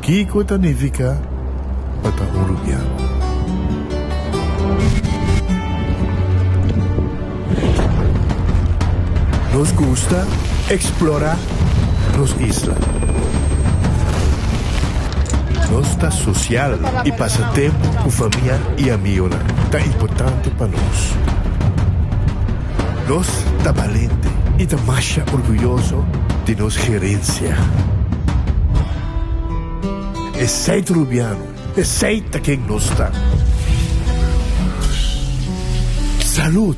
Kiko ta nifiká pa ta un rubiano? Nos gusta eksplorá nos isla. Nos ta sosial i pasa tempu ku famia i amigonan ta importante pa nos. Nos ta balente i ta masha orguyoso di nos gerensia. Esei ta Rubiano, esei ta ken nos ta. Salud!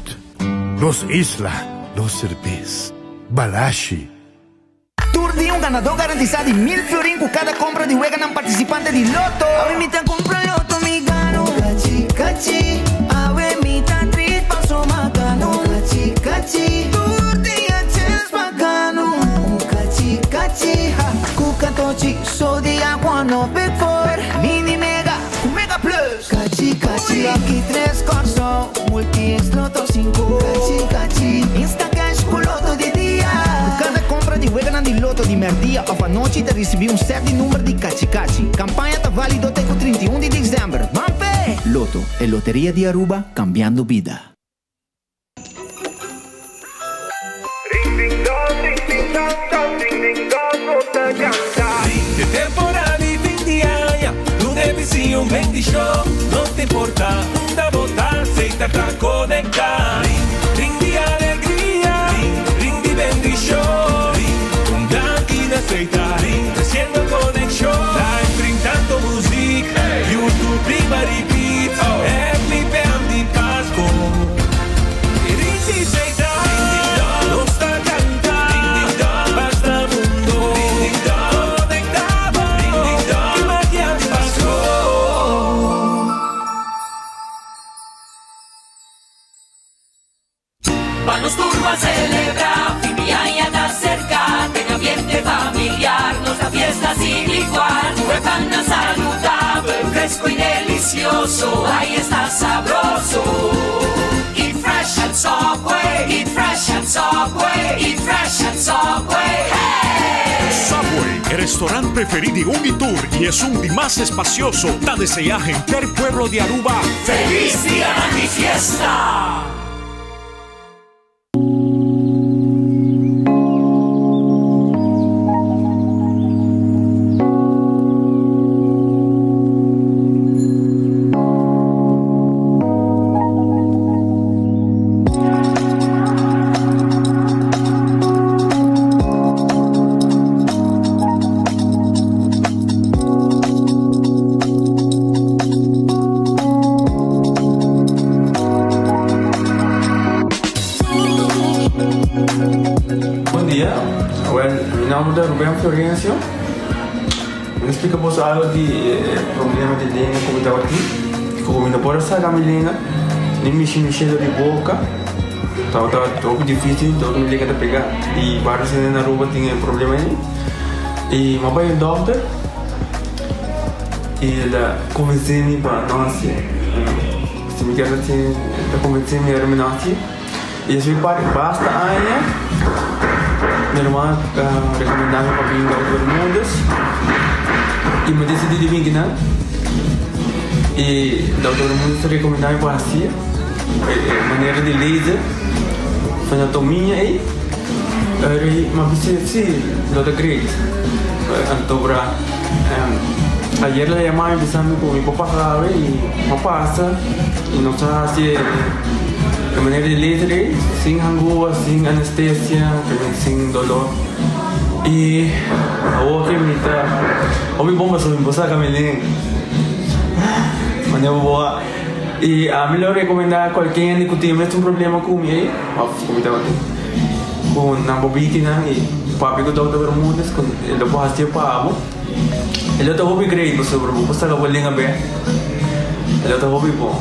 Nos isla, nos serbes. Balashi. Tur dia un ganadó garantisá di mil florin ku kada kompra di weganan partisipante di Lotto. Awe mi ta kumpra Lotto mi gano. Kachi kachi awe mi ta trit paso makano. Kachi kachi tur dia chens pa gano. Kachi kachi ha ku katochi so dia kuano big four. Mini mega ku mega plus. Kachi kachi lucky tres Kòrsou multi es Lotto sinku. Kachi kachi instacash ku Lotto di dia. Ku kada kompra di weganan di Lotto di mèrdia òf anochi ta risibí un sèt di number di Kachi Kachi. Kampaña ta válido te ku 31 di desèmber. Ban p'e! Lotto, e loteria di Aruba, kambiando bida. De temporada di fin di aña, un ebisi un bendicion. No ta importa unda bo ta, Seita ta conecta. Ring di alegria, ring di bendicion. Un danki na Seita, treciendo conexion. Live ring tanto muziek, YouTube riba repeat. FPM di Pasco. Nos ta canta, basta mundo conecta bo y magia di Pasco. Pa nos tur ban celebra, fin di aña ta cerca, den ambiente familiar nos ta fiesta sin igual. Cu e pannan saludabel, fresco y delicioso, ay esta sabroso. Eat fresh at Subway, eat fresh at Subway, eat fresh at Subway, hey! Subway, e restaurant preferí di un i tur i esun di mas espacioso, ta deseá henter pueblo di Aruba Feliz Dianan di Fiesta! Bon dia, well mi nomber ta Ruben Florencio. Mi ta splika boso algo di e problema di lenga ku mi tabatin. Ku mi no por a saka mi lenga ni mishi mi shelo di boka. Tabata hopi dificil, tabata mi lenga ta pega. I varios hende na Aruba tin e problema ei. I mi a bai un dokter i el a konvensé mi pa no hasié. Si mi kier hasié, el ta konvensé mi ora mi no hasié. I esei parti basta aña mi hermano a rekomendá mi pa bin Dokter Bermudez i mi a disidí di bin kinan. I Dokter Bermudez a rekomendá mi pa hasié e manera di laser frenotomia ei. Eri mi a bisa si lo ta great. Anto bra ayer el a yama mi bisa mi ku mi por pasa awe i mi a pasa i nos a hasi e manera di laser ei sin hangua, sin anestesia, sin dolor i awor ke mi ta hopi bon pasobra mi por saka mi lenga manera bo a i ami lo rekomenda kualke hende ku tin mes un problema ku mi ei òf ku mi tabatin ku nan bo bitinan i papia ku Dòkter Bermudez ku e lo por hasié pa bo e lo ta hopi great pasobra bo por saka bo lenga bèk e lo ta hopi bon.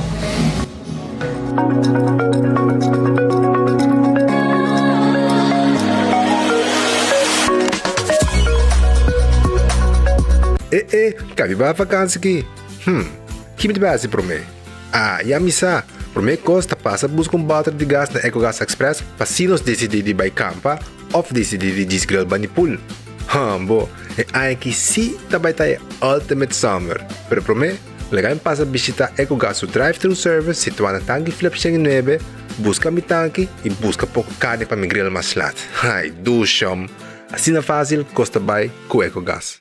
E e, kabi bai vakansi ki? Hm, ki mi ta bai hasi promé? Ah, ya mi sa! Promé kos ta pasa buska un bòter di gas na Ecogas Express pa si nos disidí di bai kampa òf disidí di djis grill bani pool. Hambo, e aña aki sí ta bai ta e ultimate summer. Pero promé, laga mi pasa bishita Ecogas su drive-thru service situá na Tanki Flip 109, buska mi tanki i buska poko karni pa mi grill mas lat. Ai, dushom! Asina fásil kos ta bai ku Ecogas.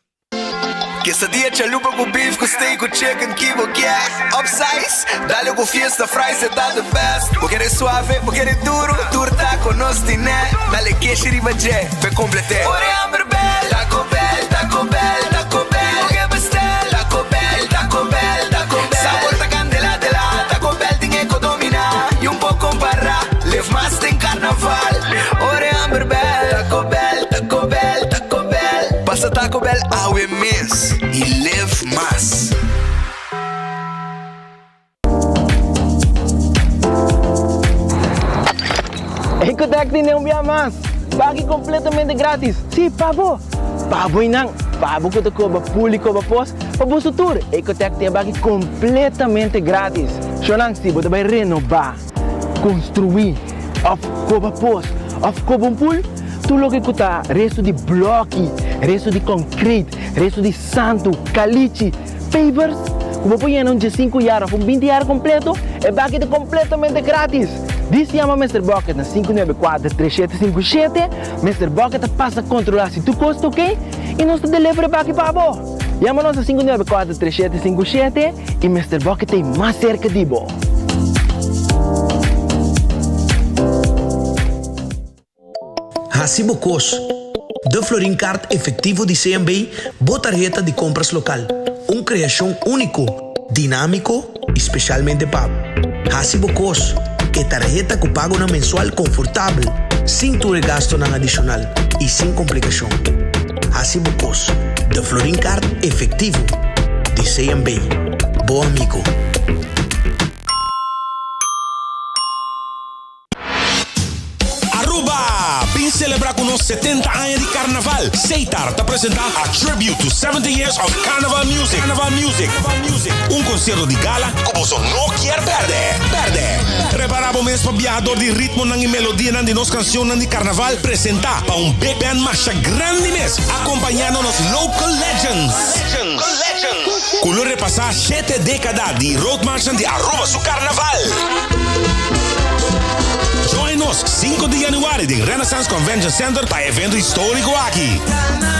Quesadilla chalupa cu beef cu steak cu chicken ki bo kier Upsize, dale cu fiesta fries e ta the best Bo kere suave, bo kere duro, tur taco nos tine Dale keshi riba dje, p'e complete Ora e hamber bel, Taco Bell, Taco Bell, Taco Bell Bo ke bestel, Taco Bell, Taco Bell, Taco Bell Sabor ta candela de la, Taco Bell tin e co domina Y un por compara, live mas den carnaval Ora e hamber bel, Taco Bell, Taco Bell, Taco Bell. Pasa Taco Bell awe mes y live mas. Ecotec tene un bia mas! Baki completamente gratis! Si, pa bo! Pa bo y nan! Pa bo cu ta coba pool y coba pos, pa boso tur! Ecotec tin e baki completamente gratis! Shownan, si bo ta bay renoba, construi, of coba pos, of coba un pool, tur loke cu ta resto di bloki, resto di concrete, resto di santu, calichi, pavers, cu bo por yena un diesinku yar of un binti yar completo, e baki ta completamente gratis! Dis yama Mister Bucket na 594 3757, Mister Bucket ta pasa controla si tur cos ta ok y nos ta deliver e baki pa bo! Yama nos na 594 3757 y Mister Bucket ta ey mas cerca di bo! Hasi bo kos. De Florin Card Efectivo di CMB, bo tarheta di compras local. Un creacion unico, dinamico y specialmente pa bo. Hasi bo kos. E tarheta cu pagonan mensual confortabel, sin tur e gastonan adicional y sin complicacion. Hasi bo kos. De Florin Card Efectivo di CMB. Bo amigo. Aruba! Bin celebra cu nos 70 aña di Carnaval! Seitar ta presenta A Tribute to 70 Years of Carnival Music. Carnival Music. Un concierto di gala cu boso no kier perde! Perde! Prepara bo mes pa biaha door di ritmonan y melodianan di nos cancionnan di Carnaval presenta pa un big band masha grandi mes acompañando nos local legends. Cu lo repasa shete decada di roadmarchnan di Aruba su Carnaval. Join nos sinku di januari den Renaissance Convention Center pa e evento historico aki.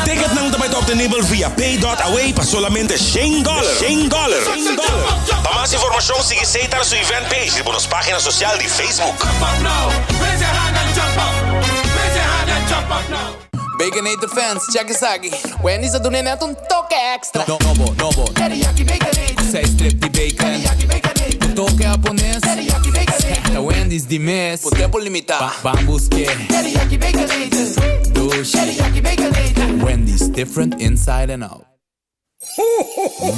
Ticketnan ta bai ta obtenibel via pay dot away pa solamente shen dollar. Shen dollar. Pa mas informacion sigui Seitar su event page riba nos pagina social di Facebook. Baconator fans, check esaki. Wendy's a duna e net un toke extra. Nobo, nobo. Teriyaki Baconator. Ku seis strip di bacon. Teriyaki Baconator. Un toke hapones. Teriyaki Baconator. Ta Wendy's di mes. Por tempo limita. Ban buske. Teriyaki Baconator. Dushi. Teriyaki Baconator. Wendy's, different inside and out.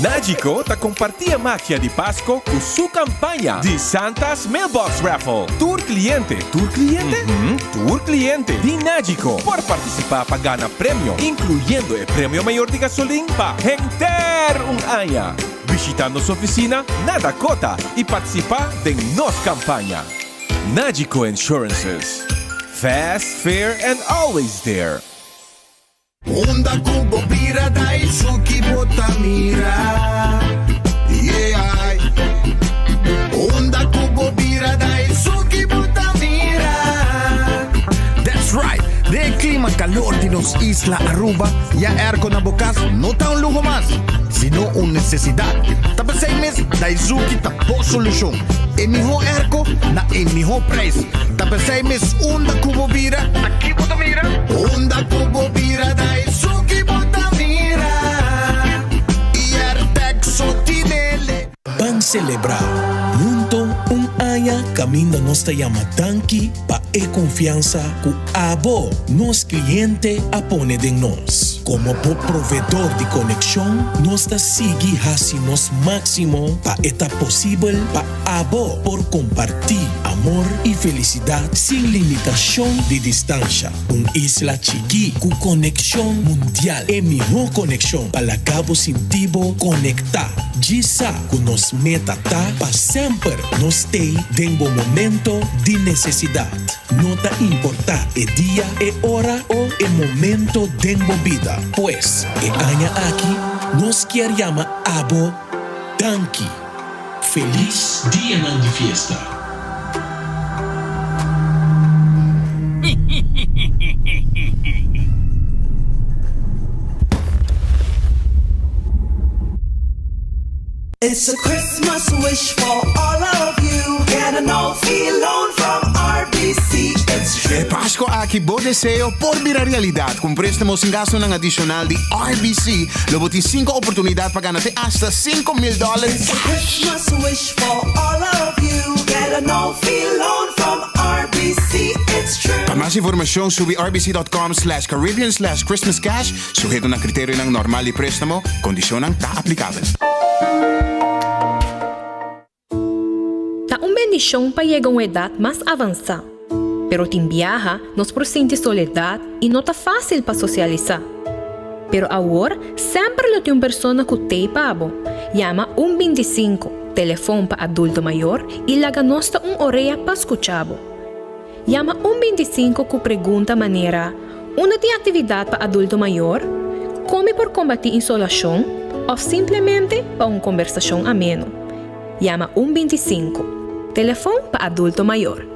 Nagico ta comparti e magia di Pasco cu su campaña di Santa's Mailbox Raffle. Tur cliente, tur cliente? Uhmm, tur cliente di Nagico por participa pa gana premio, incluyendo e premio mayor di gasolin pa henter un aña. Bishita nos oficina na Dakota y participa den nos campaña. Nagico Insurances, Fast, fair and always there. Unda ku bo bira Daisuki bo ta mira Yeah Unda ku bo bira Daisuki bo ta mira That's right! Den e klima kalor di nos isla Aruba, ya airco na bo kas no ta un luho mas, sino un nesesidat. Ta p'esei mes Daizuki ta bo solushon. E mihó airco na e mihó prijs. Ta p'esei mes unda ku bo bira, ta ki bo ta mira? Unda ku bo bira ta esun ki bo ta mira. Airtag so tinele. Ban selebrá hunto un aña kaminda nos ta yama danki pa e konfiansa ku abo, nos kliente, a pone den nos. Komo bo provedor di konekshon, nos ta sigui hasi nos máksimo pa e ta posibel pa Abo por kompartí amor i felisidat sin limitashon di distansha. Un isla chikí ku konekshon mundial. E mihó konekshon pa laga bo sinti bo konektá. Djis sa ku nos meta ta pa semper nos stay den bo momento. momento di necesidad. No ta importa e dia, e ora o e momento den bo bida. Pues, e aña aki nos kier yama abo danki. Feliz dianan di fiesta! It's a Christmas wish for all of you Get a no fee loan from RBC It's true. E Pasco aki bo deseo por bira realidad. Cu un prestamo sin gastonan adicional di RBC, lo bo tin cinco oportunidad pa gana te hasta 5000 dollar It's a cash. Christmas wish for all of you Get a no fee loan from RBC It's true. Pa mas informacion subi rbc.com slash caribbean slash christmascash. Suheto na kriterionan normal di préstamo, kondishonnan ta aplikabel. Ta un bendishon pa yega un edat mas avansá. Pero tin biaha nos por sinti soledat i no ta fásil pa sosialisá. Pero awor semper lo tin un persona ku t'ei pa bo. Yama un 25, telefon pa adulto mayor, i laga nos ta un orea pa skucha bo. Yama un 25 ku pregunta manera, Unda tin aktividat pa adulto mayor? Kon mi por kombatí insolashon? Òf simplemente pa un kombersashon ameno. Yama un 25, telefon pa adulto mayor.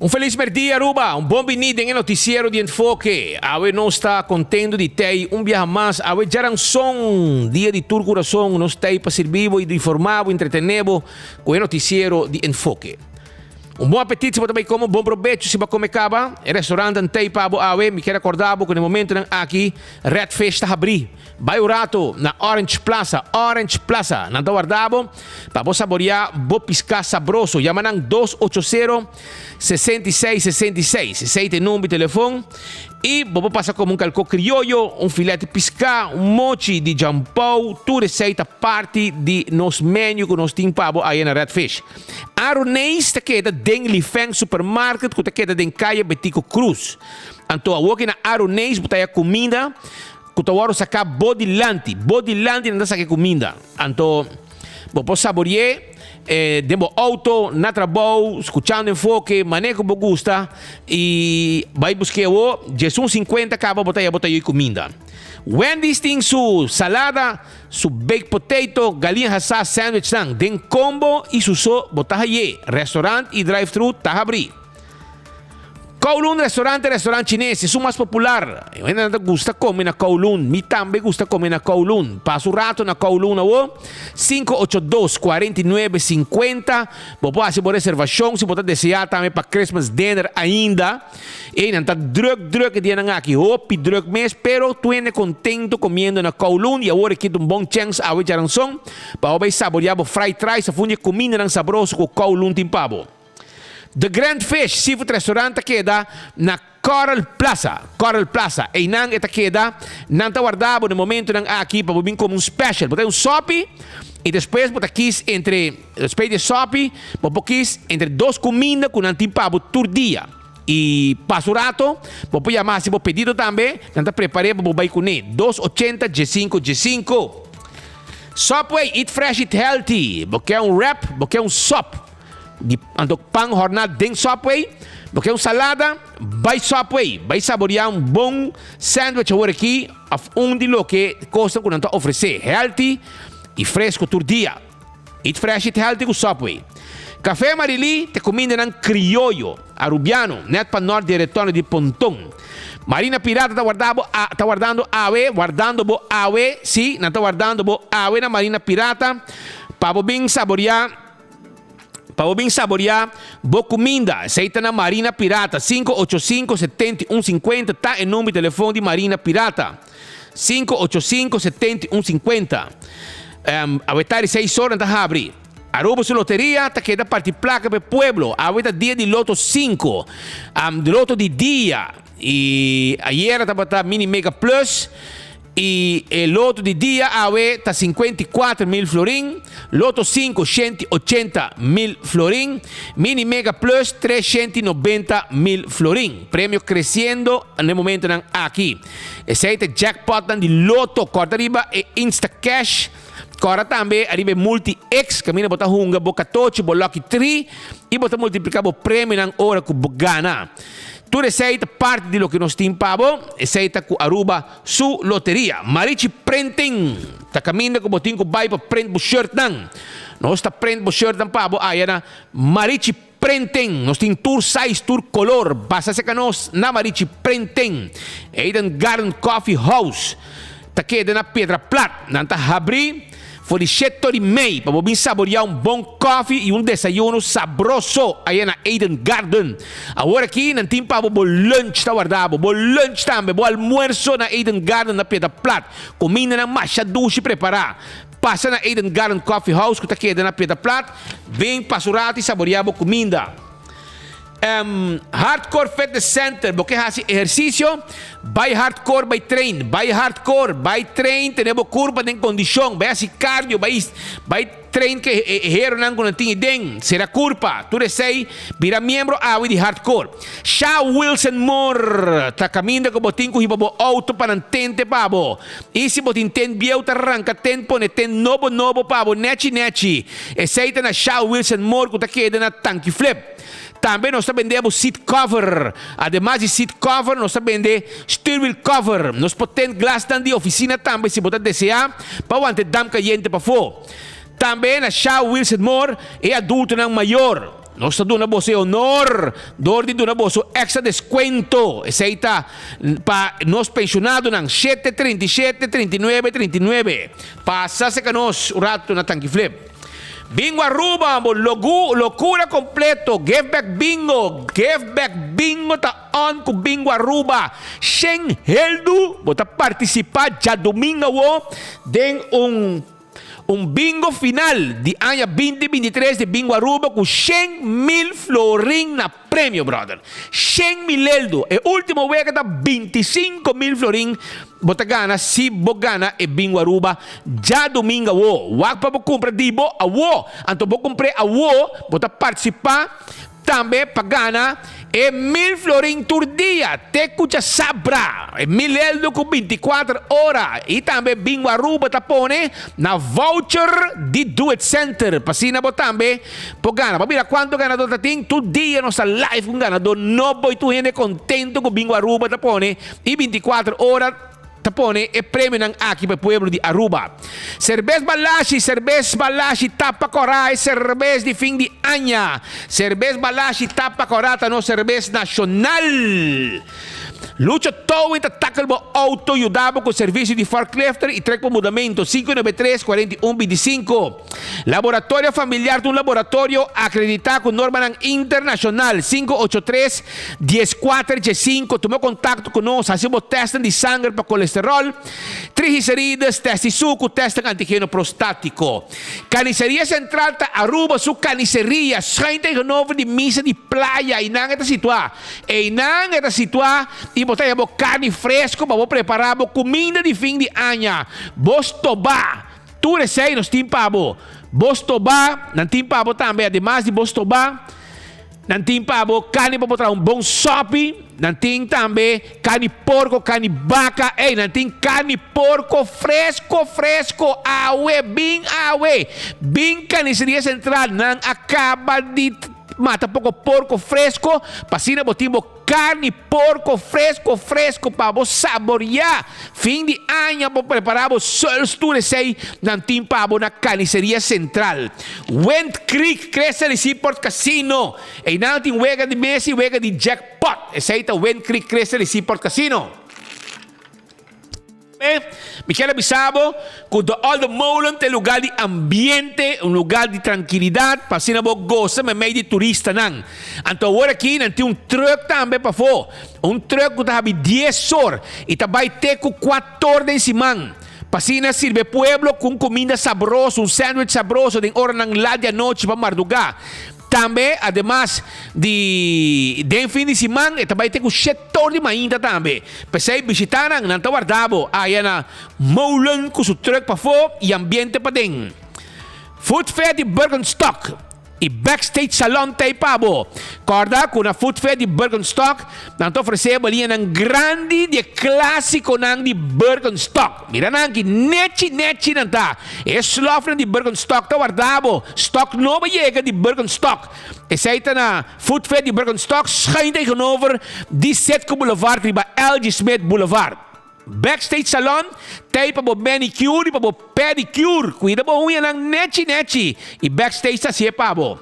Un felis merdia Aruba, un bon bini den e noticiero di Enfoke. Awe nos ta contento di tei un biaha mas. Awe djaranson, dia di tur curason, nos tei pa sirbi bo y informa bo, entretene bo cu e noticiero di Enfoke. Un bon apetit si bo ta bai come, un bon probecho si bo a come caba. E restaurantnan tei pa bo awe. Mi kier acorda bo cu na e momentonan aki Red Fish ta habri. Bai un rato na Orange Plaza, Orange Plaza. Nan ta warda bo pa bo saborea bo piská sabroso. Yama nan dos ocho sero, 66 66. Esei ta e number di telefon. I bo por pasa kome un kalkó krioyo, un filet di piská, un mochi di jampou. Tur esei ta parti di nos menu ku nos tin pa bo aya na Red Fish. Aroneis ta keda den Lifeng Supermarket ku ta keda den Kaya Betico Cruz. Anto awor ki na Aroneis bo ta haya kuminda. Ku ta wòrdu saká bo dilanti. Bo dilanti nan ta saka e kuminda. Anto bo por sabori'é den bo outo, na trabou, skuchando Enfoke, manera ku bo gusta i bai busk'é awor. Djesun sinkuenta kaba bo ta ya bo ta yoi kuminda. Wendy's tin su salada, su baked potato, galiña hasá, sandwichnan den kombo i su so bo ta hay'é. Restaurant i drive-thru ta habrí. Kowloon Restaurant e restaurant chines esun mas popular. E hendenan ta gusta come na Kowloon. Mi tambe gusta come na Kowloon. Pasa un rato na Kowloon awo. 582 49 50. Bo por haci bo reservacion si bo ta desea tambe pa Christmas dinner ainda. Ey nan ta druk druk e dianan aki. Hopi druk mes pero tur hende contento comiendo na Kowloon y awor e kita un bon chance awe djaranson pa bo bay saborea bo fried rice of un di e cumindanan sabroso cu Kowloon tin pa bo. The Grand Fish Seafood Restaurant ta keda na Coral Plaza. Coral Plaza. Einan e ta keda. Nan ta warda bo na e momentonan aki pa bo bin come un special. Bo ta un sopi y despues bo ta kies entre, despues di e sopi, bo por kies entre dos cuminda cu nan tin pa bo tur dia. Y pasa un rato, bo por yama haci bo pedido tambe, nan ta prepare pa bo bay cune. 280 15 15. Subway, eat fresh, eat healthy. Bo ke un wrap, bo ke un sop. Di anto pan horna den Subway, bo ke un salada, bay Subway. Bay saborea un bon sandwich awor aki of un di loke cosnan cu nan ta ofrece. Healthy y fresco tur dia. Eat fresh, eat healthy cu Subway. Café Marilí te cumindanan crioyo, Arubiano, net pa nort di e retorno di Ponton. Marina Pirata ta warda bo a ta wardando awe, wardando bo awe, si, nan ta wardando bo awe na Marina Pirata pa bo bin saborea pa bo bin saborea bo cuminda. Esey ta na Marina Pirata, 585 71 50 ta e number di telefon di Marina Pirata. 585 71 50. Awe ta di seis ora nan ta habri. Aruba su loteria ta keda parti placa pa e pueblo. Awe ta dia di loto 5. Loto di dia. Y ayera tabata mini mega plus. Y e loto di dia awe ta 54 mil florin. Loto 5 180 mil florin. Mini mega plus 390 mil florin. Premio creciendo na e momentonan aki. Esey ta jackpot nan di loto. Corda riba e Instacash. Corda tambe ariba e Multi X. Camina bo ta hunga bo 14, bo Lucky 3. Y bo ta multiplica bo premio nan ora cu bo gana. Tur esey ta parti di loke nos tin pa bo. Esey ta cu Aruba su loteria. Marichi Printing. Ta caminda cu bo tin cu bay pa print bo shirt nan. Nos ta print bo shirt nan pa bo aya na Marichi Printing. Nos tin tur size, tur color. Basa seca nos na Marichi Printing. Eden Garden Coffee House. Ta keda na Piedra Plat. Nan ta habri for di shete di mei pa bo bin saborea un bon koffie y un desayuno sabroso aya na Eden Garden. Awor aki nan tin pa bo bo lunch ta warda bo, bo lunch tambe, bo almuerzo na Eden Garden na Piedra Plat. Cumindanan masha dushi prepara. Pasa na Eden Garden Coffee House cu ta keda na Piedra Plat, bin pasa un rato y saborea bo cuminda. Hardcore Fitness Center, bo ke hasi ehercicio? Bai Hardcore bai train, bai Hardcore bai train, tene bo curpa den condicion, bai hasi cardio, bai bai train ke e heronan cu nan tin iden, cera curpa, tur esey, bira miembro awe di Hardcore. Sha Wilson Moore ta caminda cu bo tin cu hiba bo auto pa nan tente pa bo. Y si bo tin tent bieu ta ranca tent pone tent nobo nobo pa bo nechi nechi. Esey ta na Sha Wilson Moore cu ta keda na Tanki Flip. Tambe nos ta bende bo seat cover. Ademas di seat cover nos ta bende stuurwiel cover. Nos por tent glasnan di oficina tambe si bo ta desea pa wanta e damp cayente pafo. Tambe na Sha Wilson Moore e adultonan mayor. Nos ta duna boso e honor door di duna boso extra descuento. Esey ta pa nos pensionadonan shete 37 39 39. Pasa seca nos un rato na Tanki Flip. Bingo Aruba, bo logu, locura completo. Give back bingo, give back bingo ta on cu Bingo Aruba. Shen heldu, bo ta participa djadomingo awo den un un bingo final di aña 2023 di Bingo Aruba cu 100 mil florin na premio, brother. 100 mil eldo. E ultimo wega ta 25 mil florin bo ta gana si bo gana e Bingo Aruba djadomingo awo. Wak pa bo cumpra di bo awo. Anto bo cumpre awo, bo ta participa tambe pa gana e 1000 florin tur dia. Te cu djasabra. E 1000 eldo cu 24 ora. Y tambe Bingo Aruba ta pone na voucher di Do It Center. Pa asina bo tambe por gana. Pa mira cuanto ganador ta tin. Tur dia nos ta live cu ganador nobo y tur hende contento cu Bingo Aruba ta pone. Y 24 ora ta pone e premionan aki pa e pueblo di Aruba. Cerbes Balashi, Cerbes Balashi tapa cora e cerbes di fin di aña. Cerbes Balashi tapa cora ta nos cerbes nacional. Lucho Towing ta tackle bo auto, yuda bo cu servicio di forklifter y trek bo mudamento. 593 41 25. Laboratorio Familiar ta un laboratorio acredita cu normanan internacional. 583 14 15. Tuma contacto cu nos, haci bo testnan di sanger pa colesterol, triglicerides, test di sucu, testnan antigeno prostatico. Carniceria Central ta Aruba su carniceria schuin tegenover di Misa di Playa. Einan e ta situa. Einan e ta situa y bo ta haya bo carni fresco pa bo prepara bo cuminda di fin di aña. Bo stoba. Tur esey nos tin pa bo. Bo stoba, nan tin pa bo tambe. Ademas di bo stoba. Nan tin pa bo carni pa bo traha un bon sopi. Nan tin tambe carni porco, carni baca. Ey, nan tin carni porco fresco, fresco. Awe, bin awe. Bin Carniceria Central. Nan a caba di mata poco porco fresco pa asina bo tin bo Carni porco fresco fresco pa bo saboria. Fin di aña bo prepara bo suls tur esey nan tin pa bo na Carniceria Central. Wind Creek Crystal y Seaport Casino. Eynan tin wega di mesa y wega di jackpot. Esey ta Wind Creek Crystal y Seaport Casino. Mi kier a bisa bo ku De Olde Molen ta e lugar di ambiente, un lugar di trankilidat pa asina bo gosa meimei di turistanan. Anto awor aki nan tin un trùk tambe pafó, un trùk ku ta habi dies or i ta bai te ku kuator den siman pa asina sirbi e pueblo ku un kuminda sabroso, un sandwich sabroso den oranan lat di anochi pa mardugá. Tambe, ademas di den fin di siman, e ta bai te ku shetor di mainta tambe. P'esei bishita nan, nan ta warda bo aya na Molen ku su trùk pafó i ambiente paden. Food Fair di Birkenstock i Backstage Salon ta ei pa bo. Kòrda ku na Food Fair di Birkenstock nan ta ofresé bo liñanan grandi di e klásikonan di Birkenstock. Mira nan ki nechi nechi nan ta. E slòfnan di Birkenstock ta warda bo. Stock nobo a yega di Birkenstock. Esei ta na Food Fair di Birkenstock schuin tegenover di Citgo Boulevard riba LG Smith Boulevard. Backstage Salon ta ei pa bo manicure i pa bo pedicure. Cuida bo uñanan nechi nechi i Backstage ta hacié pa bo.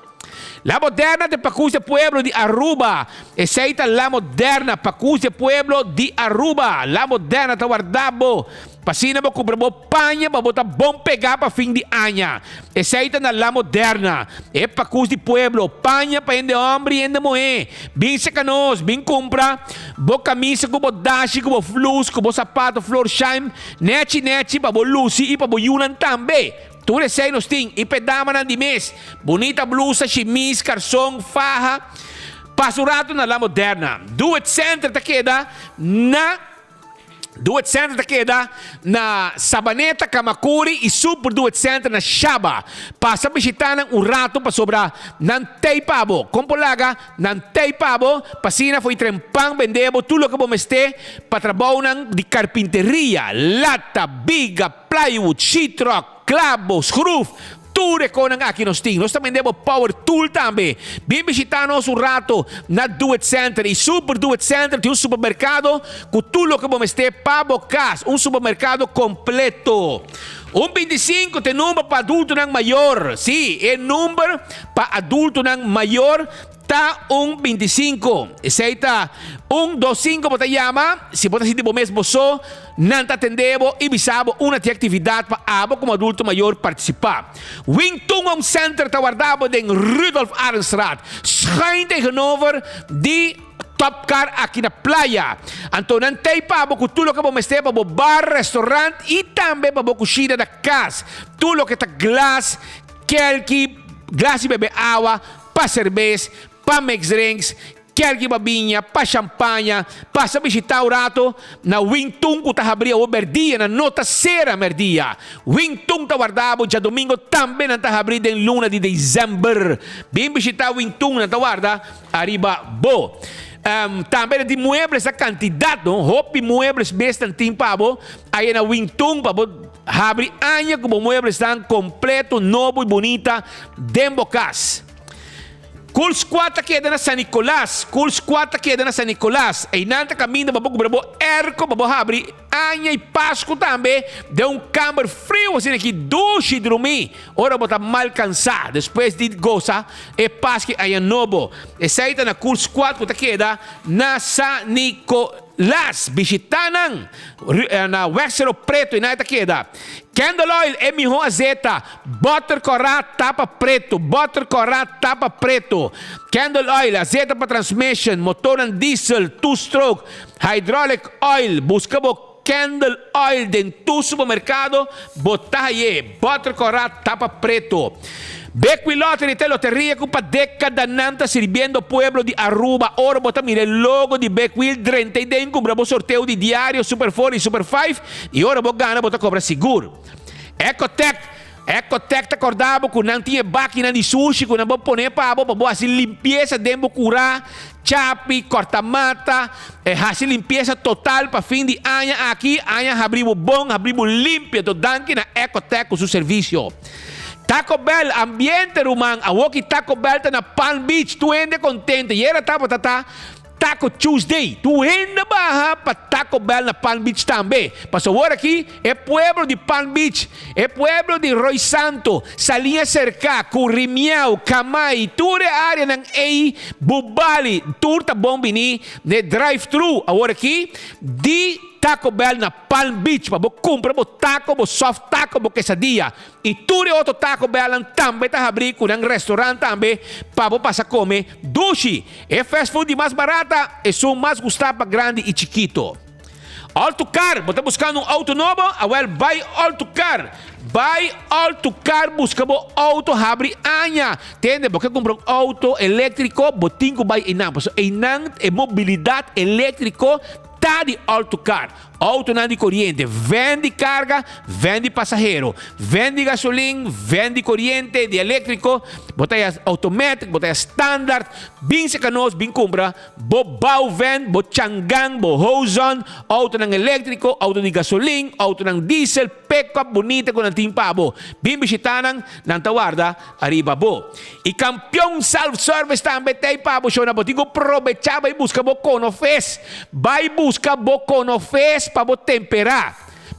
La Moderna ta e pacus di e pueblo di Aruba. Esey ta La Moderna, pacus di e pueblo di Aruba. La Moderna ta warda bo pa asina bo cumpra bo paña pa bo ta bon pega pa fin di aña. Esey ta na La Moderna, e pacus di pueblo, paña pa hende homber y hende muhe. Bin seca nos, bin cumpra bo camisa cu bo dashi, cu bo flus, cu bo sapato Florsheim, nechi nechi pa bo luci y pa bo yunan tambe. Tur esei nos tin, i p'e damanan di mes, bunita blusa, shimis, karson, faha. Pasa un ratu na La Moderna. Do It Center ta keda na Do It Center ta keda na Sabaneta, Kamakuri i Super Do It Center na Shaba. Pasa bishita nan un ratu pasobra nan t'ei pa bo. Kon por laga nan t'ei pa bo pa asina for i tren pan bende bo tur loke bo mester pa trabounan di karpinteria, lata, biga, Plywood, sheetrock, clavo, schroef, tur e konan aki nos tin. Nos ta bende bo power tool tambe. Bin bishita nos un rato na Do It Center. Y Super Do It Center tin un supermercado cu tur loke bo mester pa bo cas. Un supermercado completo. Un 25 ta e number pa adultonan mayor. Si, e number pa adultonan mayor. Ta un 25. Esei ta un dos sinku bo ta yama. Si bo ta sinti bo mes bo so, nan ta atendé bo i bisa bo una di aktividat pa abo komo adulto mayor partisipá. Wing Tun Home Center ta warda bo den Rudolf Arendstraat, schuin tegenover di Top Car aki na Playa. Anto nan t'ei pa bo ku tur loke bo mester pa bo bar, restaurant i tambe pa bo kushina na kas. Tur loke ta glas, kelki, glas di bebe awa, Pa serbes, pa mix drinks, kerki pa biña, pa shampaña, pasa bishita un rato na Wing Tun ku ta habri awor merdia, nan no ta sera merdia. Wing Tun ta warda bo djadomingo tambe nan ta habri den luna di december. Bin bishita Wing Tun nan ta warda ariba bo. Tambe nan tin muebles na kantidat no, hopi muebles mes nan tin pa bo aya na Wing Tun pa bo Habri aña ku bo mueblesnan kompleto, nobo i bunita den bo kas. Cool Squad ta keda na San Nicolas. Cool Squad ta keda na San Nicolas. Einan ta kaminda pa bo kubra bo airco pa bo habri aña i Pasku tambe den un kamber friu asina ki dushi drumi ora bo ta mal kansá despues di gosa e Pasku i Aña Nobo. Esei ta na Cool Squad ku ta keda na San Nicolas. Las bishita nan na Wexero Preto y nan e ta keda. Candle oil e miho azeta, boter cora tapa preto, boter cora tapa preto. Candle oil, azeta pa transmission, motornan diesel, two stroke, hydraulic oil, busca bo candle oil den tur supermercado, bo ta haye, boter cora tapa preto. Bequi Lottery ta e loteria cu pa decadanan ta sirbiendo pueblo di Aruba. Ora bo ta mira e logo di Bequil drenta y den cumpra bo sorteo di diario Super Four y Super Five y ora bo gana bo ta cobra sigur. Ecotec. Ecotec ta corda bo cu nan tin e bakinan di sushi cu nan bo pone pa bo pa bo haci limpieza den bo cura, chapi, corta mata, e haci limpieza total pa fin di aña aki, aña habri bo bon, habri bo limpio. Anto danki na Ecotec cu su servicio. Taco Bell, ambiente ruman, awoki Taco Bell ta na Palm Beach, tur hende contento, yera tabata ta Taco Tuesday, tur hende baha pa Taco Bell na Palm Beach tambe. Pasobra awor aki e pueblo di Palm Beach, e pueblo di Rooi Santo, Saliña Serka, Curimiao, Kamai, tur e areanan ei, Bubali, tur ta bon bini n'e drive-thru awor aki di Taco Bell na Palm Beach pa bo kumpra bo taco, bo soft taco, bo quesadilla. I tur e otro Taco Bellnan tambe ta habrí ku nan restaurant tambe pa bo pasa kome dushi. E fast food di mas barata, esun mas gustá pa grandi i chikito. All to Car, Bo ta buskando un outo nobo? Awel bai All to Car! Bai All to Car buska bo outo habri aña. Tende, bo ke kumpra un outo eléktriko, bo tin ku bai einan, pasobra einan e mobilidat eléktriko ta di All to Car. Autonan di koriente, ven di karga, ven di pasahero, ven di gasolin, ven di koriente, di eléktriko, bo ta ya automatic, bo ta ya standard, bin seka nos, bin kumpra bo bouwven, bo changan, bo hozon, autonan eléktriko, auto di gasolin, autonan diesel, pickup bunita ku nan tin pa bo. Bin bishita nan, nan ta warda Ariba bo. Y Campeon Self Service tambe t'ey pa bo shona. Bo tin cu probecha bay busca bo conofes. Bay busca bo conofes pa bo tempera.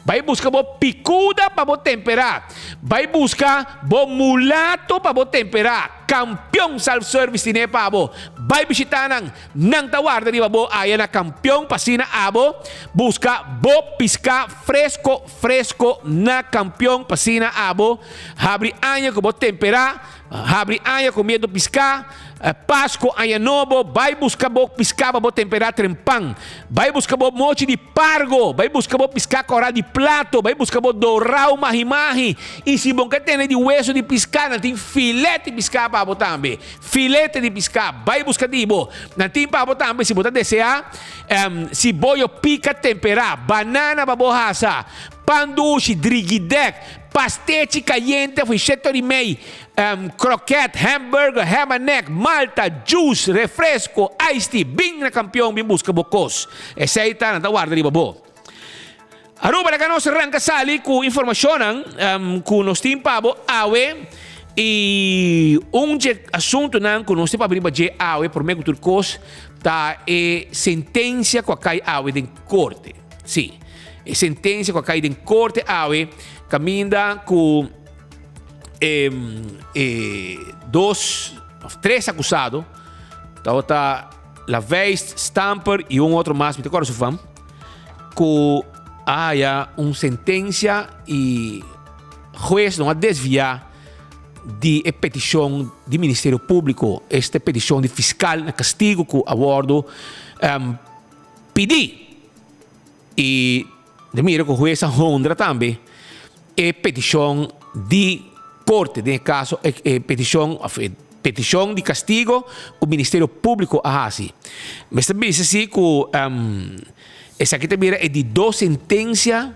Bay busca bo picuda pa bo tempera. Bay busca bo mulato pa bo tempera. Campeon Self Service tine pa bo. Bay bishita nan. Nan ta warda riba bo aya na Campeon pa asina abo busca bo pisca fresco fresco na Campeon pa asina abo Habri aña ku bo temperá, habri aña komiendo piská, Pasko, Aña Nobo, bai buska bo piská pa bo temperá trempan. Bai buska bo mochi di pargo, bai buska bo piská kòrá di plato, bai buska bo dorau mahi-mahi. I si bo ke tene di weso di piská, nan tin filet di piská pa bo tambe. Filete di piská, bai buska di bo. Nan tin pa bo tambe si bo ta deseá, siboyo pika temperá, banana pa bo hasa, Pan dushi, drigidek, pastechi kayente of ishetor i mei, kroket, hamburger, hamanek, malta, juice, refresco, iced tea. Bin na Kampion bin buska bo kos. Esei ta nan ta warda riba bo. Aruba laga nos ranka sali ku informashonnan ku nos tin pa bo awe i un dje asuntunan ku nos tin pa riba dje awe promé ku tur kos ta e sentensia ku a kai awe den korte. Sí. E sentencia cu a cay den corte awe caminda cu e, e dos of tres acusado tabata Laveist, Stamper y un otro mas, mi te acuerdo su fam, cu a haya un sentencia y juez no a desvia di e peticion di Ministerio Publico, este peticion di fiscal na castigo cu a wordo um, pidi. I ta mira ku hues a honra tambe e petishon di korte, den e kaso e petishon òf e petishon di kastigo ku Ministerio Públiko a hasi. Mester bisa si ku esaki ta bira e di dos sentensia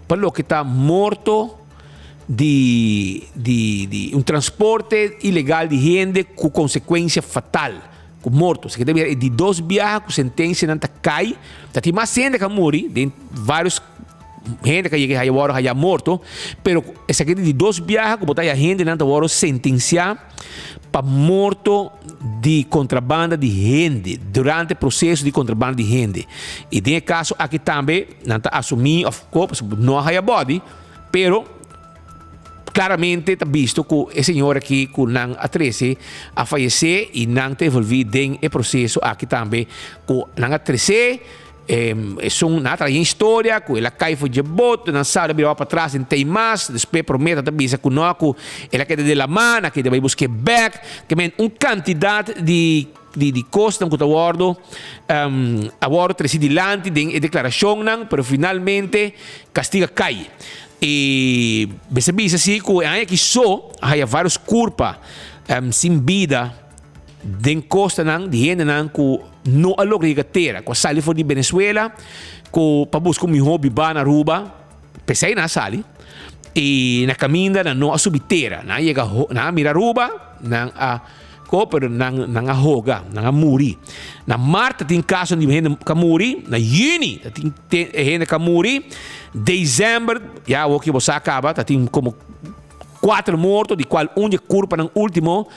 pa loke ta morto di di di un transporte ilegal di hende ku konsekuensia fatal. Ku morto. Esaki ta bira e di dos biaha ku sentensianan ta kai. Ta tin mas hende ku a muri, den vários hende ku a yega haya wòrdu haya morto, pero esaki ta di dos biaha ku bo ta haya hendenan ta wòrdu sentensiá pa morto di kontrabanda di hende, durante proseso di kontrabanda di hende. I den e kaso aki tambe nan ta asumí òf no a haya bòdi, pero. Claramente ta bisto cu e señor aki cu nan a trece a fayece y nan ta envolvi den e proceso aki tambe cu nan a trece esun nan a traha yen historia cu el a cay for dje boto nan sa el a bira wak patras den tey mas despues prome ta ta bisa cu no cu el a keda den lama nan a keda bay busque bek ke men un cantidad di di cosnan cu ta wordo a wordo treci dilanti den e declaracionnan pero finalmente castigo a cay y mester bisa si cu e aña aki so a haya varios curpa sin bida den costanan di hendenan cu no a logra yega tera cu a sali for di Venezuela cu pa busca un miho biba na Aruba. P'esei nan a sali. I na kaminda nan no a subi tera. Nan a yega, nan a mira Aruba, nan a ko, pero nan, nan a hoga, nan a muri. Na mart ta tin kaso di hende ka muri, na yüni ta tin hende ka muri, desèmber, ya awor ki bo sa kaba, ta tin komo kuater morto, di kual un di e kurpanan último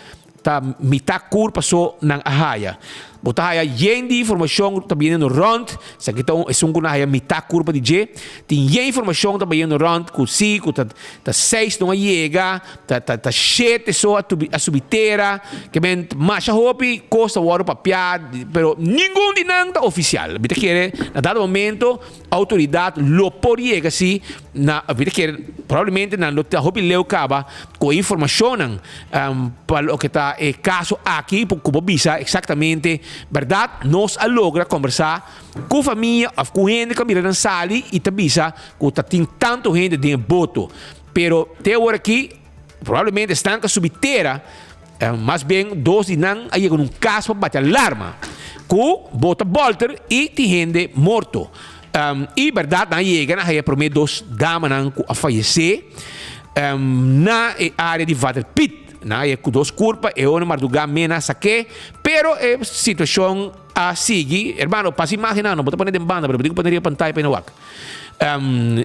Ta mitá kurpa so nan a haya. Bo ta haya yen di informashon ta biniendo rònt, esaki ta un esun ku nan haya mitá kurpa di dje. Tin yen informashon ta bayendo rònt ku si ku ta ta seis no a yega, ta ta ta shete so a tubi a subi tera. Ke men masha hopi kos ta wòrdu papiá, pero ningun di nan ta ofisial. Mi ta kere na dado momento Autoridad lo por yega si na mi ta kere probablemente nan lo ta hopi leu kaba ku e informashonnan pa loke ta e kaso aki ku bo bisa eksaktamente bèrdat. Nos a logra kombersá ku famia òf ku hende ku a mira nan sali i ta bisa ku ta tin tantu hende den e boto pero te awor aki probablemente esnan ku a subi tera. Mas bien dos di nan a yega na un kas pa bati alarma ku bo ta bolter i tin hende morto. I bèrdat nan a yega nan a haya promé dos damanan ku a fayesé na e área di Vaderpiet. Nan a yega ku dos kurpa, e ora mardugá mena a sak'é, pero e situashon a sigui. Hermano, pasa imágennan, no bo ta pone den banda, pero bo tin ku pone riba pantaya pa e no wak.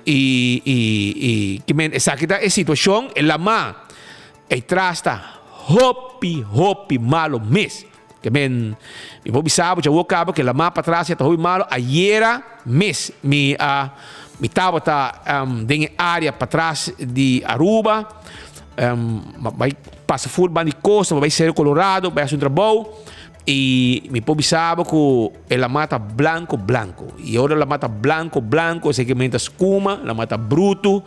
I i i kimen esaki ta e situashon, e lamá. E tras ta hopi hopi malo mes. Ke men mi por bisa bo djawo kaba ke lamá patras ya ta hopi malo. Ayera mes mi a mi tabata den e área patras di Aruba. Mi bai pasa ful banda di kosta, mi bai Cerro Colorado bai hasi un trabou i mi por bisa bo ku e lamá ta blanko blanko. I ora lamá ta blanko blanko esei ke men ta skuma, lamá ta brutu,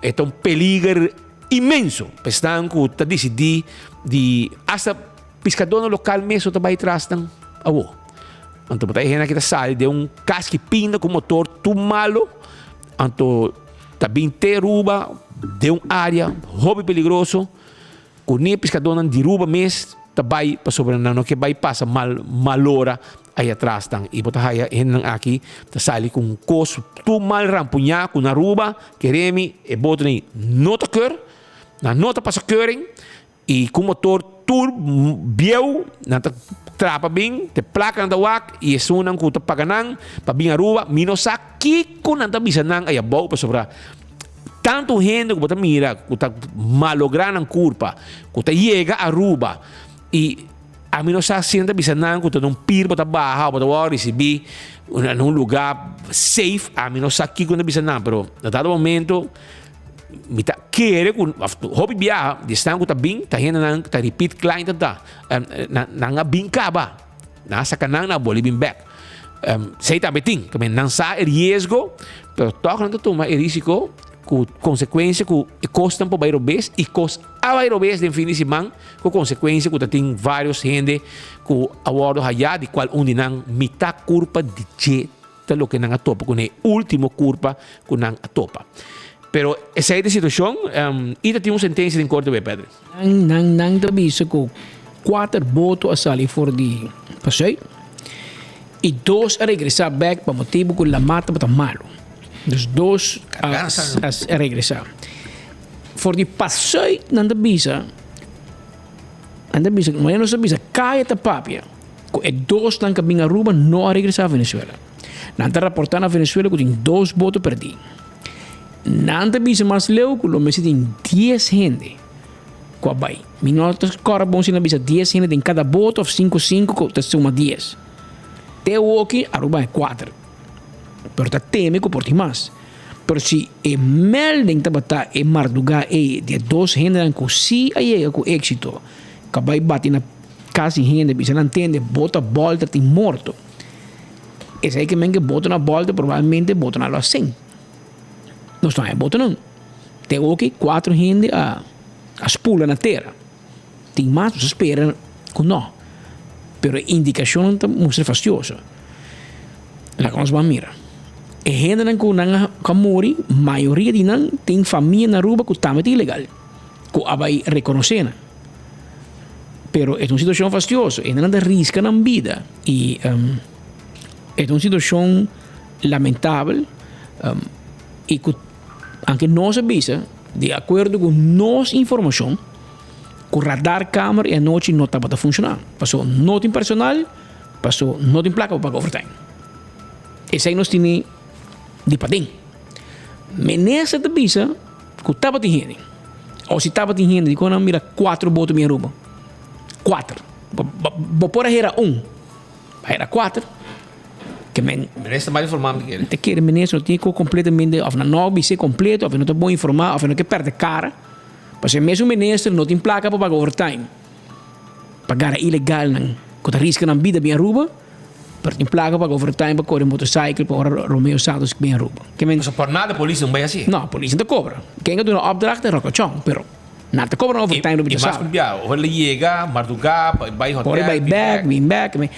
e ta un peliger. Inmenso pa esnan ku ta disidí di asta piskadónan lokal mes no ta bai tras nan awo. Anto bo ta e hende ki ta sali den un kaski pinda ku motor tur malo, anto ta bin te Aruba den un área hopi peligroso ku ni e piskadónan di Aruba mes ta bai pasobra nan no ke bai pasa mal malora Aya tras nan y bo ta haya hendenan aki ta sali cu un cos tur mal rampuña cu na Aruba keremi e botonan ey no ta keur, nan no ta pasa keuring y cu motor tur bieu nan ta trapa bin te placa nan ta wak y esunnan cu ta paga nan pa bin Aruba mi no sa kico nan ta bisa nan aya bou pasobra tanto hende cu bo ta mira cu ta malogra nan curpa cu ta yega Aruba y Ami no sa si nan ta bisa nan ku ta na un pir bo ta baha o bo ta wòrdu risibí na un lugá safe. Ami no sa kiko nan ta bisa nan, pero na dado momento mi ta kere ku hopi biaha di esnan ku ta bin ta hendenan ku ta repeat client nan ta. Nan a bin kaba, nan a saka nan, nan a boli bin bèk. Esei tambe tin, nan sa e riesgo, pero tòg nan ta tuma e risiko ku konsekuensia ku e kosnan por bai robes i kos a bai robes den fin di siman. Ku konsekuensia ku ta tin vários hende ku a wòrdu hayá, di kual un di nan mitá kurpa di dje ta loke nan a topa kuné, e último kurpa ku nan a topa. Pero esei ta e situashon i ta tin un sentensia den korte web, Pedri. Nan nan nan ta bisa ku kuater boto a sali for di Pasui i dos a regresá bèk pa motibu ku lamá tabata malu. Dus dos a a regresá. For di Pasui nan ta bisa. Nan ta bisa, manera nos ta bisa, kaya ta papia ku e dosnan ku a bin Aruba no a regresá Venezuela. Nan ta raportá na Venezuela ku tin dos boto pèrdí. Nan ta bisa mas leu ku lo mester tin dies hende ku a bai. Mi no ta kòrda bon si nan a bisa dies hende den kada boto òf sinku sinku ku ta suma dies. Te awoki Aruba e kuater, pero ta teme ku por tin mas. Pero si e melding tabata e mardugá ei di e dos hendenan ku sí a yega ku éksito, ku a bai bati na kas di hende bisa nan tende bo ta bòlta tin morto. Esei ke men ke boto na bòlta probablemente botonan lo a sink. Nos no haña botonan. Te oki kuatro hende a a spula na tera. Tin mas nos a spera ku no. Pero e indikashonnan ta mustra fastioso. Laga nos ban mira. E hendenan ku nan a muri, mayoria di nan tin famia na Aruba ku tambe ta ilegal, ku a bai rekonosé nan. Pero e ta un situashon fastioso. E hendenan ta riska nan bida i e ta un situashon lamentabel i ku anke nos a bisa. Di akuerdo ku nos informashon, ku radarkamer e anochi no tabata funshoná. Paso no tin personal, paso no tin plaka pa paga overtime. Esei nos tene di paden. Minister ta bisa ku tabatin hende. O si tabatin hende, dikon nan mira kuater boto bin Aruba? Kuater. Bo por a hera un, a hera kuater. Ke men. Minister mal informá mi kere. Ta kere minister no tin ku kompletamente òf nan no a bis'é kompleto òf e no ta bon informá òf e no ke pèrdè kara. Pasobra e mesun minister no tin plaka pa paga overtime pa gara ilegalnan ku ta riska nan bida bin Aruba, pero tin plaka pa paga overtime pa kore motorcycle pa ora Romeo Santos bin Aruba. Ke men. Pasobra por nada polis no bai hasi. No, polis no ta kobra. Ken a duna opdracht ta Rocachon, pero nan ta kobra nan overtime riba I mas djasabra. ku bia, ora el a yega mardugá pa bai hotel, Ora e bai bin bèk, bèk. bin bèk.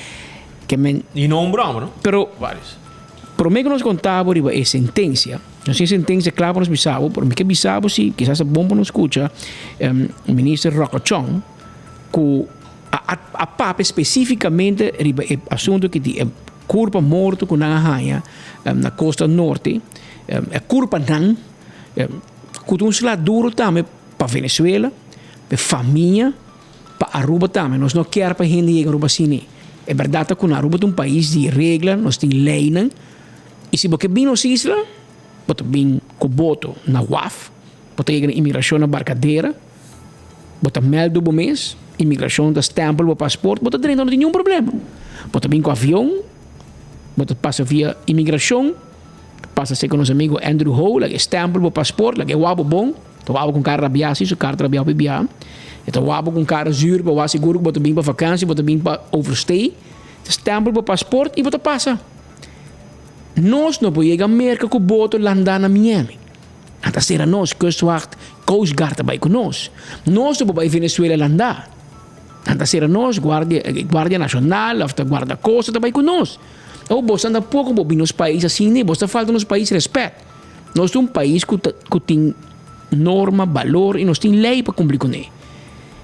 Ke men. I no un broma, no? Pero. Varios. Promé ku nos konta bo riba e sentensia, nos tin sentensia kla pa nos bisa bo, pero mi ke bisa bo si kisas ta bon pa nos skucha Minister Rocco Chong ku a a papia spesífikamente riba e asuntu ki di e kurpa morto ku nan a haña na kosta norte, e kurpanan ku ta un sla duru tambe pa Venezuela, pa e famia. Pa Aruba tambe, nos no kier pa hende yega Aruba asina. E berdad ta cu na Aruba ta un pais di regla, nos tin leynan, y si bo ke bin nos isla, bo ta bin cu boto na waf, bo ta yega na inmigracion na Barcadera, bo ta meldo bo mes, inmigracion ta stempel bo paspoort, bo ta drenta, no tin niun problema. Bo ta bin cu avion, bo ta pasa via inmigracion, pasa cerca nos amigo Andrew Ho, laga e stempel bo paspoort, laga e wak bo bon. Ta wak bo ku un kara rabiá si su kara ta rabiá hopi bia. E ta wak bo ku un kara zuur pa wak sigur ku bo ta bin pa vakansi, bo ta bin pa overstay. Ta stempel bo pasport i bo ta pasa. Nos no por yega Merka ku boto landá na Miami. Nan ta sera nos, Kustwacht, Coast Guard ta bai ku nos. Nos no por bai Venezuela landá. Nan ta sera nos, Guardia, Guardia Nacional of ta Guardacosta ta bai ku nos. Oh, boso anda poko bo bin nos pais asina, bo ta falta nos pais respet. Nos ta un pais ku ta ku tin norma, balor i nos tin lei pa kumpli kuné.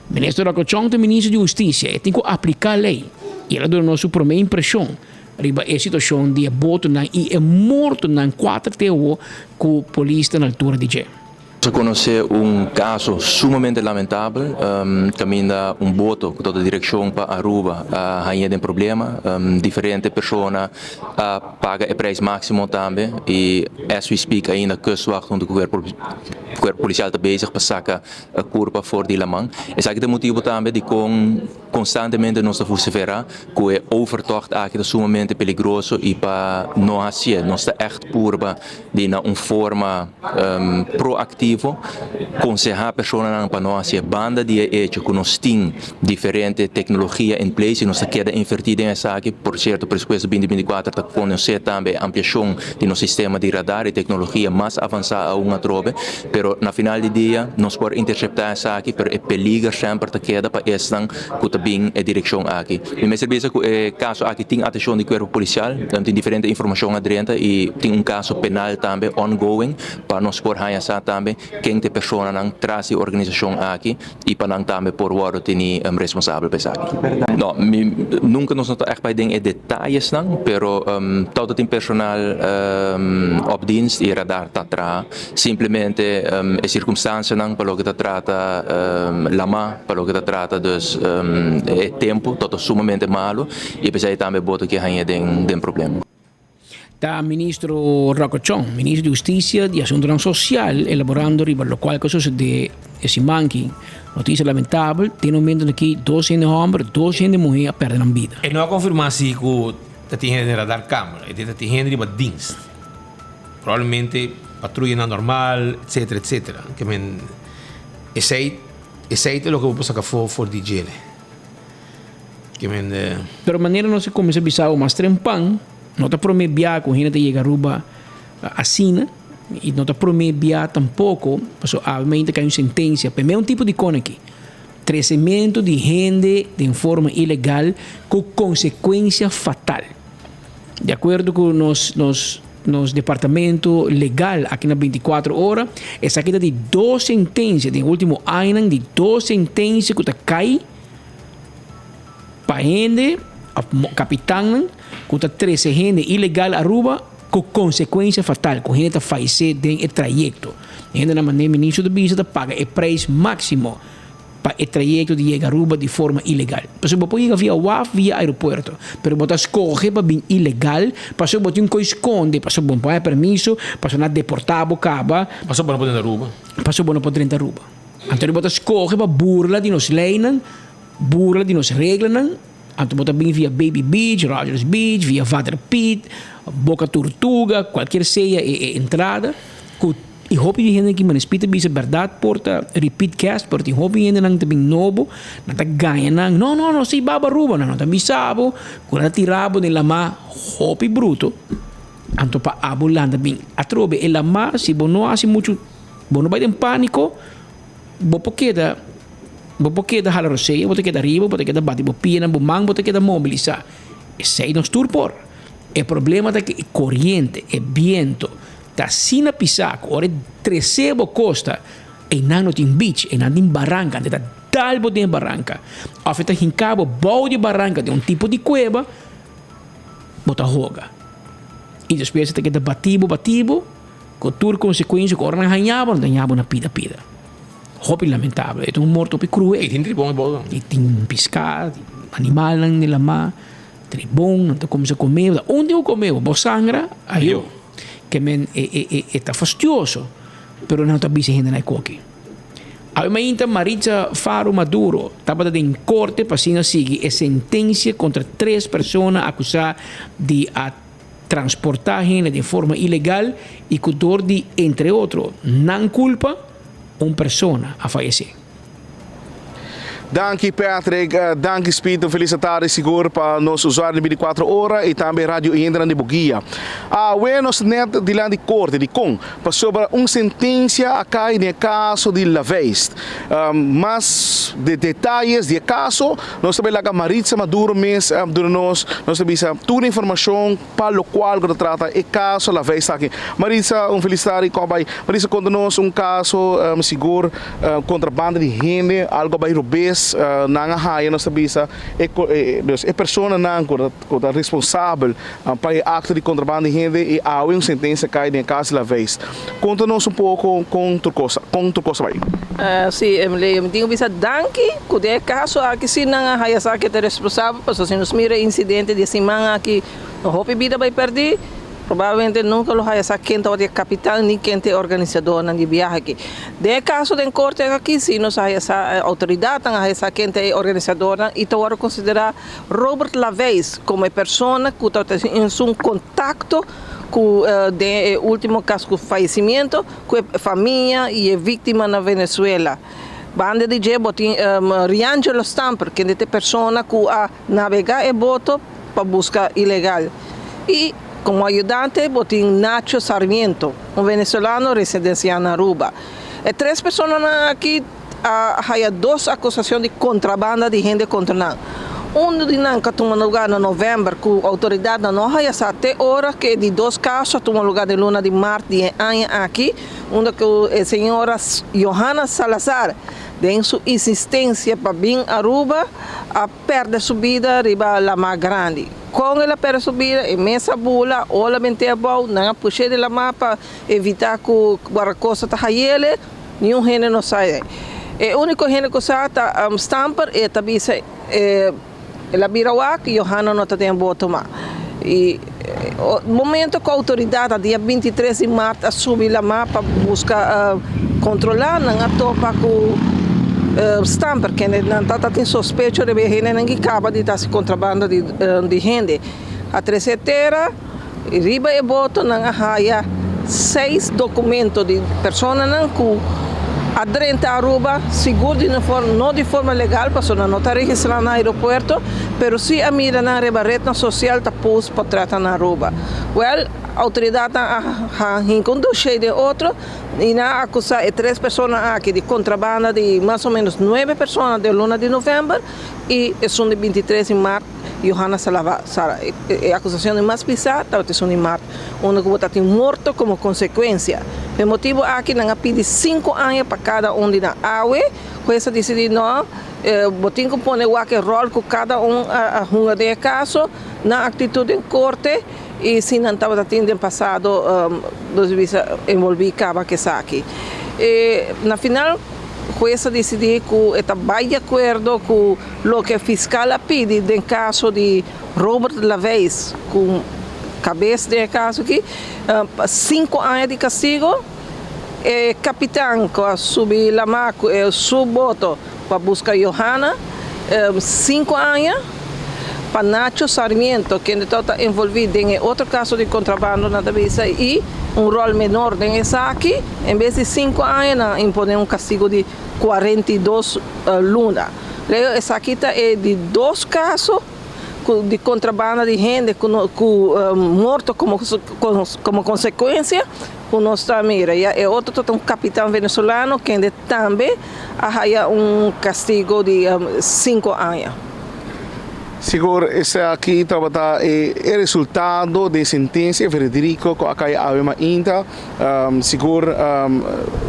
Minister Rocco Chong ta minister di hustisia, e tin ku apliká lei i el a duna nos su promé impreshon riba e situashon di e botonan i e mortonan kuater te awo ku polis ta na altura di dje. Nos a conoce un caso sumamente lamentabel caminda un boto cu ta ta direccion pa Aruba a haña den problema. Diferente persona a paga e prijs maximo tambe y as we speak ainda Kustwacht hunto cu Cuerpo Policial ta bezig pa saca curpa for di laman. Esaki ta e motibo tambe dicon Constantemente nos ta vocifera cu e overtocht aki ta sumamente peligroso y pa no hacié nos ta echt purba di na un forma proactivo conseha personanan pa no hacié. Banda di e hecho cu nos tin diferente tecnologia in place y nos ta keda inverti den esaki, por cierto presupuesto binti binti kuater ta conoce tambe e ampliacion di nos sistema di radar y tecnologia mas avansa aun atrobe. Pero na final di dia nos por intercepta esaki pero e peliger semper ta keda pa esnan cu ta bin e direccion aki. Mi mester bisa cu e caso aki tin atencion di cuerpo policial, tin diferente informacion a drenta y tin un caso penal tambe ongoing pa nos por haya sa tambe ken ta e personanan tras di e organisacion aki y pa nan tambe por wordo teni responsabel pa esaki. No, mi nunca nos no ta echt bay den e detayesnan, pero tawata tin personal op dienst y radar ta traha. Simplemente e circunstancianan pa loke ta trata lama, pa loke ta trata dus e tempo tawata sumamente malo y p'esey tambe boto ke haña den problema. Ta Ministro Rocco Chong, Ministro di Husticia di Asuntonan Social, elaborando riba locual cu a sucede e siman aki. Noticia lamentabel, tin un momento aki dos hende homber, dos hende muhe a perde nan bida. E no a confirma si cu ta tin hende den radar camera, e ta tin hende riba dienst. Probablemente patruyanan normal, etcetera, etcetera. Ke men esey, esey ta loke bo por saca afo for di djele. Ke men. Pero manera nos a cuminsa bisa awo mas trempan, no ta prome bia cu hende ta yega Aruba asina y no ta prome bia tampoco, pasobra awe mainta cay un sentencia p'e meun tipo di con aki, trecemento di hende den forma ilegal cu consecuencia fatal. Di acuerdo cu nos nos nos departamento legal aki na 24 ora, esaki ta di dos sentencia den ultimo añanan, di dos sentencia cu ta cay pa hende of capitannan cu ta trece hende ilegal Aruba cu consecuencia fatal, cu hende ta fallece den e trayecto. Hendenan manera ministro ta bisa ta paga e prijs maximo pa e trayecto di yega Aruba di forma ilegal. Pasobra bo por yega via waf, via aeropuerto, pero bo ta scoge pa bin ilegal pasobra bo tin cu sconde, pasobra bo no por haya permiso, pasobra nan a deporta bo caba. Pasobra bo no por drenta Aruba. Pasobra bo no por drenta Aruba. Anto bo ta scoge pa burla di nos leynan, burla di nos reglanan, anto bo ta bin via Baby Beach, Rogers Beach, via Vader Piet, Boca Tortuga, cualkier sea e entrada cu Y hopi di hende ki Manis Pieter bisa berdad por ta repeat guest pero tin hopi hendenan ta bin nobo nan ta gaña nan no no no si baba Aruba nan no ta bisa bo cu nan ta tira bo den lama hopi bruto anto pa abo lanta bin atrobe e lama si bo no haci mucho bo no bay den panico bo por keda bo por keda hala rosea bo ta keda ariba bo ta keda bati bo pianan bo man bo ta keda mobilisa esey nos tur por e problema ta cu e coriente e biento. Ta asina pisá ku ora e tresé bo kosta, einan no tin beach, einan tin baranka, anto e ta dal bo den e baranka. Òf e ta hinká bo bou di e baranka den un tipo di kueba, bo ta hoga. I despues e ta keda batí bo, batí bo, ku tur konsekuensia ku ora nan haña bo, nan ta haña bo na pida pida. Hopi lamentabel, e ta un morto hopi kruel. I tin tribon e bou. I tin piská, animalnan den lamá, tribon, nan ta kuminsá kome bo. Unda ku kome bo, bo sangra, ayo. Ke men e e e e ta fastioso, pero nan ta bisa hende na e koki. Awe mainta Maritza Faro Maduro tabata den korte pa asina sigui e sentensia kontra tres persona akusá di a transportá hende den forma ilegal i ku dor di entre otro nan kulpa un persona a fayesé. Danki Patrick, danki Speed, un felis atardi sigur pa nos usuario di 24 ora y tambe radio oyentenan di Boguia. Awe nos net dilanti corte, dicon? Pasobra un sentencia a cay den e caso di Laveist. Mas de detayes di e caso nos ta bay laga Maritza Maduro mes duna nos, nos ta bisa tur informacion pa locual cu ta trata e caso Laveist aki. Maritza, un felis tardi, con a bay? Maritza, conta nos un caso sigur. Contrabanda di hende, algo a bay robes, nan a haya nos ta bisa e dus e personanan cu ta responsabel pa e acto di contrabanda di hende y awe un sentencia cay den e cas di Laveist. Conta nos un poco con tur cosa, con tur cosa bay. Si, Emilio, mi tin cu bisa danki cu den e caso aki si nan a haya sa ke ta responsabel, pasobra si nos mira e incidente di e siman aki, hopi bida bay perdi. Probablemente nunca lo haya sa ken tabata e capitan ni ken ta e organisadornan di biahe aki. Den e caso den corte aki si nos a haya sa, e autoridadnan a haya sa ken ta e organisadornan y ta worde considera Robert Laveis como e persona cu tabata en su contacto cu den e ultimo caso cu fayecimiento cu e famia y e victima na Venezuela. Banda di dje bo tin Riangelo Stamper kende ta e persona cu a nabega e boto pa busca ilegal y como ayudante bo tin Nacho Sarmiento, un venezolano residencia na Aruba. E tres personanan aki a haya dos acusacion di contrabanda di hende contra nan. Un di nan cu a tuma lugar na november cu autoridadnan no a haya sa te ora cu e di dos caso a tuma lugar den luna di mart di e aña aki, unda cu e señora Johanna Salazar den su insistencia pa bin Aruba a perde su bida riba lamá grandi. Kon el a perde su bida? E mes a bula, ola bent'é abou, nan a push'é di lamá pa evitá ku guardakosta ta hay'el, niun hende no sa ei. E úniko hende ku sa ta Stamper, e ta bisa el a bira wak, Johanna no ta den boto mas. I momento ku outoridat a dia 23 di mart a subi lamá pa buska kontrolá, nan a topa ku Stamper, kende nan tabata tin sospecho riba e hendenan ki kaba di ta hasi kontrabando di hende. A trese tera i riba e boto nan a haya seis dokumento di personanan ku a drenta Aruba sigur di un forma, no di forma legal pasobra nan no ta registrá na aeropuerto, pero si a mira nan riba retnan sosial ta post portretnan na Aruba. Wèl, outoridatnan a hinka un doshé den otro i nan a akusá e tres persona aki di kontrabanda di mas o ménos nuebe persona den luna di novèmber i esun di bintitres di mart, Johanna Salava Sara. E akusashon di mas pisá tabata esun di mart, unda ku bo ta tin morto komo konsekuensia. Pa e motibu aki nan a pidi sinku aña pa kada un di nan. Awe, hues a disidí no, bo tin ku pone wak e ròl ku kada un a hunga den e kaso, nan aktitut den korte i si nan tabata tin den pasado, nos bisa, envolví kaba ku esaki. E na final hues a disidí ku e ta bai di akuerdo ku loke fiskal a pidi den kaso di Robert Laveis ku kabes den e kaso aki, pa sinku aña di kastigo. E kapitan ku a subi lamá ku e su boto pa buska Johanna, sinku aña. Pa Nacho Sarmiento, kende tabata envolví den e otro kaso di kontrabando nan ta bisa i un ròl menor den esaki, en bes di sinku aña nan a imponé un kastigu di 42 luna. Leo esaki ta e di dos kaso ku di kontrabanda di hende ku ku morto komo komo konsekuensia ku nos ta mira. Ya e otro ta un kapitan venezolano kende tambe a haya un kastigu di sinku aña. Sigur esaki tabata e resultado di e sentencia e veredicto cu a cay awe mainta. Sigur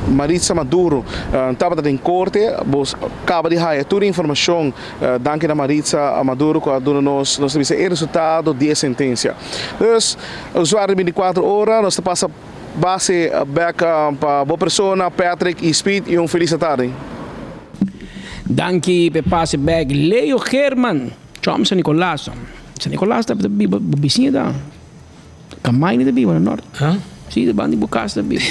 Maritza Maduro tabata den corte. Bo caba di haya tur e informacion. Danki na Maritza Maduro cu a duna nos, nos ta bisa e resultado di e sentencia. Dus, usuario di binticuatro ora, nos ta pasa base bek pa bo persona Patrick y Speed y un feliz atardi. Danki p'e pase bek Leo Geerman, Chom San Nicolas. San Nicolas ta biba bo bisiña ta. Kamaini ta biba na nort. Si, ta banda di bo kas ta biba.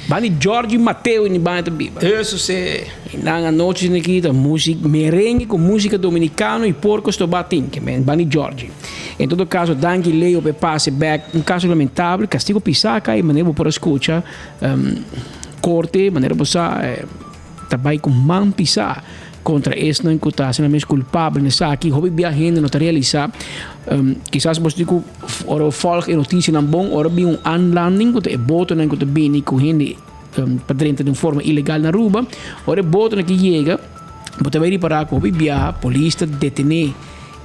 Banda di George Mateo ni banda ta biba. Eso si. I nan anochi aki ta musik merengue ku musika dominikano i porko stobá tin ke men banda di George. En todo kaso danki Leo p'e pase bek. Un kaso lamentabel, kastigo pisá kai manera bo por a skucha korte manera bo sa. Ta bai ku man pisá kontra esnan ku ta hasi nan mes kulpabel na esaki. Hopi bia hende no ta realisá. Kisas bo di ku ora bo fòlg e notisianan bon, ora bin un aanlanding ku ta e botonan ku ta bini ku hende pa drenta den forma ilegal na Aruba, ora e botonan aki yega, bo ta bai ripará ku hopi biaha polis ta detené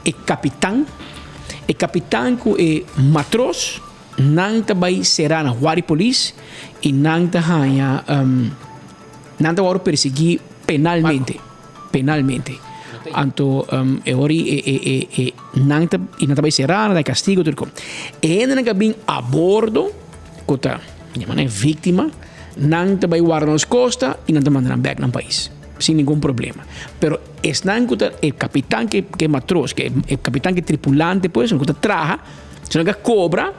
e kapitan, e kapitan ku e matros. Nan ta bai será na Huari Polis i nan ta haña nan ta wòrdu persiguí penalmente, penalmente. Anto e ora e e e e nan ta i nan ta bai será, nan ta kastigo tur kos. E hendenan ku a bin a bordo ku ta yama nan víktima, nan ta bai warda nos kosta i nan ta manda nan bèk nan pais sin ningun problema. Pero esnan ku ta e kapitan ku e matros, ku e kapitan ku e tripulante pues ku ta traha. Si nan ka kobra,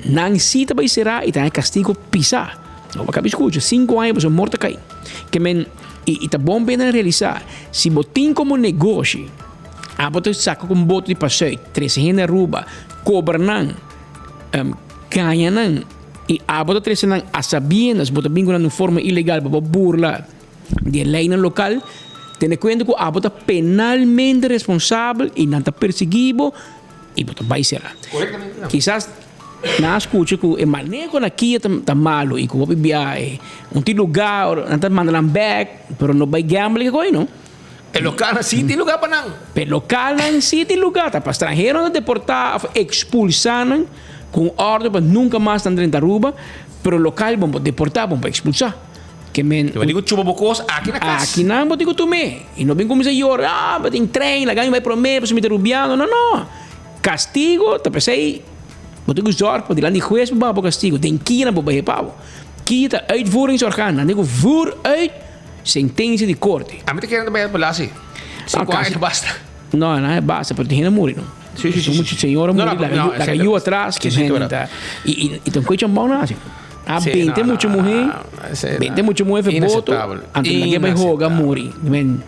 nan si ta bai será i ta haña kastigo pisá. Bo a kaba di skucha, sinku aña boso morto kai. Ke men, i i ta bon pa nan realisá, si bo tin komo negoshi, abo ta saka ku un boto di pasùit, trese hende Aruba, kobra nan, gaña nan, i abo ta trese nan a sabiendas, bo ta bin ku nan di un forma ilegal pa bo burla di e leinan lokal, tene kuenta ku abo ta penalmente responsabel i nan ta persiguí bo, i bo ta bai sera. Kisas nan a skucha ku e maneho na kia ta malu i ku hopi biahe un tin lugá ora nan ta manda nan bèk pero no bai gambling ku no. E lokalnan sí tin lugá pa nan. E lokalnan sí tin lugá ta pa stranheronan ta deportá òf ekspulsá nan ku un òrdu pa nunka mas nan drenta Aruba pero lokal bon por deportá bon por ekspulsá. Ke men. Bo tin ku chupa bo kos aki na kas. Aki nan bo tin ku tum'é. I no bin kuminsá yora, ah, bo tin trein, laga mi bai promé pasobra mi ta rubiano. No, no. Kastigo ta p'esei bo tin ku zòrg pa dilanti di hues bo baha bo kastigo. Den kia nan bo bai pa bo. Kia ta uitvoeringsorgaan. Nan tin ku voer uit sentensia di korte. Ami ta kere nan ta bai apelá si. Sinku aña ta basta. No, nan e basta, pero tin hende a muri no. Sí, sí, sí. Muchu señora muri, laga yu atras. Sí, sí, ta. I ta un koichi ambao nan hasi. A bente mucha muhé, bente mucha muhé fe boto, anto nan ke bai hoga muri. Men,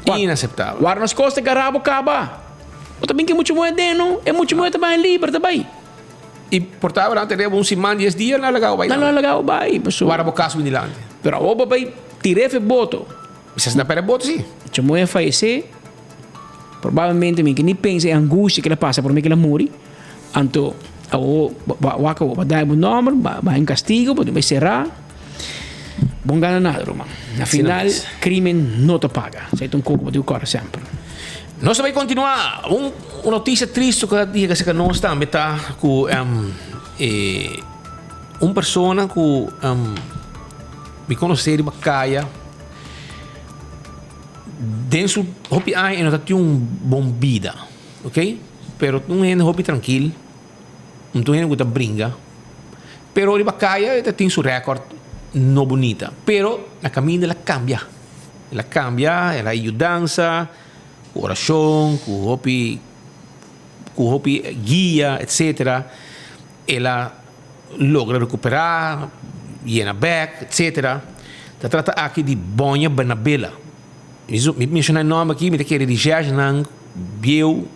Inaceptabel. Wara nos kos ta garabo kaba. Bo ta bin ke mucha muhé den no, e mucha muhé ta bai liber ta bai. I por ta abraham tene un siman dies dia nan a laga bo bai. Nan a laga bo bai. Wara bo kas bin dilanti. Pero awor bo bai tir'é fe boto. Bisa si nan perde boto si. Mucha muhé fayesé, probablemente mi ke ni pensa e angustia ke el a pasa promé ke el a muri. Anto awo wak awo ba dai bo nomber, ba ba un castigo, bo bai sera. Bon gana nada, ruman. Na final, crimen no ta paga. Esei ta un koko bo tin ku kòrda semper. Nos ta bai kontinuá. Un notisia tristu ku a yega serka nos tambe ta ku e un persona ku mi konosé riba kaya den su hopi aña e no ta tin un bon bida. Ok, pero un hende hopi trankil, un tur hende ku ta bringa, pero riba kaya e ta tin su rèkòrt. no bunita. Pero na kaminda el a kambia. El a kambia, el a yudansa, ku orashon, ku hopi ku hopi guia, etcetera. El a logra rekuperá, yena bèk, etcetera. Ta trata aki di Boña Bernabela. Mi menshoná e nòmber aki, mi ta kere di jèsnan bieu,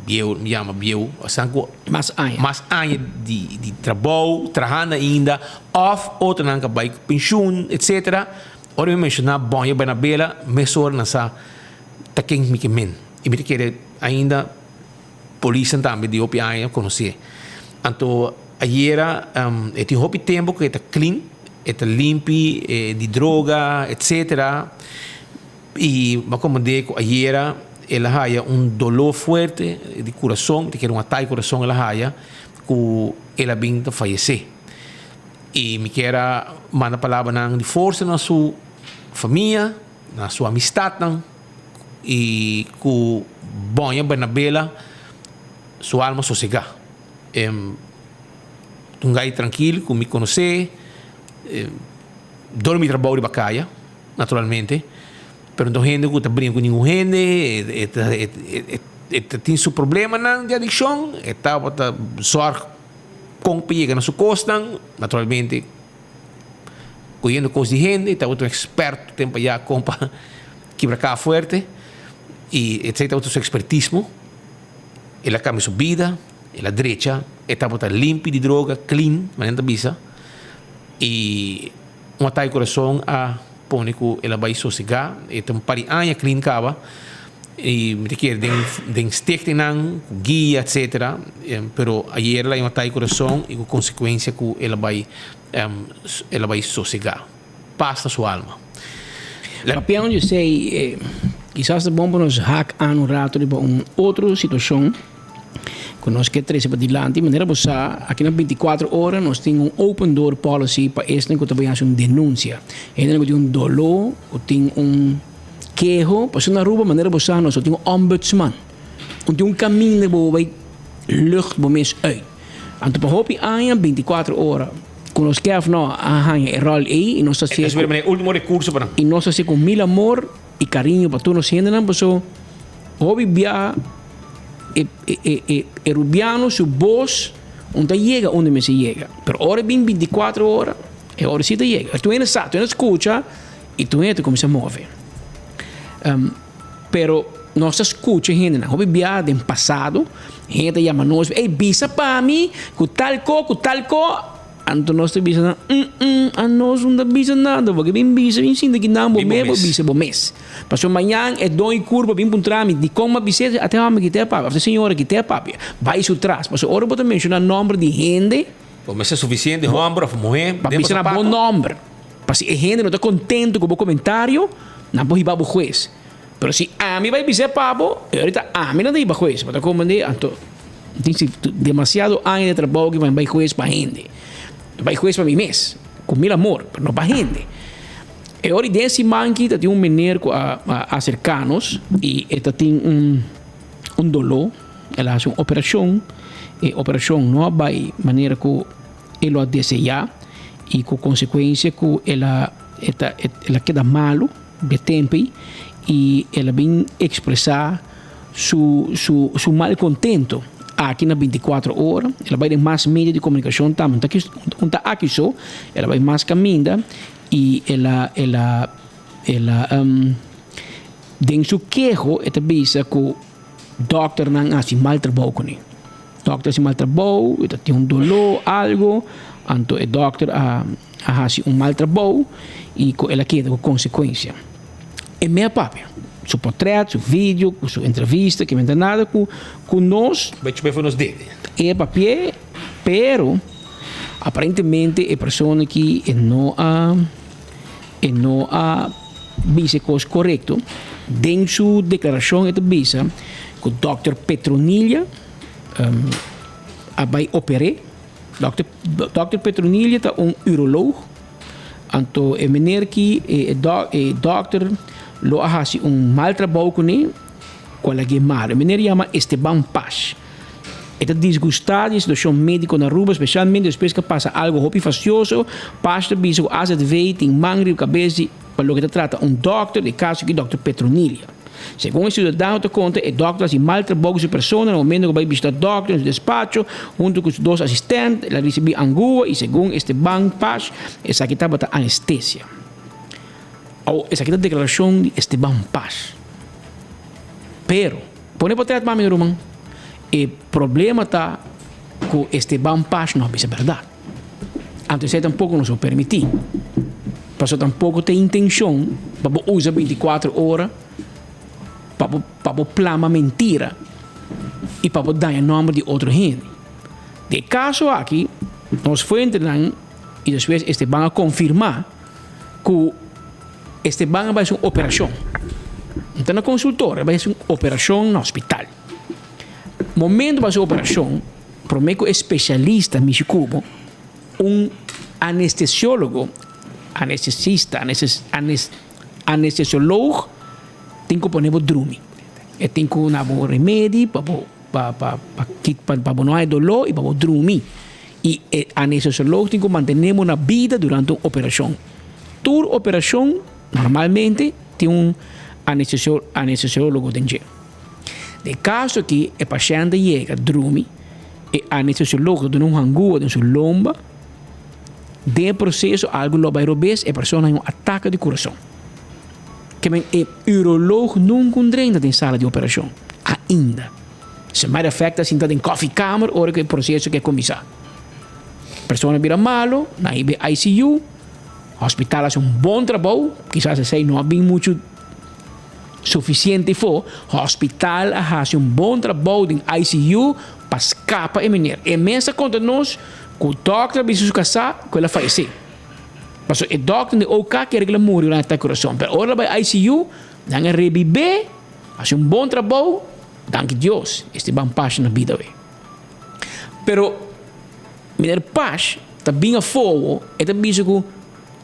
bieu, mi yama bieu, esnan ku Mas aña. mas aña di di trabou, trahando ainda, òf otronan ku a bai ku penshun, etcetera. Ora mi menshoná Boña Bernabela, mesora nan sa ta ken mi ke men. I mi ta kere ainda polisnan tambe di hopi aña konosé. Anto ayera e tin hopi tempu ku e ta clean, e ta limpi di droga etcetera i mi a komprendé ku ayera el a haya un doló fuerte di kurason, mi ta kere un atake di kurason el a haya ku el a bin ta fayesé. I mi kier a manda palabranan di forsa na su famia, na su amistatnan i ku Boña Bernabela su alma sosegá. Un gai trankil ku mi konosé, dor mi trabou riba kaya, naturalmente, pero no ta un hende ku ta bringa ku ningun hende, e ta tin su problemanan di adikshon, e tabata zòrg kon pa yega na su kosnan, naturalmente koyendo kos di hende, e tabata un eksperto tempu ayá kon pa kibra kaha fuerte, i esei tabata su ekspertismo. El a kambia su bida, el a drecha, e tabata limpi di droga, clean, manera nan ta bisa, i un atake di kurason a pone ku el a bai sosegá. E ta un par di aña clean kaba i mi ta kere den den stichtingnan ku guia etcetera, pero ayer el a haña un atake di kurason i ku konsekuensia ku el a bai el a bai sosegá. Pas na su alma. Papiando di esei, kisas ta bon pa nos hak aan un rato riba un otro situashon ku nos ke trese padilanti. Manera bo sa, aki na bintikuater ora nos tin un open door policy pa esnan ku ta bai hasi un denunsia. Hendenan ku tin un doló, ku tin un keho. Pasobra na Aruba, manera bo sa, nos no tin un ombudsman. No tin un kaminda ku bo bai lucht bo mes uit. Anto pa hopi aña, bintikuater ora. Ku nos ke òf no a haña e ròl ei i nos ta hasié ku. E último rekurso pa nan. I nos ta hasié ku mil amor i kariño pa tur nos hendenan paso hopi biaha e e e e rubiano su bos un ta yega unda mester yega pero ora e bin bintikuater ora e ora si ta yega tur hende sa tur hende skucha i tur hende ta kuminsá move pero nos ta skucha hendenan hopi biaha den pasado hende ta yama nos ey bisa pa mi ku tal ko ku tal ko anto nos ta bisa nan mm anos no ta bisa nada bo ke bin bisa bin sinta kinan bo mes bo bisa bo mes pasobra mañan e don kurpa bin puntra mi dikon mi a bisa ate hòmber ki te a papia òf te señora ki te a papia bai su tras pasobra ora bo ta menshoná nòmber di hende Bo mester sufisiente hòmber òf muhé pa bisa nan bo nòmber. Pa si e hende no ta contento cu bo comentario, nan por hiba bo huez. Pero si ami bay bis'é pa bo, e ora ta ami nan ta hiba huez. Bo ta comprende? Anto, tin si demasiado aña di trabou ki bay huez pa hende. Bay huez pa mi mes, cu mil amor, pero no pa hende. E ora den siman aki ta tin un meneer cu a acerca nos y e ta tin un un dolor, el a haci un operacion, e operacion no a bay manera cu e lo a deseá i ku konsekuensia ku el a e ta el a keda malu de tempu ei i el a bin ekspresá su su su malkontento aki na bintikuater ora. El a bai den mas medio di komunikashon tambe, no ta aki no ta aki so, el a bai mas kaminda i el a el a el a den su keho e ta bisa ku dòkternan a hasi mal trabou kuné. Dokter hasi mal trabou, e ta tin un doló, algo, anto e dokter a a hasi un mal trabou i ku el a keda ku konsekuensia. E mea papia, su portret, su video, ku su entrevista, ke mester nada ku ku nos. Bai chup'é for nos dede. E papi'é, pero aparentemente e persona aki e no a e no a bisa e kos korekto. Den su deklarashon e ta bisa ku dòkter Petronilla a bai oper'é. Dòkter dòkter Petronilla ta un uroloog. Anto e meneer ki e e dòkter lo a hasi un mal trabou kuné ku a lag'é mal. E meneer yama Esteban Pash. E ta disgustá di e situashon médiko na Aruba, spesialmente despues ku a pasa algu hopi fastioso. Pash ta bisa ku AZV tin man riba kabes di pa loke ta trata un dòkter, den kaso aki dòkter Petronilia. Segun e siudadano ta konta, e dòkter a hasi mal trabou ku su persona na momento ku bai bishita dòkter den su despacho huntu ku su dos asistènt. El a risibí angua i segun Esteban Pash esaki tabata anestesia. Awo esaki ta deklarashon di Esteban Pash. Pero, pone potret mami no ruman, e problema ta ku Esteban Pash no a bisa bèrdat. Anto esei tampoko nos por permití. Pasobra tampoko ta e intenshon pa bo usa bintikuater ora pa bo pa bo plama mentira i pa bo daña nòmber di otro hende. Den e kaso aki nos fuentenan i despues Esteban a konfirmá ku Esteban a bai hasi un operashon. No ta na konsultor, a bai hasi un operashon na hospital. Momento pa hasi operashon, promé ku e spesialista mishi ku bo, un anestesiólogo, anestesista, anestesioloog tin ku pone bo drumi. E tin ku na bo remedi pa bo pa pa pa bo no haña doló i pa bo drumi. I e anestesioloog tin ku mantené bo na bida durante un operashon. Tur operashon normalmente tin un anestesiólogo den dje. Den kaso aki e pashènt ta yega drumi, e anestesiólogo ta duna un hangua den su lomba, den e proseso algu lo bai robes, e persona haña un atake di kurason. Ke men e uroloog nunka un drenta den sala di operashon, ainda. As a matter of fact, ta sinta den kòfikamer ora ku e proseso ke kuminsá. Persona bira malu, nan hiba e ICU, hospital hasi un bon trabou, kisas esei no a bin muchu sufisiente afó, hospital a hasi un bon trabou den ICU pa skapa e meneer. E mes a konta nos ku dòkter a bisa su kasá ku el a fayesé. Pasobra e dòkter den OK kere ku el a muri durante atake kurason, pero ora el a bai ICU, nan a rebib'é, hasi un bon trabou. Danki Dios, Esteban Pash na bida awe. Pero meneer Pash ta bin afowo, e ta bisa ku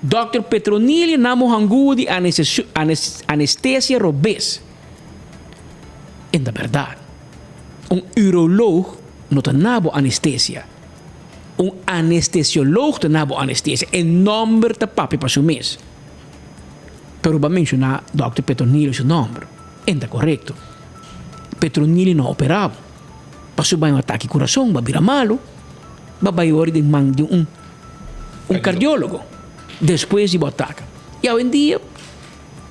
Dòkter Petronilio na mohangua di anestesia robes. En ta bèrdat. Un uroloog no ta na bo anestesia. Un anestesioloog ta na bo anestesia. E nòmber ta papia pa su mes. Pero bo a menshoná Dòkter Petronilio su nòmber. En ta korekto. Petronili no a operá bo. Pasobra bai un atake kurason, bo a bira malu, bo a bai ora den man di un un kardiólogo despues di bo ataka. I awendia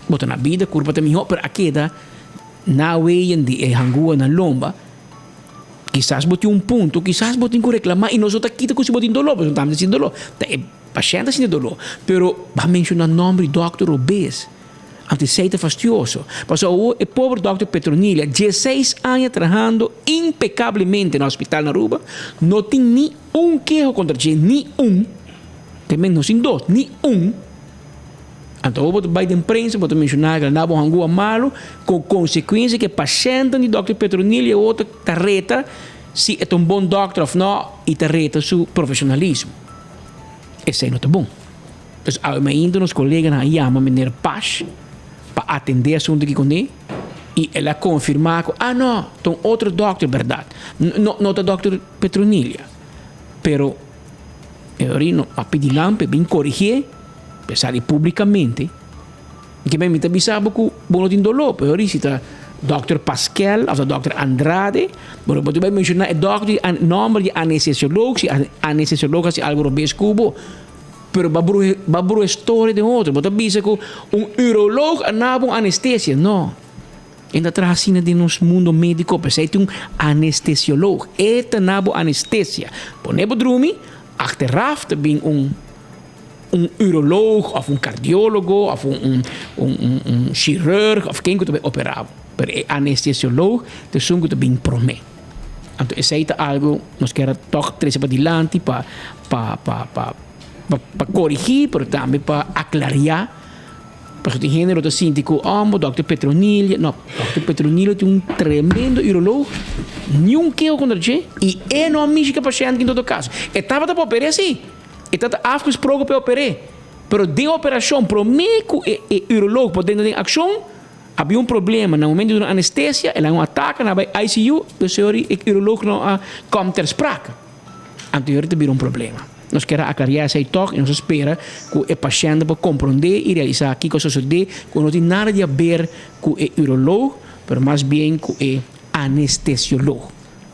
bo ta na bida, kurpa ta mihó, pero a keda na weyen di e hangua na lomba. Kisas bo tin un punto, kisas bo tin ku reklamá i nos no ta kita ku si bo tin doló, pasobra tambe ta sinti doló. Ta e pashènt ta sinti doló, pero bo a menshoná nòmber di dòkter robes. Anto esei ta fastioso. Pasobra awor e pober dòkter Petronilia, dieseis aña trahando impecablemente na hospital na Aruba, no tin ni un keho kontra dje, ni un. Te men no sin dos, ni un. Anto awor bo ta bai den prensa, bo ta menshoná ku el a naba un hangua malu, ku konsekuensia ku e pashèntnan di dòkter Petronilia awor ta ta reta si e ta un bon dòkter òf nò i ta reta su profeshonalismo. Esei no ta bon. Pues awe mainta nos koleganan a yama meneer Pash pa atendé asuntu aki kuné i el a konfirmá ku ah no, ta un otro dòkter bèrdat. No, no ta dòkter Petronilia. Pero e ora no a pidi nan pa e bin korigié, pa e sali públikamente. Ke men mi ta bisa bo ku bo no tin doló, pero si ta dòkter Paskel òf ta dòkter Andrade, bo no por bai menshoná e dòkter di nòmber di anestesiolog si anestesiolog hasi algu robes ku bo. Pero ba bruhe ba bruhe storia den otro. Bo ta bisa ku un uroloog a naba un anestesia. No. E ta traha asina den nos mundo médiko. P'esei tin un anestesioloog. E ta na bo anestesia. Pone bo drumi, achteraf ta bin un un uroloog òf un kardiólogo òf un un un un chirurg òf ken ku ta bai operá bo. Pero e anestesioloog ta esun ku ta bin promé. Anto esei ta algu nos kier a tòg trese padilanti pa pa pa pa pa korigí pero tambe pa aklariá pasobra tin hende lo ta sinti ku oh bo dòkter Petronilio no dòkter Petronilio tin un tremendo uroloog niun keho kontra dje i e no a mishi ku e pashènt en todo kaso e tabata pa oper'é si e tabata afgesproken pa e oper'é pero den operashon promé ku e uroloog por drenta den akshon. A bin un problema na momento di duna anestesia, el a un ataka, nan a bai ICU, dus e ora e uroloog no a kom ter sprake. Anto e ora ta bira un problema. Nos kier a aclaria esey tog y nos a spera cu e pashent por compronde y realisa kico a sosode, cu no tin nada di haber cu e uroloog, pero mas bien cu e anestesioloog.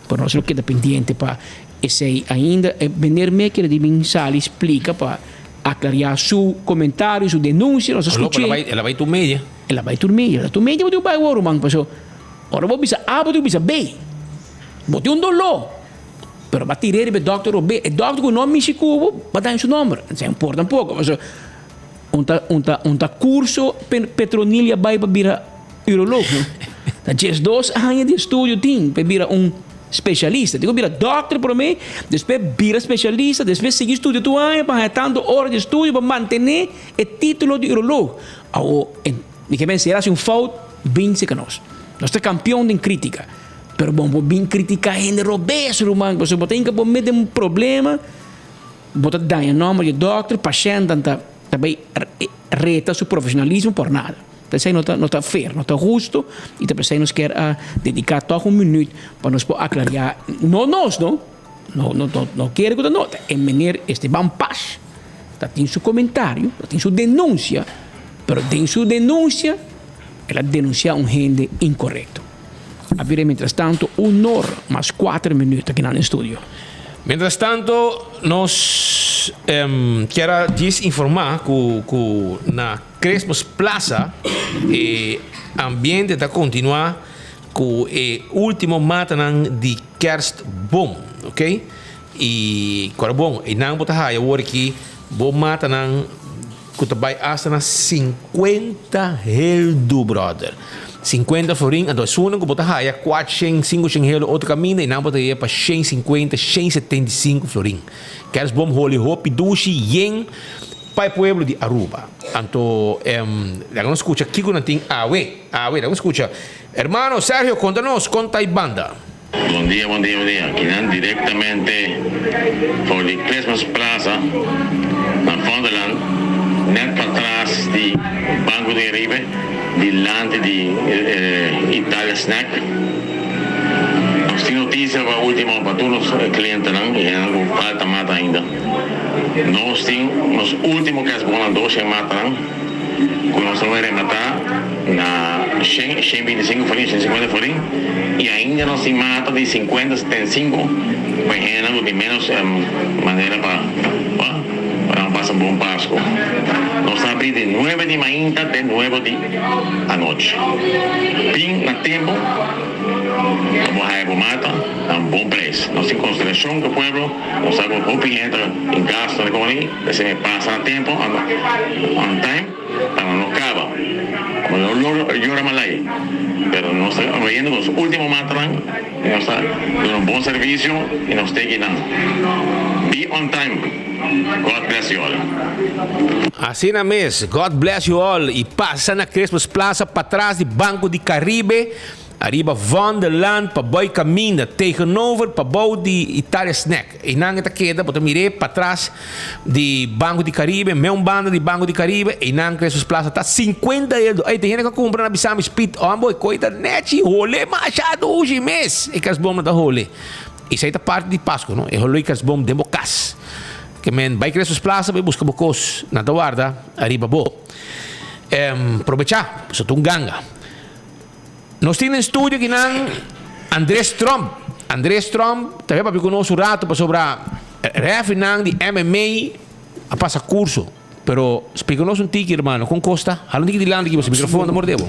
Pero nos lo keda pendiente pa esey ainda. E meneer me kere di bin sali splica pa aclaria su comentario, su denuncia. Nos a scuche. El a bay tur media. El a bay tur media. Tur media bo tin ku bay awor ruman paso ora bo bisa A bo tin ku bisa B. Bo tin un doló pero bo a tir'é riba e dòkter o B. E dòkter ku no a mishi ku bo bo a daña su nòmber. Esei no por tampoko paso un ta un ta un ta curso Petronilia bay pa bira uroloog no. Ta diesdos aña di estudio tin pa e bira un specialista. Tin ku bira dòkter promé despues bira specialista despues sigui studia tur aña pa haña tantu ora di estudio pa mantené e titulo di uroloog. Awo mi ke mester hasi un fout bin seka nos. Nos ta kampion den kritika. Pero bon bo bin kritika hende robes ruman pasobra bo ta hinka bo mes den un problema, bo ta daña nomber di e dokter, pashentan ta ta bai reta su profesionalismo por nada. Esei no ta no ta fair, no ta husto y ta p'esei nos kier a dedica tog un minuut pa nos por aclaria, no nos no, no no no kere cu ta no, ta e meneer Esteban Pash ta tin su comentario, ta tin su denuncia, pero den su denuncia el a denuncia un hende incorrecto. A bira mientras tanto un or mas cuater minuut aki nan den studio. Mientras tanto nos kier a djis informa cu cu na Christmas Plaza e ambiente ta continua cu e ultimo matanan di kerstboom ok y cora bon eynan bo ta haya awor aki bo matanan Cu ta bay hasta na 50 heldu brother. 50 florin, anto esunnan cu bo ta haya 400, 500 heldu otro caminda y nan bo ta haya pa 150, 175 florin. Kerstboom holi hopi dushi yen pa e pueblo di Aruba. Anto laga nos scucha kico nan tin awe, awe laga nos scucha. Hermano Sergio conta nos con ta y banda. Bon dia, bon dia, bon dia. Kinan directamente for di Christmas Plaza na Vondelland, net patras di Banco di Caribe, dilanti di Italia Snack. Nos tin noticia pa ultimo pa tur nos clientenan y hendenan cu falta mata ainda. Nos tin nos ultimo kerstbonan 200 matanan. Ku nos ta bai rematá na shen, shen binti sinku forin, shen sinkuenta forin, i ainda nos tin mata di sinkuenta, setenta i sinku pa e hendenan ku tin ménos manera pa pa nan pasa bon Pasku. Nos ta abrí di nuebe di mainta te nuebe di anochi. Bin na tempu pa bo haya bo mata na un bon preis. Nos tin konsiderashon ku e pueblo, nos sa ku hopi hende ta tin gastu na e komani. Esei pasa na tempo, on time, pa no caba. Como no loro yora malai, pero nos ta bayendo nos ultimo matanan y nos ta duna un bon servicio y nos teki nan. Be on time. God bless you all. Asina mes, God bless you all y pasa na Christmas Plaza patras di Banco di Caribe. Ariba Von der Land pa boy caminda tegenover pabou di Italia Snack. Eynan e ta keda, bo ta mir'é patras di Banco di Caribe, meun banda di Banco di Caribe, eynan Christmas Plaza ta 50 eldo. Ey, tin hende cu a cumpra na bisa mi Speed Ombo, e coy ta nechi hole masha dushi mes. E kerstboom no ta hole. Esey ta parti di Pasco, no? E hole kerstboom den bo cas. Ke men bay Christmas Plaza bay busca bo cos, nan ta warda ariba bo. Probecha, pasobra ta un ganga. Nos tin den studio akinan Andres Tromp. Andres Tromp ta papia ku nos un rato pasobra refinan di MMA a pasa kurso. Pero splika nos un tiki hermano, kon kos ta? Hala un tiki dilanti aki pasobra mikrofon ta morde bo.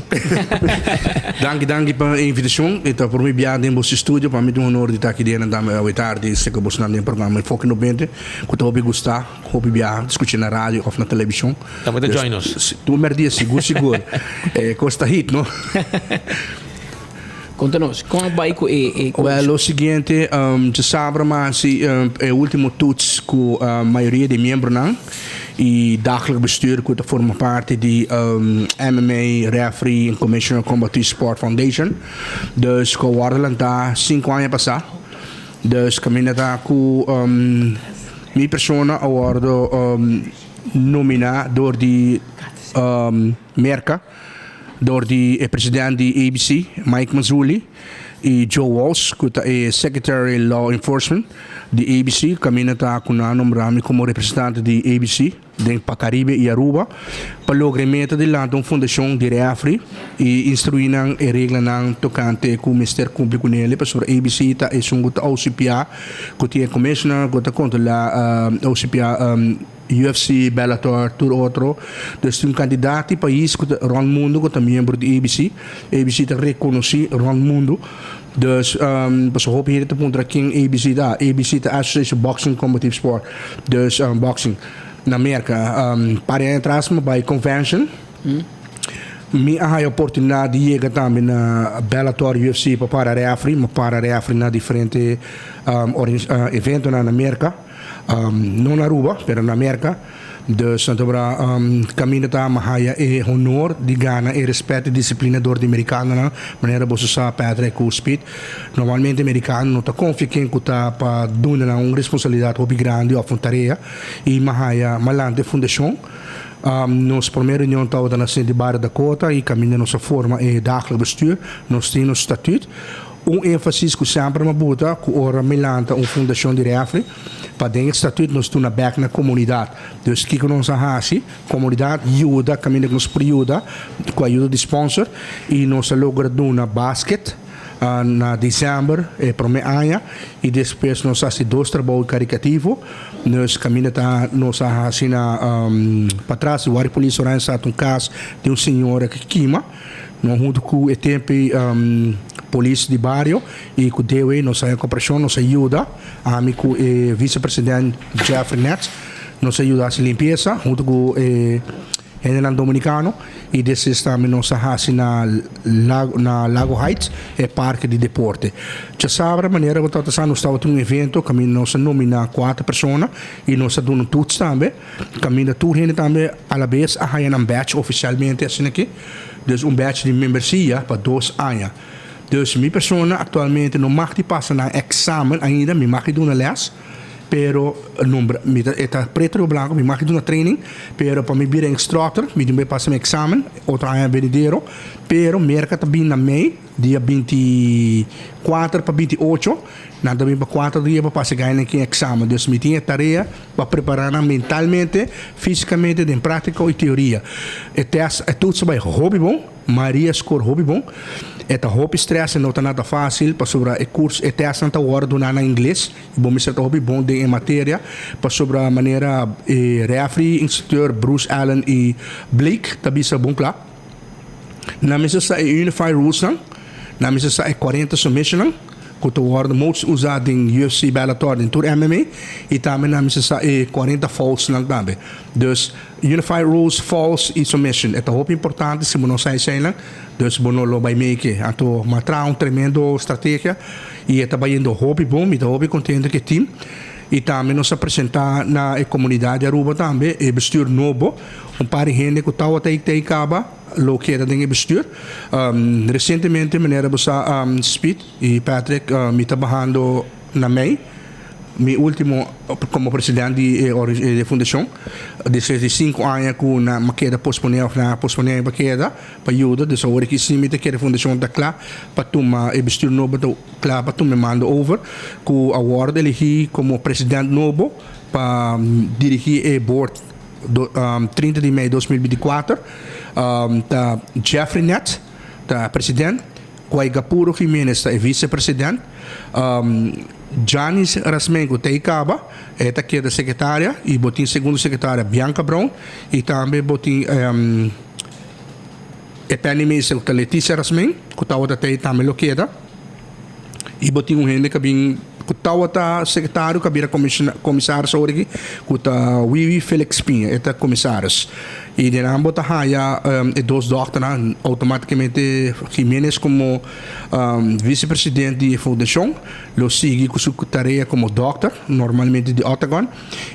Danki danki pa e invitashon. E ta prome bia den boso studio. Pa mi ta un honor di ta aki den tambe awe tardi seka bosonan den programa Enfoke 90 ku ta hopi gusta, hopi bia skucha na radio of na televishon. Ta bo ta join nos. Tur merdia sigur sigur. E kos ta hit no. Konta nos, kon a bai ku e e kos? Wèl lo siguiente, djasabra mi a hasi e ultimo toets ku mayoria di e miembronan i dagelijk bestuur ku ta forma parti di MMA Referee and Commissioner Combative Sport Foundation. Dus ku a wòrdu lantá sinku aña pasá. Dus kaminda ta ku mi persona a wòrdu Nominá dor di Merka. Dor di e president di ABC, Mike Mazzulli, y Joe Walsh, cu ta e Secretary Law Enforcement di ABC, caminda ta cu nan a nombra mi como representante di ABC den pa Caribe y Aruba, pa logra e meta di lanta un fundacion di refri y instrui nan e reglanan tocante cu mester cumpli cu nele, pasobra ABC ta esun cu ta auspia cu tin e commissioner cu ta controla auspia UFC, Bellator, tur otro. Dus tin un kantidat di pais ku ta rònt mundu ku ta miembro di ABC. ABC ta rekonosí rònt mundu. Dus pasobra hopi hende ta puntra ken ABC ta. ABC ta Association Boxing Combative Sport. Dus boxing na Merka. Un par di aña atras mi bai convention. Mi a haña oportunidat di yega tambe na Bellator, UFC pa para refri. Mi a para refri na diferente eventonan na Merka. No na Aruba, pero na Merca. Dus nan ta bra caminda ta ama haya e honor di gana e respet y disciplina door di Mericanonan. Manera boso sa Patrick cu Speed, normalmente Mericano no ta confia ken cu ta pa duna nan un responsabilidad hopi grandi of un tarea. Y ma haya malante e fundacion. Nos prome reunion tabata na Sint di Barrio Dakota y caminda nos a forma e dagelijk bestuur. Nos tin nos statuut. Un énfasis ku semper mi a buta ku ora mi lanta un fundashon di rèfri, pa den e statuut nos duna bèk na komunidat. Dus kiko nos a hasi? Komunidat yuda kaminda ku nos por yuda ku ayuda di sponsor i nos a logra duna basket na desèmber e promé aña i despues nos a hasi dos trabou karikativo. Nos kaminda ta nos a hasi na patras di Wari Polis Oranje sa ta un kas di un señora ku kima. Nos hunto cu e tempo ey polis di bario y cu DW nos a cooperacion nos a yuda ami cu e vice president Jeffrey Netz nos a yuda haci limpieza hunto cu e hendenan dominicano y despues tambe nos a haci na na Lago Heights e parke di deporte. Djasabra manera cu tabata sa nos tabatin un evento caminda nos a nomina cuater persona y nos a duna un toets tambe. Kaminda tur hende tambe alabes a haña nan badge ofisialmente asina aki. Dus un badge di membersia pa dos aña. Dus mi persona aktualmente no mag di pasa nan eksamen ainda, mi mag di duna les, pero nombra mi ta e ta preto riba blanko, mi mag di duna training, pero pa mi bira instructor mi tin bai pasa mi eksamen otro aña benidero, pero Merka ta bin na mei. Dia 24 pa 28, nan ta bin pa cuater dia pa pasa gana kin examen. Dus mi tin e tarea pa prepara nan mentalmente, fisicamente, den practico y teoria. E test, e toets a bay hopi bon, mayoria score hopi bon. E ta hopi stress, e no ta nada facil pasobra e curso, e testnan ta wordo duna na ingles y bo mester ta hopi bon den e materia pasobra manera e referee, instructeur Bruce Allen y Blake ta bisa bon cla. Nan mester sa e Unified Rulesnan, nan mester sa e 40 submissionnan ku ta wòrdu most usá den UFC, Bellator, den tur MMA, i tambe nan mester sa e 40 faultsnan tambe. Dus, Unified Rules, faults i submission e ta hopi importante, si bo no sa eseinan, dus bo no lo bai make. Anto mi a traha un tremendo strategia i e ta bayendo hopi bon, mi ta hopi kontento ku e team. I tambe nos a presentá na e komunidat di Aruba tambe e bestuur nobo. Un par di hende ku tabata ei tei kaba lo keda den e bestuur. Resientemente manera bo sa Speed i Patrick mi ta bahando na mei, mi ultimo komo president di e fundashon despues di sinku aña ku nan a keda posponé òf nan a posponé pa keda pa yuda. Dus awor aki si mi ta kere fundashon ta kla pa tuma e bestuur nobo ta kla pa tuma e mando over ku a wòrdu eligí komo president nobo pa dirigí e board. 30 di mei 2024 ta Jeffrey Nett ta president, Guaygapuro Jimenez ta e vice president, Janis Rasmenko ta e caba, e ta keda secretaria y bo tin segundo secretaria Bianca Brown y tambe bo tin e penningmeester cu ta Leticia Rasmen cu tawata ta e tambe lo keda. Y bo tin un hende cu a bin cu tawata secretario cu a bira comisaris awor aki cu ta Wiwi Felix Piña e ta comisaris. Y den nan bo ta haya e dos dokternan automaticamente Jimenez como vice president di e fundacion lo sigui cu su tarea como dokter normalmente di Octagon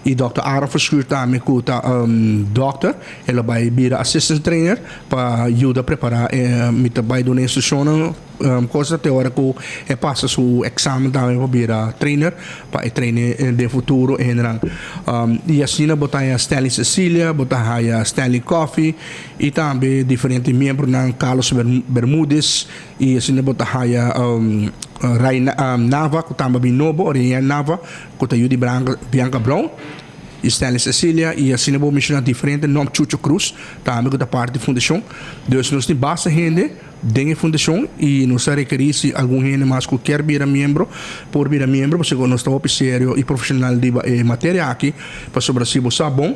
y dokter Aaron Verschuur tambe cu ta dokter e lo bay bira assistant trainer pa yuda prepara mi ta bay duna instruccionnan. Cosa te ora cu e pasa su examen tambe pa bira trainer, pa e traine den futuro e hendenan. Y asina bo ta haya Stanley Cecilia, bo ta haya Stanley Coffey y tambe diferente miembronan, Carlos Bermudez y asina bo ta haya Ray Nava cu tambe a bin nobo, Rayan Nava cu ta yu di Bianca Brown y Stanley Cecilia y asina bo menciona diferente nom, Chucho Cruz tambe cu ta parti di fundacion. Dus nos tin basta hende. Den e fundashon y nos ta rekerí si algun hende mas cu kier bira miembro por bira miembro pasobra nos ta hopi serio y profesional riba e materia aki pasobra si bo sa bon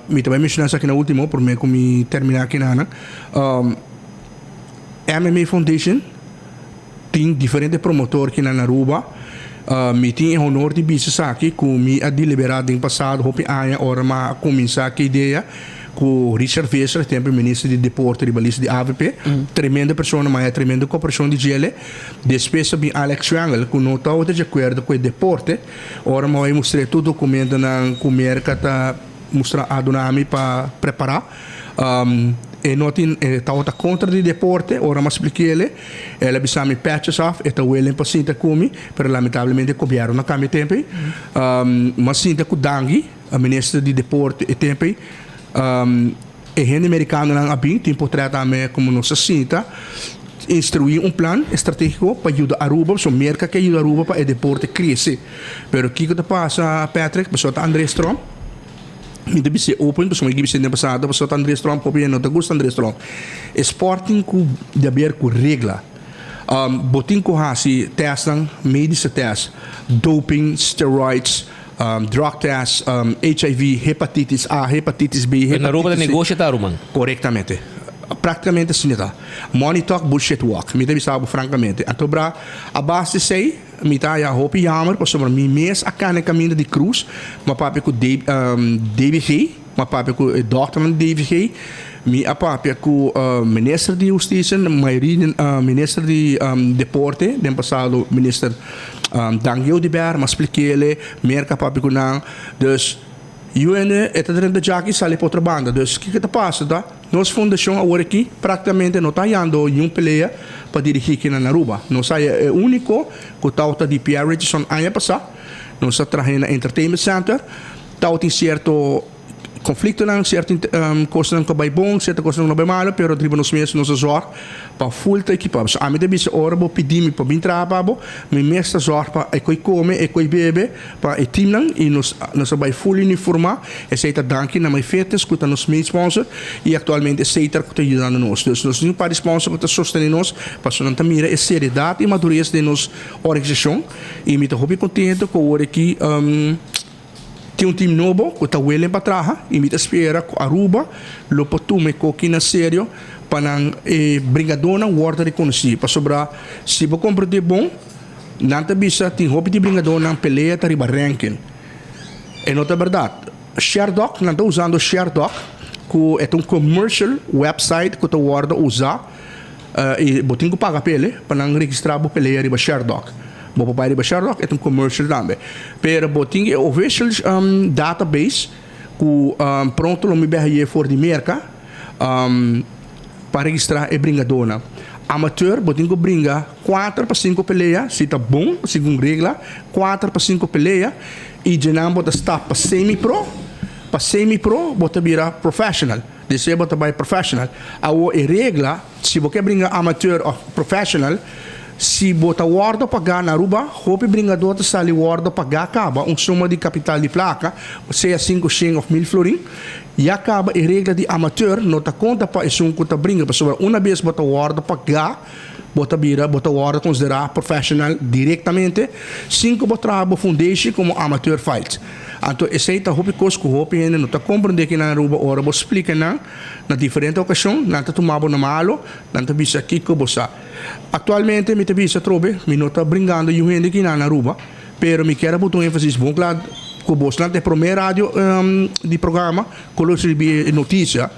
mi ta bay menciona esaki na ultimo prome cu mi termina aki nana MMA Foundation tin diferente promotor aki na Aruba mi tin e honor di bisa esaki cu mi a delibera den pasado hopi aña ora mi a cuminsa ki idea Ku Richard Visser, tempu minister di deporte riba lista di avp. Tremendo persona, maya tremendo koperashon di djele. Despues a bin Alex Schwengle, ku no tabata di akuerdo ku e deporte. Ora mi a bai mustr'é tur dokumentonan ku Merka ta mustra a duna mi pa prepará. E no tin, e tabata kontra di deporte. Ora mi a splik'é, el a bisa mi patches af, e ta willing pa sinta ku mi, pero lamentablemente gobièrnu no a kambia tempu ei. Mi a sinta ku Dangui. A minister di deporte e tempo ei, e hende merikanonan a bin, tin potret tambe komo nos a sinta, instruí un plan estrategiko pa yuda Aruba, pasobra Merka ke yuda Aruba pa e deporte krese. Pero kiko ta pasa Patrick, pasobra ta Andres Tromp, mi ta bis'é open, pasobra mi a bis'é den pasado, pasobra ta Andres Tromp, hopi hende no ta gusta Andres Tromp. E sport tin ku di haber ku regla. Bo tin ku hasi testnan, medische test, doping, steroids, Drug test, HIV, hepatitis A, hepatitis B, Pero na Aruba ta hepatitis C. negoshi ta ruman. Korektamente. Praktikamente asina ta. Money talk, bullshit walk. Mi ta bisa bo frankamente. Anto bra, a base di esei, mi ta haya hopi yamer pasobra mi mes a kana e kaminda di krus. Mi a papia ku DBG, mi a papia ku e dòkternan di DBG, mi a papia ku minister di hustisia, mayoria di minister di deporte, den pasado minister. Dank Jou di ber, m'a splik'ele, merka papia ku nan. Dus, yu-ene e ta drenta djaki i sali pa otro banda. Dus, kiko ta pasa ta, nos fundashon awor aki praktikamente no ta hayando niun pelea pa dirigí kinan na Aruba. Nos haya e úniko ku tabata di Pierre Richardson aña pasá. Nos a traha na Entertainment Center. Tabatin sierto Conflictonan, cierto cosnan cu a bay bon, cierto cosnan cu no bay malo, pero riba nos mes nos a zorg pa full ta equipa. So ami ta bisa ora bo pidi mi pa bin traha pa bo, mi mes ta zorg pa e coy come, e coy bebe pa e teamnan y nos nos a bay full uniforma. Esey ta danki na My Fitness cu ta nos main sponsor y actualmente Setar cu ta yudando nos. Dus nos tin un par di sponsor cu ta sostene nos pasobra nan ta mira e seriedad y madurez den nos organisacion y mi ta hopi contento cu awor aki Tin un team nobo cu ta willing pa traha y mi ta spera cu Aruba lo por tuma e coki na serio pa nan e bringadornan wordo reconoci. Pasobra si bo comprende bon, nan ta bisa tin hopi di bringadornan pelea ta riba ranking. E no ta berdad. Sherdog, nan ta usando Sherdog cu e ta un commercial website cu ta wordo usa y bo tin cu paga p'ele pa nan registra bo pelea riba Sherdog. Bo por bai riba Sherlock, e ta un commercial tambe. Pero bo tin e official database ku pronto lo mi bai haye for di Merka pa registra e bringadornan. Amateur bo tin ku bringa kuater pa sinku pelea, si ta bon, segun regla, kuater pa sinku pelea i djenan bo ta stap pa semi pro, pa semi pro bo ta bira professional, despues bo ta bai professional. Awor e regla. Si bo ke bringa amateur of professional, si bo ta wordo pagá na Aruba, hopi bringador ta sali wordo pagá kaba un suma di kapital di plaka, sea sinku shen of mil florin. Ya kaba e regla di amateur no ta konta pa esun ku ta bringa, pasobra una bes bo ta wordo pagá, bo ta bira, bo ta wordo konsiderá professional direktamente, sin ku bo traha bo fundeshi komo amateur fight. Anto esei ta hopi kos ku hopi hende no ta komprendé aki na Aruba ora bo splika nan. Na diferente okashon nan ta tuma bo na malo, nan ta bisa kiko bo sa. Aktualmente mi ta bisa atrobe, mi no ta bringando yu hende ki nan na Aruba, pero mi kier a put un énfasis bon kla ku bosnan ta e promé radio di programa ku lo risibi e notisia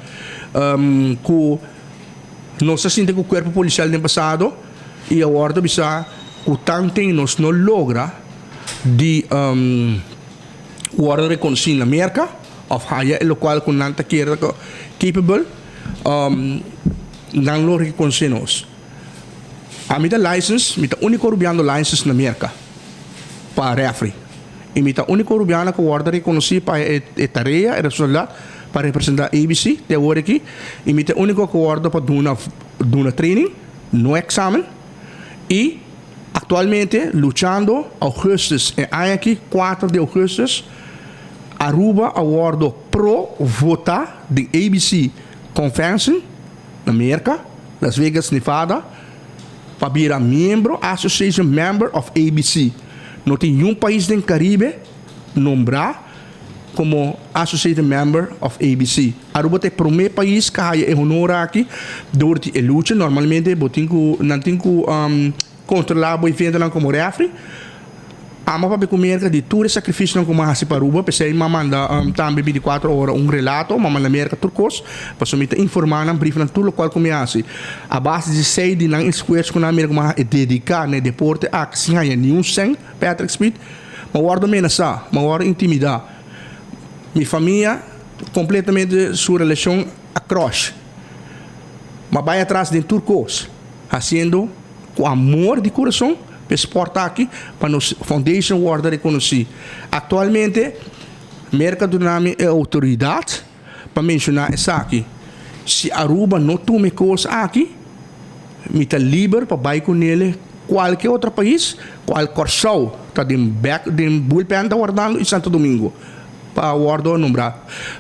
ku nos a sinti ku kuerpo polisial den pasado i awor ta bisa ku tanten nos no logra di wòrdu rekonosí na Merka. Of haya e locual cu nan ta kere ta capable, nan lo reconoce nos. Ami ta license, mi ta unico Rubiano license na Merca pa referee. Y mi ta unico Rubiano cu wordo reconoci pa e tarea, e responsabilidad pa representa ABC te awor aki. Y mi ta unico cu wordo pa duna duna training, no examen. Y actualmente luchando augustus e aña aki, cuater di augustus, Aruba a wordo pro vota den ABC Convention na Merca, Las Vegas, Nevada, pa bira miembro, Association Member of ABC. No tin niun pais den Caribe nombrá como Associated Member of ABC. Aruba ta e promé pais ka haya e honor aki dor di e lucha. Normalmente bo tin ku, nan tin ku Controla bo eventonan como refri. Ama papia cu Merca di tur e sacrificionan cu m'a haci pa Aruba. P'esey m'a manda tambe binticuatro ora un relato. M'a manda Merca tur cos. Pasobra mi ta informa nan, brief nan tur locual cu mi haci. A base di esey di nan esfuerzo cu nan a mira cu m'a dedica na e deporte aki sin haya niun cent, Patrick Smith, m'a wordo menasa, m'a wordo intimida. Mi famia completamente su relacion a crush. M'a bay atras den tur cos, haciendo. Ku amor di kurason pa e spòrt aki pa nos foundation wòrdu rekonosí. Aktualmente Merka duna mi e outoridat pa menshoná esaki. Si Aruba no tuma e kos aki, mi ta liber pa bai ku nele kualke otro pais, kual Kòrsou ta den bèk den bullpen ta wardando i Santo Domingo pa wòrdu nombrá.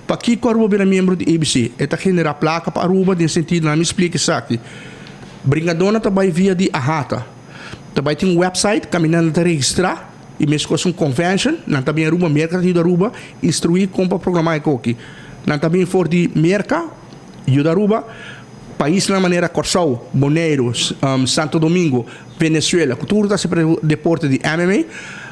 Pakiko Aruba bira miembro di ABC? E ta generá plaka pa Aruba den sentido, nan mi splika esaki. Bringadónan ta bai via di AHATA. Ta bai tin un website kaminda nan ta registrá i meskos un convention. Nan ta bin Aruba, Merka ta yuda Aruba instruí kon pa programá e koki. Nan ta bin for di Merka yuda Aruba, paisnan manera Kòrsou, Boneiru, Santo Domingo, Venezuela ku tur ta hasi deporte di MMA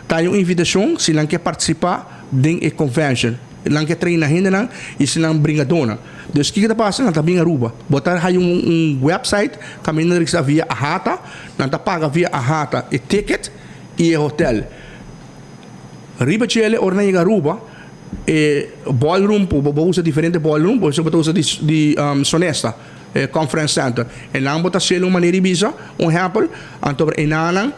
ta haña un invitashon si nan ke partisipá den e convention. Nan ke traina hendenan y si nan bringadónan. Dus kiko ta pasa? Nan ta bin Aruba. Bo ta haya un un website kaminda nan registra via AHATA. Nan ta paga via AHATA e ticket y e hotel. Riba djele ora nan yega Aruba e ballroom bo bo usa diferente ballroom bo ta usa di di Sonesta e conference center. E nan bo ta haciel un manera di bisa un ehempel anto e nan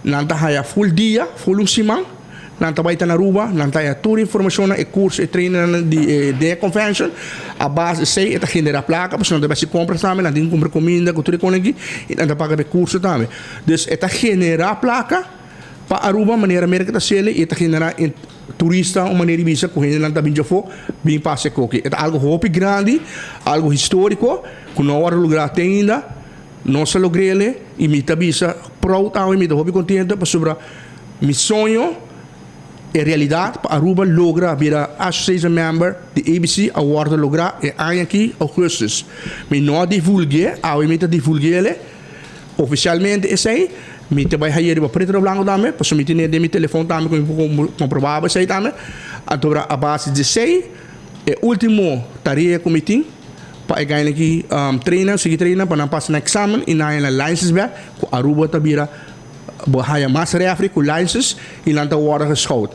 nan ta haya full dia full un siman. Nan ta bai ta na Aruba, nan ta haya tur informashonnan, e kurso, e trainingnan di e den e convention. A base di esei e ta genera plaka, pasobra nan ta bai hasi kompras tambe, nan tin ku kumpra kuminda ku tur e kos aki, i nan ta paga pa e kurso tambe. Dus e ta genera plaka pa Aruba manera Merka ta hasiel i e ta genera turista un manera di bisa ku hendenan ta bin djafó bin pasa e koki. E ta algu hopi grandi, algu historiko ku no a wòrdu logra te ainda. Nos a logr'el i mi ta bisa proud awe, mi ta hopi kontento pasobra Mi soño e realidad pa Aruba logra bira Association Member di ABC a wordo logra e aña aki augustus. Mi no a divulgue, awe mi ta divulguele oficialmente esey. Mi ta bay haye riba preto riba blanco tambe, pasobra mi tene den mi telefon tambe cu mi por comproba bo esey tambe. Anto a base di esey e ultimo tarea cu mi tin pa e gainan aki traina, sigui traina pa nan pasa nan examen y nan haya nan license bek cu Aruba ta bira. Bo haya mas refri ku license i nan ta wòrdu geschout.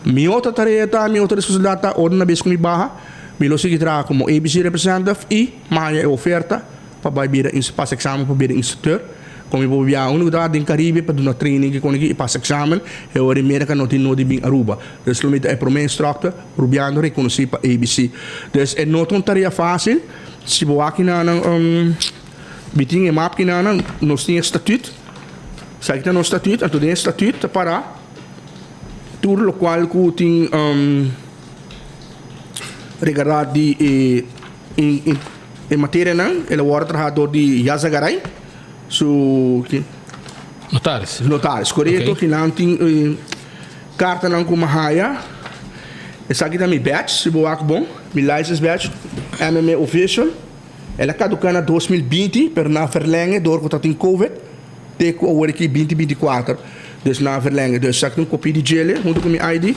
Mi otro tarea ta, mi otro responsabilidat ta, ora na bes ku mi baha, mi lo sigui traha komo ABC representative i mi haya e oferta pa bai bira pasa eksamen pa bira instrukteur. Kon mi por biaha unda ku ta den Karibe pa duna training ki kon aki i pasa eksamen, e ora i Merka no tin nodi bin Aruba. Dus lo mi ta e promé instructor rubiando rekonosí pa ABC. Dus e no ta un tarea fásil, si bo wak nan Mi tin e map kinan, nos tin e statuut. Esaki ta nos statuut, anto den e statuut ta para tur lokual ku tin regará di e e materianan. El a wòrdu traha dor di Yazagaray su Notaris. Notaris, korekto. Kinan tin kartanan ku mi a haya. Esaki ta mi badge, si bo wak bon, mi license badge, MMA official. El a kaduká na 2020, pero nan a verlenge dor ku ta tin covid te ku awor aki 2024. Dus nan a verlenge. Dus esaki ta un kopia di djele huntu ku mi ID.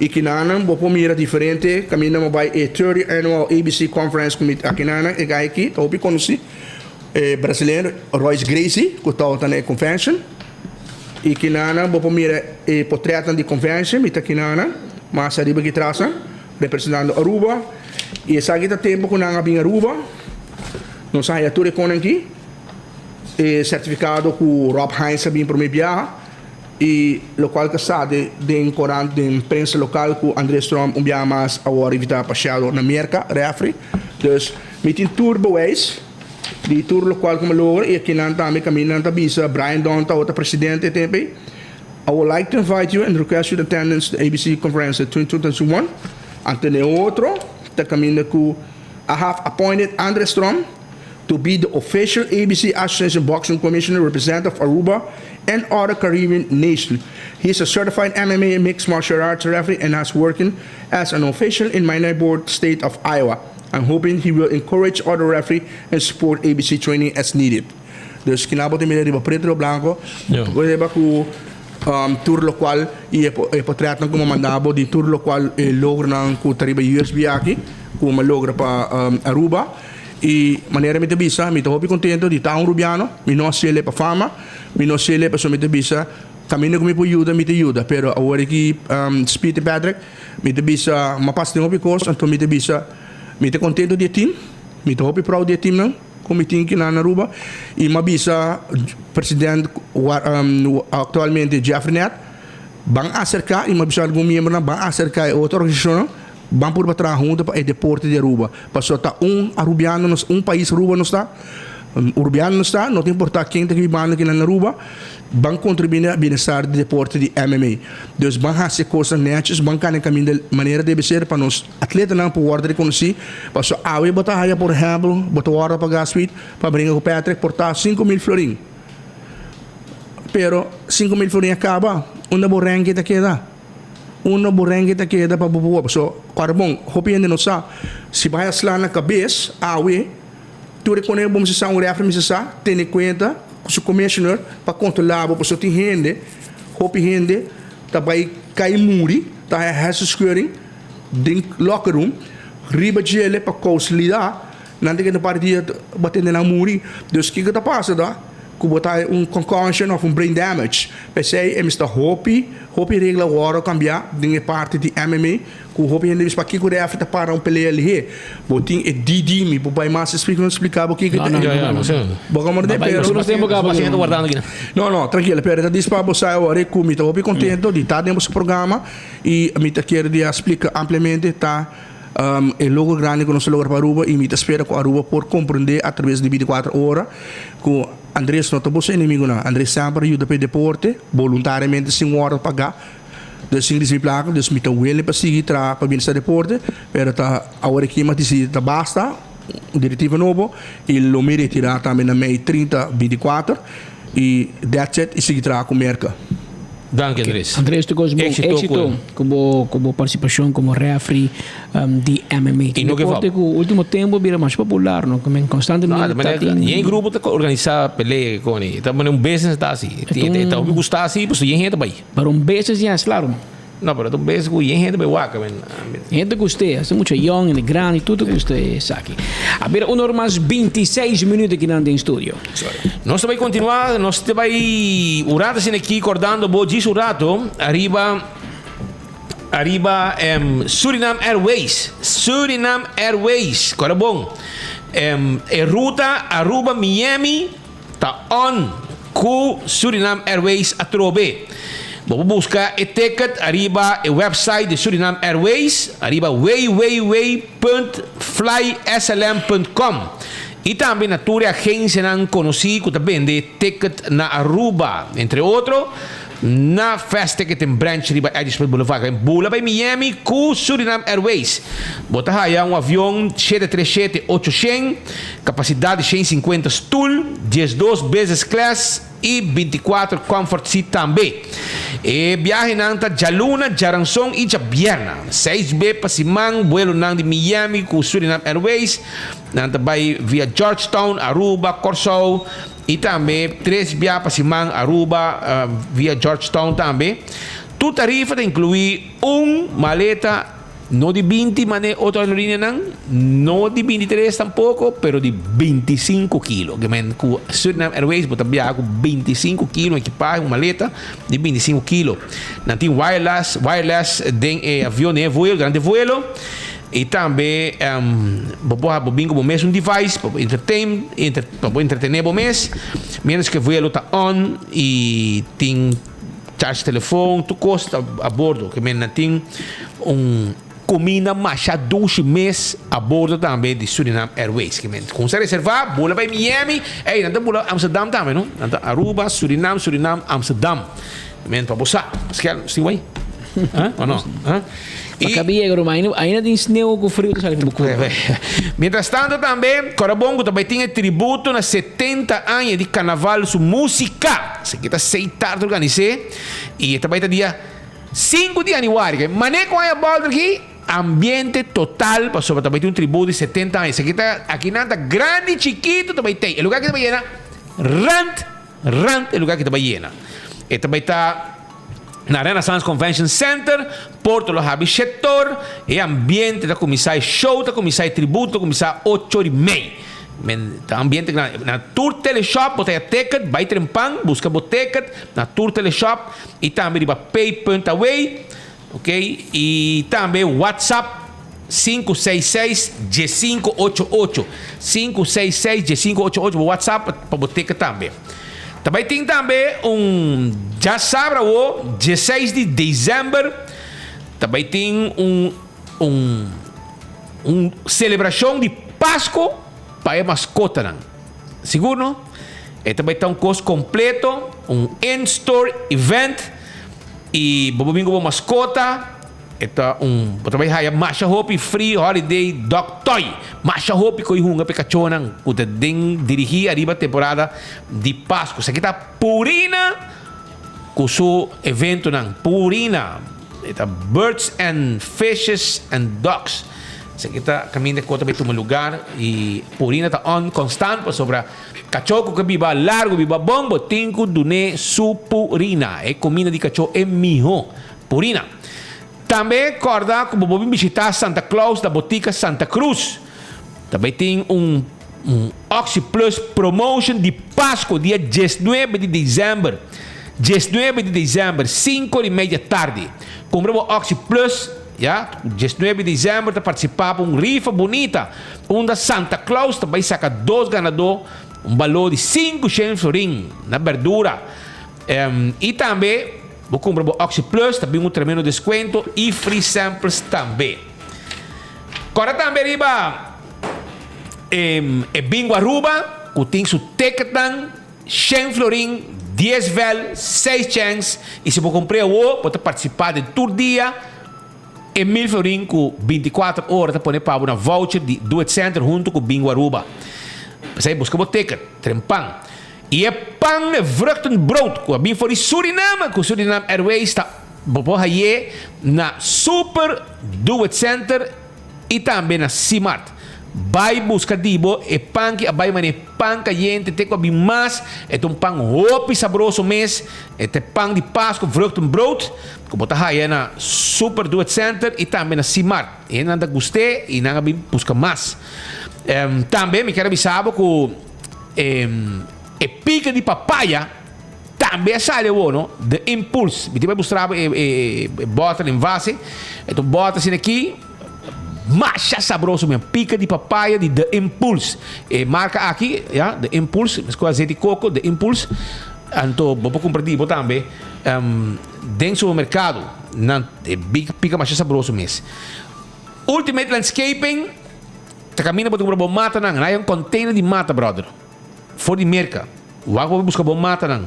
I kinanan bo por mira diferente kaminda mi bai e 30 Annual ABC Conference ku mi akinanan e guy aki ta hopi konosí, e brasileño Royce Gracie ku tabata na e convention. I kinanan bo por mira e potretnan di convention mi ta kinanan mas ariba aki tras nan. Representando Aruba y esaki ta tempo cu nan a bin Aruba nos a haya tur e conan aki. E sertifikado ku Rob Heinz a bin promé biaha i lokual ta sa den korant den prensa lokal ku Andres Tromp un biaha mas a wòrdu invitá pa Shadow na Merka, referee. Dus mi tin tur bewijs di tur lokual ku mi a logra i akinan tambe kaminda nan ta bisa Brian Don tabata presidente e tempu ei. I would like to invite you and request your attendance to the ABC Conference 2021. Anto den otro ta kaminda ku I have appointed Andres Tromp to be the official ABC Association Boxing Commissioner representative of Aruba and other Caribbean nations. He is a certified MMA and mixed martial arts referee and has working as an official in my neighborhood state of Iowa. I'm hoping he will encourage other referee and support ABC training as needed. Dus kina bo ta mira riba preto riba blanco, bo riba ku tur lokual i e potretnan ku mi a manda bo di tur lokual e logronan ku ta riba USB aki ku mi a logra pa Aruba. I manera mi ta bisa, mi ta hopi kontento di ta un Rubiano, mi no a sele pa fama, mi no a sele pasobra mi ta bisa kaminda ku mi por yuda mi ta yuda, pero awor aki Speed i Patrick mi ta bisa mi a pasa den hopi kos, anto mi ta bisa mi ta kontento di e team, mi ta hopi proud di e teamnan ku mi tin kinan na Aruba i mi a bisa president aktualmente Jeffrey Nett ban aserka i mi a bisa algun miembronan ban aserka e otro organisashonnan. Ban purba traha hunto pa e deporte di Aruba. Pasobra ta un Arubiano nos, un pais Aruba nos ta, Urubiano nos ta, no ta importa ken ta bibando aki na Aruba, ban contribui na bienestar di deporte di MMA. Dus ban haci e cosnan netjes, ban cana e caminda manera debe ser pa nos atletanan por wordo reconoci. Pasobra awe bo ta haya por ehempel, bo ta wordo paga Sweet pa bringa cu Patrick por ta 5000 florin. Pero 5000 florin a caba, unda bo ranking ta keda? Uno bo rengue ta keda pa bo boa. Paso ora bon, hopi hende no sa, si bo haya sla na kabes awe, tur e kone bo mester sa, un refri mester sa, tene kuenta ku su commissioner pa kontrola bo, paso tin hende, hopi hende ta bai kai muri, ta haya hersenschudding den locker room, riba djele pa kousalidad, nan ta keda un par di dia bo tende nan muri. Dus kiko ta pasa ta? Ku bo ta un concussion of un brain damage. P'esei e mester hopi, hopi regla wòrdu kambiá den e parti di MMA ku hopi hende bisa pakiko referee ta para un pelea lihé. Bo tin e DD, mi por bai mas esplika no splika bo kiko ta e. Bo komprendé? Pero No, no, trankilo, pero ta dis pa bo sa awor ku mi ta hopi kontento di ta den boso programa i mi ta kier di a splika ampliamente ta E logro grandi ku nos a logra pa Aruba i mi ta spera ku Aruba por komprendé atraves di bintikuater ora ku Andres no ta boso enemigunan. Andres semper a yuda pa e deporte boluntariamente sin wòrdu pagá, dus sin risibí plaka. Dus mi ta wele pa sigui traha pa bienestar deporte, pero ta awor aki mi a disidí ta basta, un direktiva nobo i lo mi retirá tambe na mei 30, 24 i that's it i sigui traha ku Merka. Danki Andres. Andres tu cos bon. Éxito Éxito cu bo cu bo participacion como referee um, di MMA. Y no give Deporte up. cu ultimo tempo bira mas popular, no? Cu men constantemente No, ta tin yen grupo ta organisa pelea con e. Ta un business ta así. un- Ta hopi gusta así, pues yen gente bay. Pero un business ya es claro. No, pero ta un business cu yen gente bay wak, men. Hende guste, hasta mucha young en grandi, tur ta gusta esaki. A bira un or mas 26 minuut aki nan den studio. Nos ta bay continua, nos ta bay un rato asina aki cordando bo djis un rato ariba ariba em, Suriname Airways. Suriname Airways, corda bon. Em, e ruta Aruba Miami Ta on cu Suriname Airways atrobe. Bo por busca e ticket ariba e website di Suriname Airways ariba www.flyslm.com y tambe na tur e agencianan conoci cu ta bende ticket na Aruba, entre otro na Fast Ticketing Branch riba Edgefield Boulevard. Bula bay Miami cu Suriname Airways. Bo ta haya un avion 737 800, capacidad di 150 stoel, 12 business class y 24 comfort seat tambe. E biahenan ta djaluna, djaranson y djabierna. Seis be pa siman buelonan di Miami cu Suriname Airways. Nan ta bay via Georgetown, Aruba, Corsou. Y tambe tres bia pa siman Aruba via Georgetown tambe. Tur tarifa ta inclui un maleta no di 20 mane otro aerolineanan, no di 23 tampoco, pero di 25 kilo. Ke men cu Suriname Airways bo ta biaha cu 25 kilo ekipahe, un maleta di 25 kilo. Nan tin wireless, wireless den e avion, den e vuelo, durante e vuelo. I tambe bo por bo bin ku bo mes un device pa bo entertain, pa bo entretené bo mes miéntras ku e vuelo ta on i tin charge telefon tur kos ta a bordo. Ke men nan tin un kuminda masha dushi mes a bordo tambe di Surinam Airways. Ke men kumsa reservá bula bai Miami, ey nan ta bula Amsterdam tambe no, nan ta Aruba, Surinam, Surinam, Amsterdam. Ke men pa bo sa. Skel, si way? Ha o no? Ha? Pa kabi yega Roma ainda ainda tin sneeuw ku friu ta sali for bo kurpa. Mientras tanto tambe Korabongo ta bai tin e tributo na 70 aña di Carnaval su musica. Esaki ta sei tarde organis'é y e ta bai ta dia 5 di januari. Mane ku aña bolder aki ambiente total pasobra ta bai tin un tributo di 70 aña. Esaki ta akinan ta grandi chikito ta bai tei. E lugar aki ta bai yena rant rant e lugar aki ta bai yena. E ta bai ta. Na Renaissance Convention Center, Porto lo habi shetor, e ambiente ta kuminsá, e show ta kuminsá, e tributo ta kuminsá ocho ora i mei. Men ta ambiente grandi. Na tur teleshop bo ta haya ticket, bai trempan, buska bo ticket na tur teleshop i tambe riba pay punt away, ok, i tambe WhatsApp 566 1588, 566 1588 bo WhatsApp pa bo ticket tambe. Ta bai tin tambe un djasabra awo, dieseis di december, ta bai tin un un un celebracion di Pasco pa e mascotanan. Sigur no? E ta bai ta un cos completo, un in-store event y bo por bin cu bo mascota. E ta un, bo ta bai haya masha hopi free holiday dog toy. Masha hopi ku e hunga pa e kachónan ku ta den dirigí ariba temporada di Pasku. Esaki ta Purina ku su eventonan. Purina, e ta Birds and Fishes and Dogs. Esaki ta kaminda ku ta bai tuma lugar i Purina ta on konstant pasobra kachó ku ke biba largu, biba bon, bo tin ku dun'é su Purina. E kuminda di kachó e mihó. Purina. Tambe kòrda ku bo por bin bishitá Santa Claus na Botika Santa Cruz. Ta bai tin un un Oxi Plus promotion di Pasco dia diesnuebe di desèmber. Diesnuebe di desèmber, sinku ora i media tardi. Kumpra bo Oxi Plus, ya, diesnuebe di desèmber ta partisipá pa un rifa bunita unda Santa Claus ta bai saka dos ganadó un balor di 500 florin na berdura. I tambe Bo cumpra bo Oxi Plus ta bin un tremendo descuento y free samples tambe. Corda tambe riba e Bingo Aruba cu tin su ticketnan shen florin, dies vel, seis chens y si bo cumpr'e awo bo ta participa den tur dia e mil florin cu binticuater ora ta pone pa bo na voucher di Do It Center hunto cu Bingo Aruba. P'esey busca bo ticket, trempan. I e pan e vruchtenbrood ku a bin for di Surinam ku Surinam Airways ta bo por haye na Super Do It Center i tambe na Simart. Bai buska di bo e pan ki a bai manera pan kayente te ku a bin mas. E ta un pan hopi sabroso mes. E ta e pan di Pasku vruchtenbrood ku bo ta haya na Super Do It Center i tambe na Simart. E hendenan ta gust'é i nan a bin buska mas. Tambe mi kier a bisa bo ku. E pika di papaya tambe a sali awor no, The Impulse. Mi tin bai mustra bo e bòter en vase. E ta un bòter asina aki, masha sabroso men. Pika di papaya di The Impulse. E marka aki, ya, The Impulse, meskos azeti koko, The Impulse. Anto bo por kumpra di bo tambe den supermerkado. Nan e pika masha sabroso mes. Ultimate Landscaping. Ta caminda bo ta cumpra bo matanan. Nan hay un container di mata, brother. For di Merca. Wak bo busca bo matanan.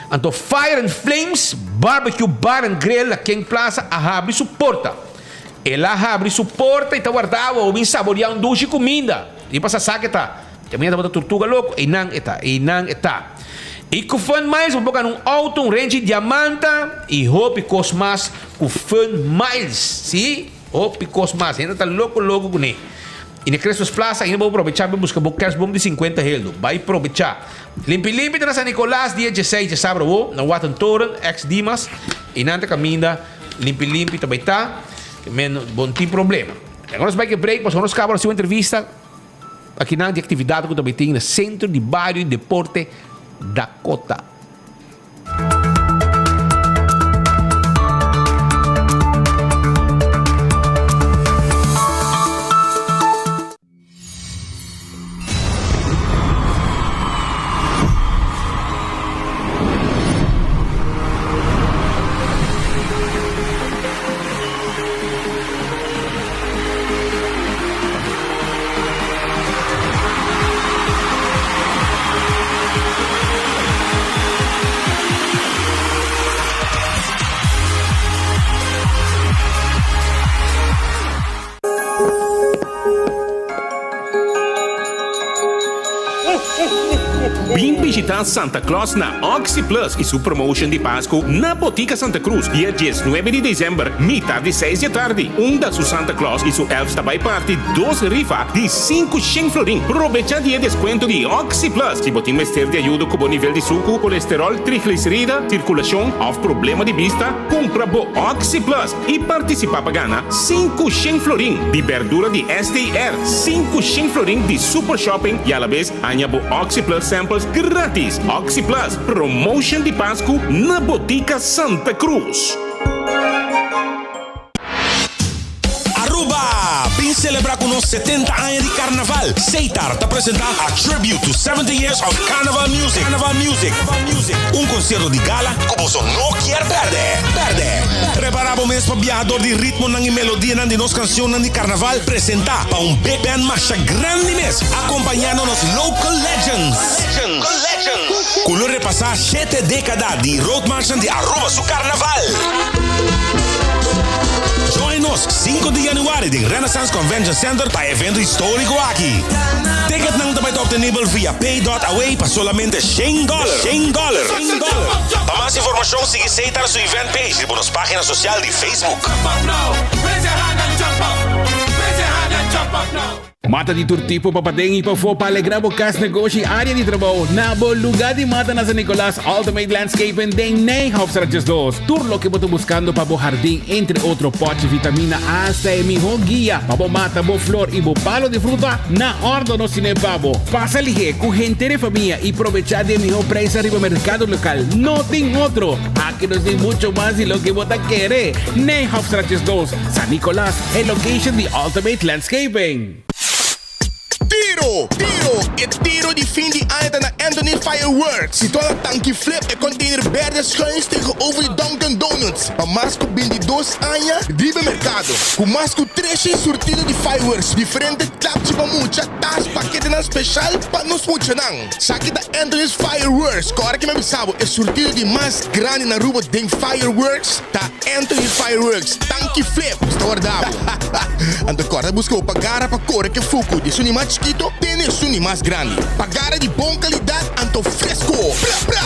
Anto Fire and Flames Barbecue Bar and Grill na King Plaza a habri su porta. El a habri su porta y ta warda awa bo bin saborea un dushi cuminda. Di pasa sa ke ta. Caminda tabata tortuga loco. Eynan e ta. Eynan e ta. Y cu Fun Miles bo por gana un auto, un renchi diamanta y hopi cos mas cu Fun Miles. Si. Hopi kos mas. Hende ta loko loko kuné. I na Christmas Plaza ainda bo por probechá bai buska bo kerstboom di 50 heldo. Bai probechá. Limpi limpi ta na San Nicolas dia dieseis djasabra awo na Watertoren, ex Dimas. I nan ta kaminda limpi limpi ta bai ta. Men bo no tin problema. Awor nos bai ke break pasobra nos kaba nos tin un entrevista akinan di aktividat ku ta bai tin na Sentro di Bario i Deporte Dakota. Selebrá Santa Claus na Oxi Plus i su promotion di Pasku na Botica Santa Cruz dia diesnuebe di desèmber mitar di seis di atardi unda su Santa Claus i su elves ta bai parti dos rifa di 500 florin. Probechá di e deskuento di Oxi Plus si bo tin mester di ayudo ku bo nivel di suku, kolesteròl, trigliserida, sirkulashon òf problema di bista. Kumpra bo Oxi Plus i partisipá pa gana 500 florin di berdura di STR, 500 florin di Super Shopping i alabes haña bo Oxi Plus samples gratis. Oxi Plus, promotion di Pasku na Botica Santa Cruz. Aruba! Bin celebra cu nos 70 aña di Carnaval! Seitar ta presenta A Tribute to 70 Years of Carnival Music, Carnival Music, un concierto di gala cu boso no kier perde! Perde! Prepara bo mes pa biaha door di ritmonan y melodianan di nos cancionnan di Carnaval presenta pa un big band masha grandi mes, acompañando nos local legends, cu lo repasa shete decada di roadmarchnan di Aruba su Carnaval! Join nos 5 di januari den Renaissance Convention Center pa e evento historico aki. Ticketnan ta bai ta obtenibel via pay dot away pa solamente shen dollar. Shen dollar. Pa mas informacion sigui Seitar su event page riba nos pagina social di Facebook. Mata di tur tipo pa paden y pafó pa alegra bo cas, negoshi y area di trabou. Na bo luga di mata na San Nicolas, Ultimate Landscaping den Nijhofstraat 12. Tur loke bo ta buscando pa bo hardin, entre otro potchi, vitamina hasta e miho guia pa bo mata bo flor y bo palo di fruta, na ordo nos tine pa bo. Pasa lihe cu henter e famia y probecha di e miho prijs ariba mercado local. No tin otro! Aki nos tin mucho mas di loke bo ta kere. Nijhofstraat 12, San Nicolas, e location di Ultimate Landscaping. Tiro! Tiro! E tiro di fin di aña ta na Anthony Fireworks. Situá na Tanki Flip, e container berde schuins tegenover di Dunkin Donuts. Pa mas ku bintidos aña riba e merkado. Ku mas ku treshen surtido di fireworks, diferente klapchi pa mucha, tas, paketenan speshal pa nos muchanan. Saki ta Anthony's Fireworks. Kòrda ke mi a bisa bo, e surtido di mas grandi na Aruba den fireworks ta Anthony's Fireworks. Tanki Flip sta warda bo. Anto kòrda buska bo pagara pa kore ke fuku di esun di mas chikito te na esun di mas grandi. Pagara di bon kalidat anto fresko. Bra bra!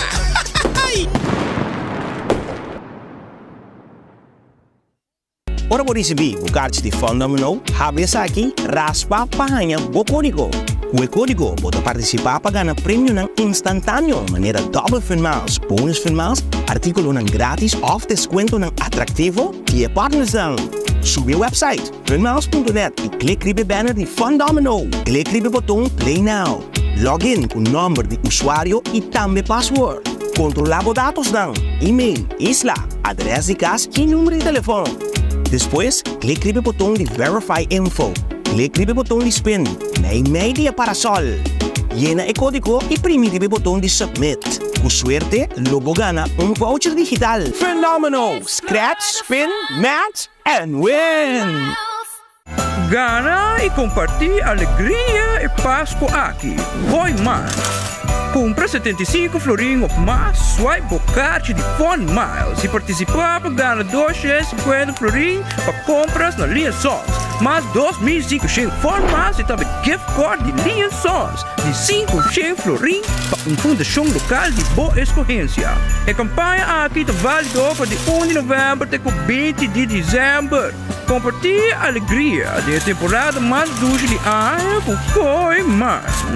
Ora bo risibí bo karchi di Fun Domino, habri esaki, raspa pa haña bo kódigo. Ku e kódigo bo ta partisipá pa gana premionan instantáneo manera Double Fun Miles, Bonus Fun Miles, artíkulonan grátis òf deskuentonan atraktivo di e partnersnan. Subi e wèpsait funmiles.net i klik riba e banner di Fun Domino. Klik riba e boton Play Now. Log in ku nòmber di usuario i tambe password. Kontrolá bo datosnan, email, isla, adrès di kas i number di telefòn. Despues, klik riba e boton di Verify Info. Klik riba e boton di Spin, meimei di e parasòl. Yena e kódigo i primi riba e boton di Submit. Ku suerte, lo bo gana un voucher digital! Fenómeno! Scratch, spin, match and win! Gana y comparti alegria e Pasco aki. Hoy mas! Cumpra 75 florin of mas, swipe bo kaartje di Fun Miles y participa pa gana 250 florin pa compras na Lee Sons, mas 2500 Fun Miles y tambe gift card di Lee Sons di 500 florin pa un fundacion local di bo escogencia. E campaña aki ta valido for di 1 di november te cu 20 di december. Kompartí e alegria di e temporada mas dushi di aña ku Koi Mas.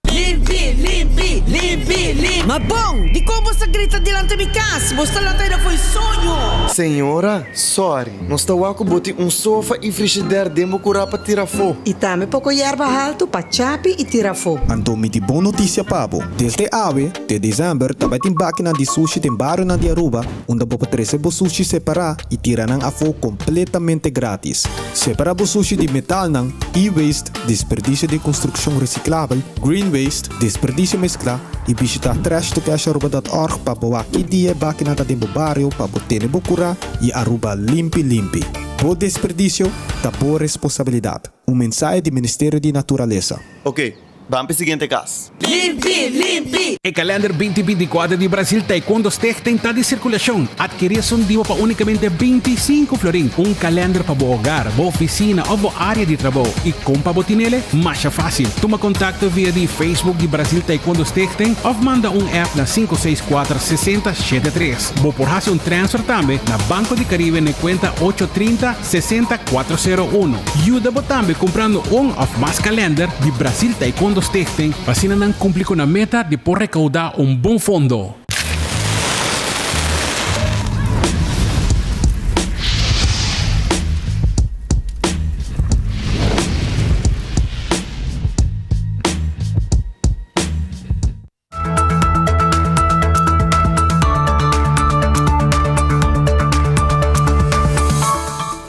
Limpi, limpi, limpi, limpi. Ma bon, dikon bo sa grita dilanti mi kas? Bo sta lanta aida fo'i soño. Señora, sorry, nos ta wak ku bo tin un sofa i frishider den bo kurá pa tira afó. I tambe poko yerba haltu pa chapi i tira afó. Anto mi tin bon notisia pa bo. Desde awe, Te december ta bai tin bakinan di sushi den barionan di Aruba unda bo por trece bo sushi separa y tira nan afo completamente gratis. Separa bo sushi di metalnan, e-waste, desperdicio di construccion reciclabel, green waste, desperdicio mezcla y bishita trashtocasharuba.org pa bo wak ki dia e bakinan ta den bo bario pa bo tene bo cura y Aruba limpi limpi. Bo desperdicio ta bo responsabilidad. Un mensahe di Ministerio di Naturalesa. Ok. Ban p'e siguiente cas. Limpi, limpi! E kalender binti bintikuater di Brasil Taekwondo Stichting ta di sirkulashon. Adkerí esun dibo pa únikamente 25 florin. Un kalender pa bo hogar, bo ofisina òf bo área di trabou. I kon pa bo tinele? Masha fásil. Tuma kontakto via di Facebook di Brasil Taekwondo Stichting òf manda un app na 564 60 73. Bo por hasi un transfer tambe na Banco di Caribe na e kuenta ocho trinta 60 401. Yuda bo tambe kumprando un òf mas kalender di Brasil Taekwondo Stichting pa asina nan kumpli ku nan meta di por rekoudá un bon fondo.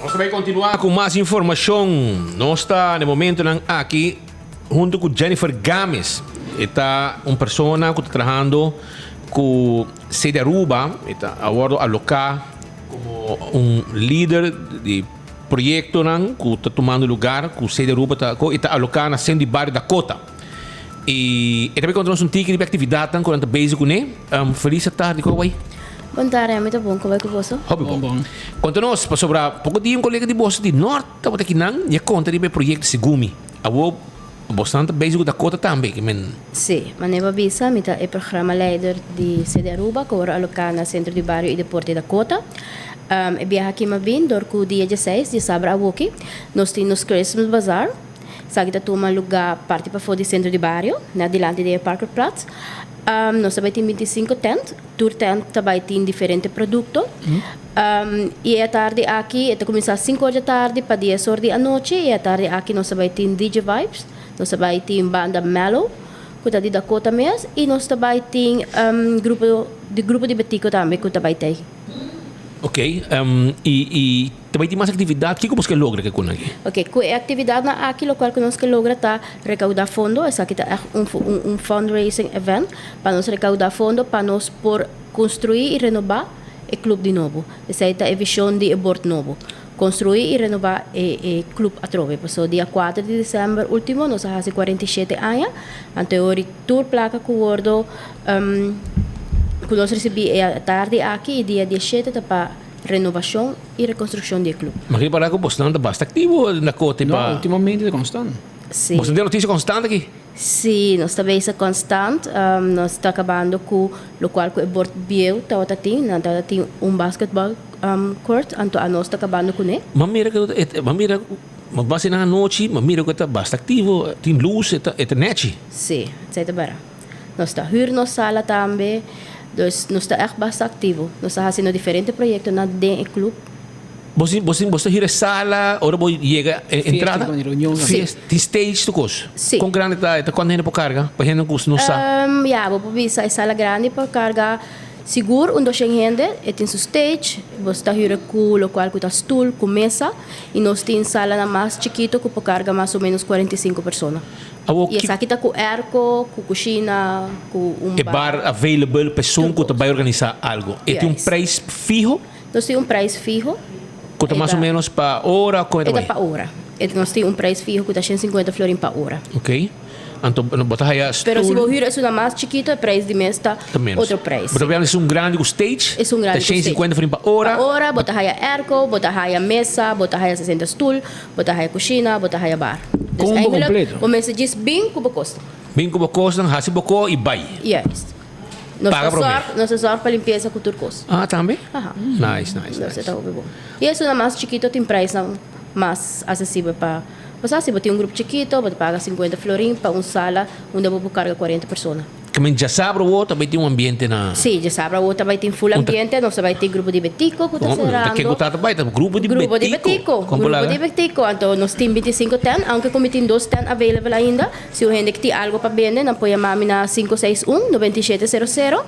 Nos ta bay continua cu mas informacion. Nos ta na e momentonan aki hunto cu Jennifer Games. E ta un persona cu ta trahando cu Sede Aruba. E ta a wordo aloca como un lider di proyectonan cu ta tumando lugar cu Sede Aruba ta e ta aloca na Centro di Bario Dakota. I e ta bay konta nos un tiki riba e aktividatnan ku nan ta bezig kuné. Felis atardi, kon bai? Bon tardi, ami ta bon. Kon bai ku boso? Hopi bon. Konta nos, pasobra poko dia un kolega di boso di Nort tabata akinan i a konta riba e proyekto Segumi. Awor bosnan ta bezig ku Dakota tambe, ke men. Sí, manera bo a bisa, mi ta e programaleider di CD Aruba ku awor a aloká na Sentro di Bario i Deporte Dakota. E biaha aki mi a bin dor ku dia dieseis, diasabra awoki, nos tin nos Christmas Bazaar. Esaki ta tuma lugá parti pafó di sentro di bario, na dilanti di e Parkerplaats. Nos ta bai tin bintisinko tènt. Tur tènt ta bai tin diferente produkto. I e atardi aki e ta kuminsá sinku or di atardi pa dies or di anochi. I e atardi aki nos ta bai tin DJ Vibes, nos ta bai tin banda Mellow ku ta di Dakota mes i nos ta bai tin grupo di grupo di Betico tambe ku ta bai tei. Ok, i i ta bai tin mas aktividat? Kiko bos ke logra ke kona aki? Ok, ku e aktividatnan aki lokual ku nos ke logra ta rekaudá fondo, esaki ta ègt un un fundraising event pa nos rekaudá fondo pa nos por konstruí i renobá e klup di nobo. Esei ta e vishon di e bord nobo, konstruí i renobá e e klup atrobe. Pasobra dia kuater di desèmber último nos a hasi 47 aña, anto e ora tur plaka ku wordo Ku nos risibí e atardi aki i dia dieshete ta pa renovashon i rekonstrukshon di e klup. Ma ripará ku bosnan ta basta aktivo na kote pa. No, ultimamente ta konstant. Sí. Bosnan tin notisia konstant aki? Sí, nos ta bezig konstant. Nos ta kabando ku lokual ku e bord bieu tabata tin. Nan tabata tin un basketbal court, anto anos ta kabando kuné. Ma mira ku ma mira ma base nan anochi ma mira ku e ta basta aktivo, tin lus, e ta e ta nechi. Sí, esei ta bera. Nos ta huur nos sala tambe, dus nos ta ègt basta aktivo. Nos ta hasiendo diferente proyektonan den e klup. Bo sin, bo sin, bo ta huur e sala ora bo yega e entrada? Fiesta, reunion. Fiesta, tin stage tur kos? Sí. Kon grandi ta e? Ta kuantu hende por karga? Pa hende ku no sa. Ya, bo por bisa e sala grandi por karga sigur un doshen hende. E tin su stage, bo ta huur e ku lokual ku ta stul ku mesa. I nos tin salanan mas chikito ku por karga mas o ménos 45 persona. Awor I ki. esaki ta ku airco, ku kushina, ku un E bar. bar available pa esun ku ta bai organisá algu. E tin un Juist. prijs fiho? Nos tin un prijs fiho. Ku ta E mas o ta. ménos pa ora kon e ta E ta bai? pa ora. E nos tin un prijs fiho ku ta 150 florin pa ora. Ok. Anto bo ta haya Pero si bo stoel. hür esun mas chikito e prijs di mes ta Ta ménos. otro prijs. Bo ta hablando esun grandi ku stage? Esun grandi Ta ku stage. 150 florin pa ora. Pa ora, bo ta haya airco, bo ta haya mesa, bo ta haya 60 stoel. Bo ta haya kushina, bo ta haya bar. Dus Combo eigenlijk, completo. bo mester djis bin ku bo kosta. Bin ku bo kosnan, hasi bo ko i bai. Juist. Nos Paga ta promé. zorg, nos ta zorg pa limpiesa ku tur kos. Ah, tambe? Aha. Nice, nice, Nos nice. ta hopi bon. I esunnan mas chikito tin prijsnan mas asesibel pa bo sa si bo tin un grupo chikito bo ta paga 50 florin pa un sala unda bo por karga 40 persona. Kamin djasabra awor ta bai tin un ambiente na. Sí, djasabra awor ta bai tin full ambiente, nos ta bai tin grupo di Betico ku ta serando. Ta ken ku ta ta bai? Ta grupo di Betico. Grupo di Betico, grupo di Betico. Anto nos tin 25 tent, aunke ku mi tin dos tent available ainda. Si un hende tin algo pa bende, nan por yama mi na 561 97 00.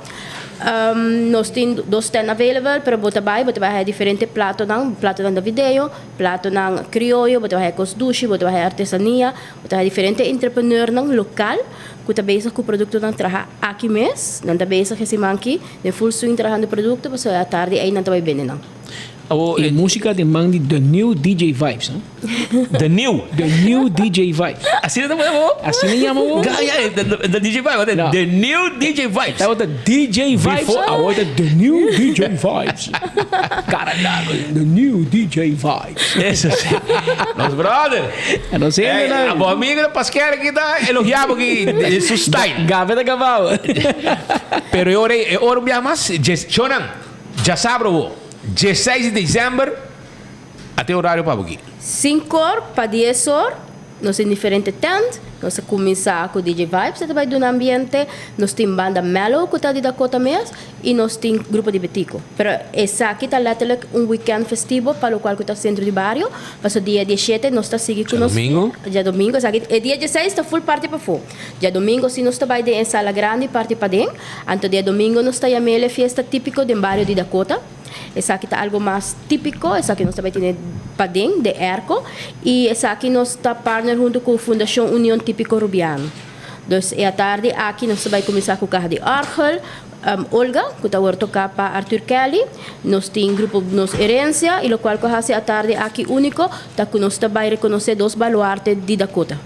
Nos tin dos tent available, pero bo ta bai, bo ta bai haya diferente platonan, platonan davideo, platonan krioyo, bo ta bai haya kos dushi, bo ta bai haya artesania, bo ta haya diferente entrepreneurnan lokal. Ku ta bezig ku produktonan traha aki mes. Nan ta bezig e siman aki den full swing trahando produkto pasobra atardi ei nan ta bai bende nan. E músika den man di The New DJ Vibes. No? The New? The New DJ Vibes. Asina ta pone bo? Asina yama bo? Gaya, the DJ Vibes. No. The New DJ Vibes. Tabata DJ Vibes, awor ta The New DJ Vibes. Cara largo, The New DJ Vibes. Eso sí. Nos brother. Nos hende nan. Bo amigo de Pasquale aquí ta elogiabo aquí su style. Gabe ta cabao. Pero e ora e ora un biaha mas, Shonan, djasabra bo, dieseis di december, A te horario pa bo aki? Sinkor pa dies or, nos tin diferente tent, nos a kuminsá ku DJ Vibes e ta bai duna ambiente, nos tin banda Mellow ku ta di Dakota mes i nos tin grupo di Betico. Pero esaki ta letterlijk un weekend festivo pa lokual ku ta sentro di bario, paso dia diesshete nos ta sigui ku nos. Djadomingo? Djadomingo, esaki e dia dieseis ta full parti pafó. Djadomingo si nos ta bai den e sala grandi parti paden, anto diadomingo nos ta yam'el e fiesta típiko den bario di Dakota. Esaki ta algo mas típiko, esaki nos ta bai tene paden, den airco, i esaki nos ta partner huntu ku Fundashon Union Típiko Rubiano. Dus e atardi aki nos ta bai kuminsá ku kaha di òrgel, Olga, ku ta wòrdu toká pa Arthur Kelly. Nos tin grupo Nos Herencia i lokual ku a hasi e atardi aki úniko ta ku nos ta bai rekonosé dos baluarte di Dakota.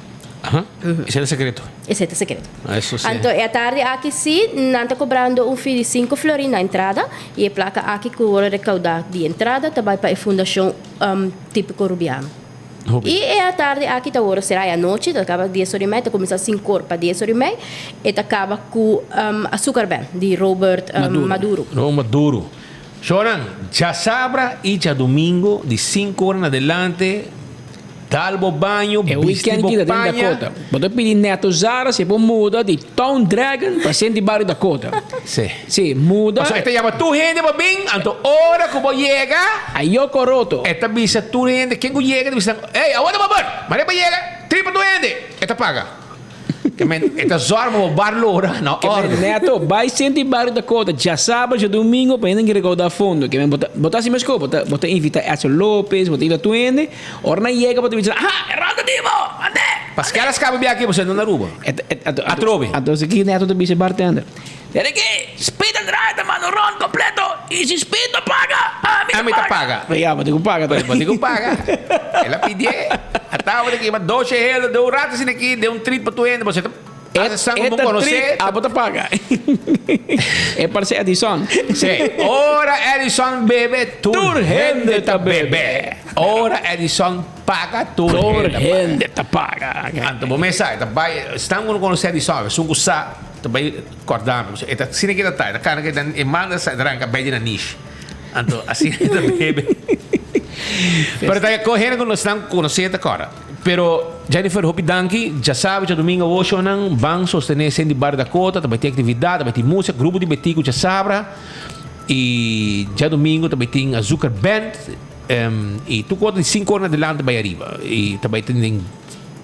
Aha, esei ta sekreto. Esei ta sekreto. Eso sí. Anto e atardi aki sí, nan ta kobrando un fee di sinku florin na entrada i e plaka aki ku wòrdu rekaudá di entrada ta bai pa e fundashon Típiko Rubiano. Hopi. I e atardi aki ta wòrdu será e anochi, ta kaba dies ora i mei, ta kuminsá sinku or pa dies ora i mei, e ta kaba ku Azúcar Band di Robert Maduro. Robert Maduro. Shonan, djasabra i djadumingu di sinku ora na adelante, dal bo baño, E bisti weekend bo kita den paña. Dakota. Bo ta pidi Neto Zara si e por muda di Town Dragon pa Senti Bario Dakota. Sí. Sí, muda. Pasobra e ta yama tur hende pa bin, anto ora ku bo yega. Ayoko roto. E ta bisa tur hende, ken ku yega ta bisa nan, Ey, awor ta bo bar, mane pa yega, tripa tur hende. E ta paga. Ke men e ta zorg pa bo bar lora na Ke men orde. Neto, bai Senti Bario Dakota djasabra, djadumingo pa hende ke rekouda fondo. Ke men bo ta bo ta hasi meskos, bo ta bo ta invita Edson Lopez, bo ta invita tur hende. Ora nan yega bo ta bisa, aha, e ronda di bo, ande! Paskel a skapa bia aki bo senta na Aruba. Atrobe. Anto si ki Neto ta bisa e bartender, Tene ki Speed Andrade ta manda un rond completo y si Speed no paga, ami ta paga. Ya, bo tin ku paga tambe. Bo tin ku paga. El a pidié. A tabata ki doce helo den un rato asina aki, den un treat pa tur hende, bo ta Asa san ku bo konosé. Abo ta paga. E parse Edison. Sí. Ora Edison bebe, tur hende ta bebe. Ora Edison paga, tur hende ta paga. Anto bo mes sa, e ta bai, esnan ku no konosé Edison, esun ku sa, ta bai kòrda mi. E ta asina ke ta ta, e ta kana ke e manda sa, e ta ranka bai di na nishi. Anto asina e ta bebe. Pero ta e hende ku esnan ku konosé ta kòrda. Pero Jennifer hopi danki, djasabi djadumingu awor shownan ban sostene Cindy Bar Dakota, ta bai tin actividad, ta bai tin musica, grupo di Betico djasabra y djadumingu ta bai tin Azucar Band y tur cosa di cinco ora na adelante bai ariba y ta bai tin den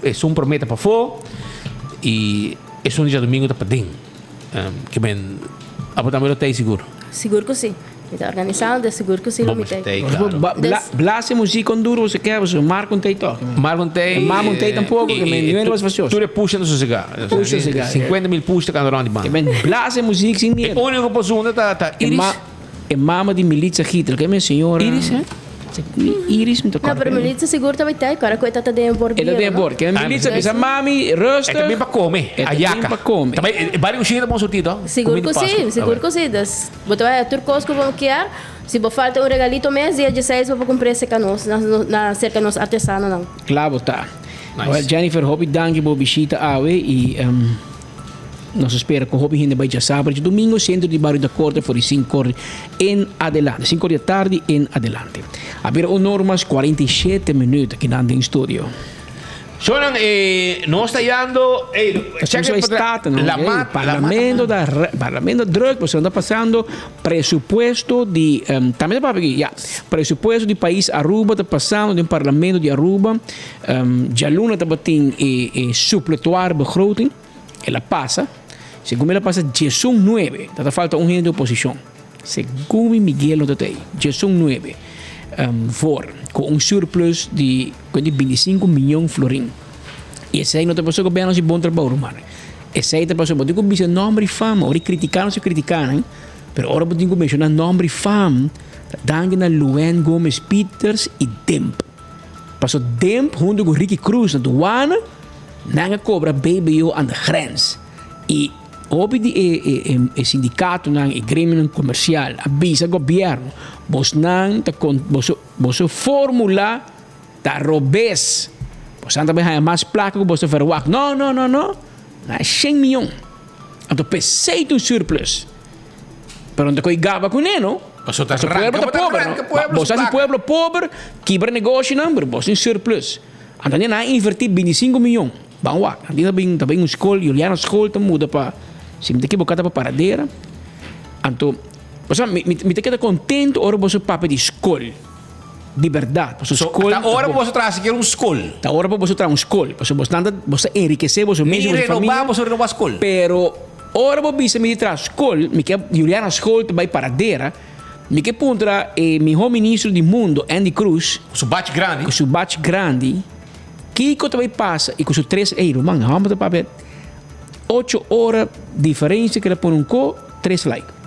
esun prome ta pafo y esun di djadumingu ta paden. Ke men abo tambe lo tei sigur? Sigur ku si. Mi ta organisando, dus sigur ku si lo mi tei. Blase muziek kon duro boso ke, boso mar kon tei tok. Mar kon tei. Mar kon tei tampoco, ke men niun was facioso. Tur e push ta sosega. Push ta sosega. 50 mil push ta kanda rond di banda. Ke men blase muziek sin miedo. E unico por zunda ta ta Iris. E mama di Militza Gitel, ke men señora. Iris he? Iris mi ta No, pero Militza sigur ta bai kora ku e tata den e bord E ta den e bord. Ke Militza bisa mami, rustig. E ta bin pa kome. E ta bin pa kome. Tambe bari kushina ta bon surtido. Sigur ku si, sigur ku si. Dus bo ta bai tur kos ku bo kier. Si bo falta un regalito mes, dia dieseis bo por kumpra serka nos, na serka nos artesanonan. Kla bo ta. Well Jennifer, hopi danki bo bishita awe i Nos a spera cu hopi hende bay djasabra djadomingo centro di Bario Dakota for di sinkor en adelante, sinkor di atardi en adelante. A bira un or mas 47 minuut akinan den studio. Sonan e nos ta yando ey check e Staten, la mat parlamento ta parlamento druk pasobra nan ta pasando presupuesto di tambe ta papia aki ya presupuesto di pais Aruba ta pasando den parlamento di Aruba djaluna tabatin e supletoire begroting. El a pasa, segun mi el a pasa diesun nuebe, ta ta falta un hende di oposishon. Segun mi Miguel no ta ta ei, diesun nuebe voor, ku un surplus di kuenta di bintisinku mion florin. I esei no ta pasobra gobièrnu hasi bon trabou, rumannan. Esei ta pasobra bo tin ku bisa nòmber i fama. Ora e kritiká nos a kritiká nan, pero ora bo tin ku menshoná nòmber i fam. Ta danki na Luann Gomez Pieters i Dimp. Paso Dimp hunto ku Ricky Cruz na duana nan a kobra BBO aan de grens. I hopi di e e e sindikatonan, e gremionan komersial a bisa gobièrnu bosnan ta kon boso boso formula ta robes. Bosnan ta bai haña mas plaka ku boso verwagt. No no no no nan a shen miyon. Anto p'esei ta un surplus. Pero no ta koe gaba kuné no. Paso ta Paso pueblo ta ranka, bo ta pober no. ranka pueblo Bo su sa si plaka. pueblo pober kibra negoshinan pero bo sin surplus. Anto nan a inverti bintisinko miyon. Ban wak. Nan tin ta bin ta bin un skol, Juliana School ta muda pa si mi ta ekiboká ta pa Paradera. Anto bo sa mi mi ta keda kontento ora boso papia di skol. Di bèrdat. Pasobra So, skol ta ta ora bon. pa boso traha sikiera un skol. Ta ora pa boso traha un skol. Pasobra bosnan ta bos ta enrikesé boso mes Ni i boso renobá famia. boso renobá skol. Pero ora bo bisa mi di traha skol, mi ke Juliana School ta bai Paradera, mi ke puntra e mihó ministro di mundo, Endy Croes, Ku su bach grandi. ku su bach grandi, kiko ta bai pasa i ku su tres, ey ruman, hòmber ta papia ocho ora diferensia ku el a pone un ko, tres like.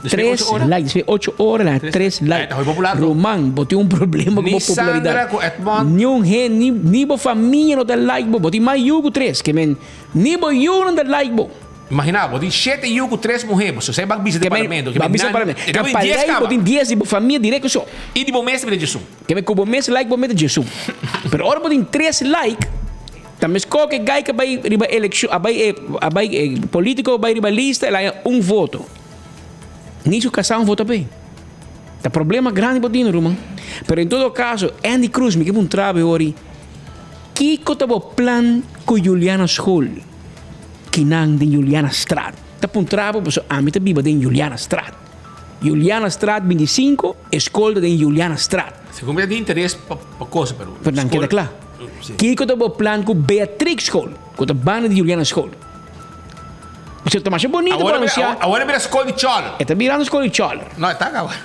Después Tres ocho ora? like, después ocho ora la tres like. Hoy popular. Ruman, bo tin un problema ku Ni bo popularidad. Sandra ku Edmond. Ni un hen, ni, ni bo famia no ta like bo. Bo tin mas yu ku tres. Ke men, ni bo yu no ta like bo. Imagina, bo tin shete yu ku tres muher. Bo sosé bak bisa di Ke men, parlamento. Ke bak men bisa nan, parlamento. e Ke tin pa dies lei bo kaba. tin dies di bo famia direkto so. I di bo mes ta bira djesun. Ke men ku bo mes like bo mes ta djesun. Pero ora bo tin tres like, Ta meskor ke guy ke bai riba elekshon a bai a bai politiko bai riba lista el haña un voto. Ni su kasá un voto p'e. Ta problema grandi bo tin ruman. Pero en todo kaso Andy Cruz mi ke puntra bo hori kiko ta bo plan ku Juliana School kinan den Juliana Straat. Ta puntra bo pasobra ami ta biba den Juliana Straat. Juliana Straat 25 e skol ta den Juliana Straat. Segun mi ta tin interes pa pa cosa pero Pero nan keda kla. Kiko ta bo plan ku Beatrix School, ku ta banda di Juliana School? Pasobra ta masha bonito pa anunsiá. Awor e bira skol di Chòler. E ta birando skol di Chòler. No, e ta kaba.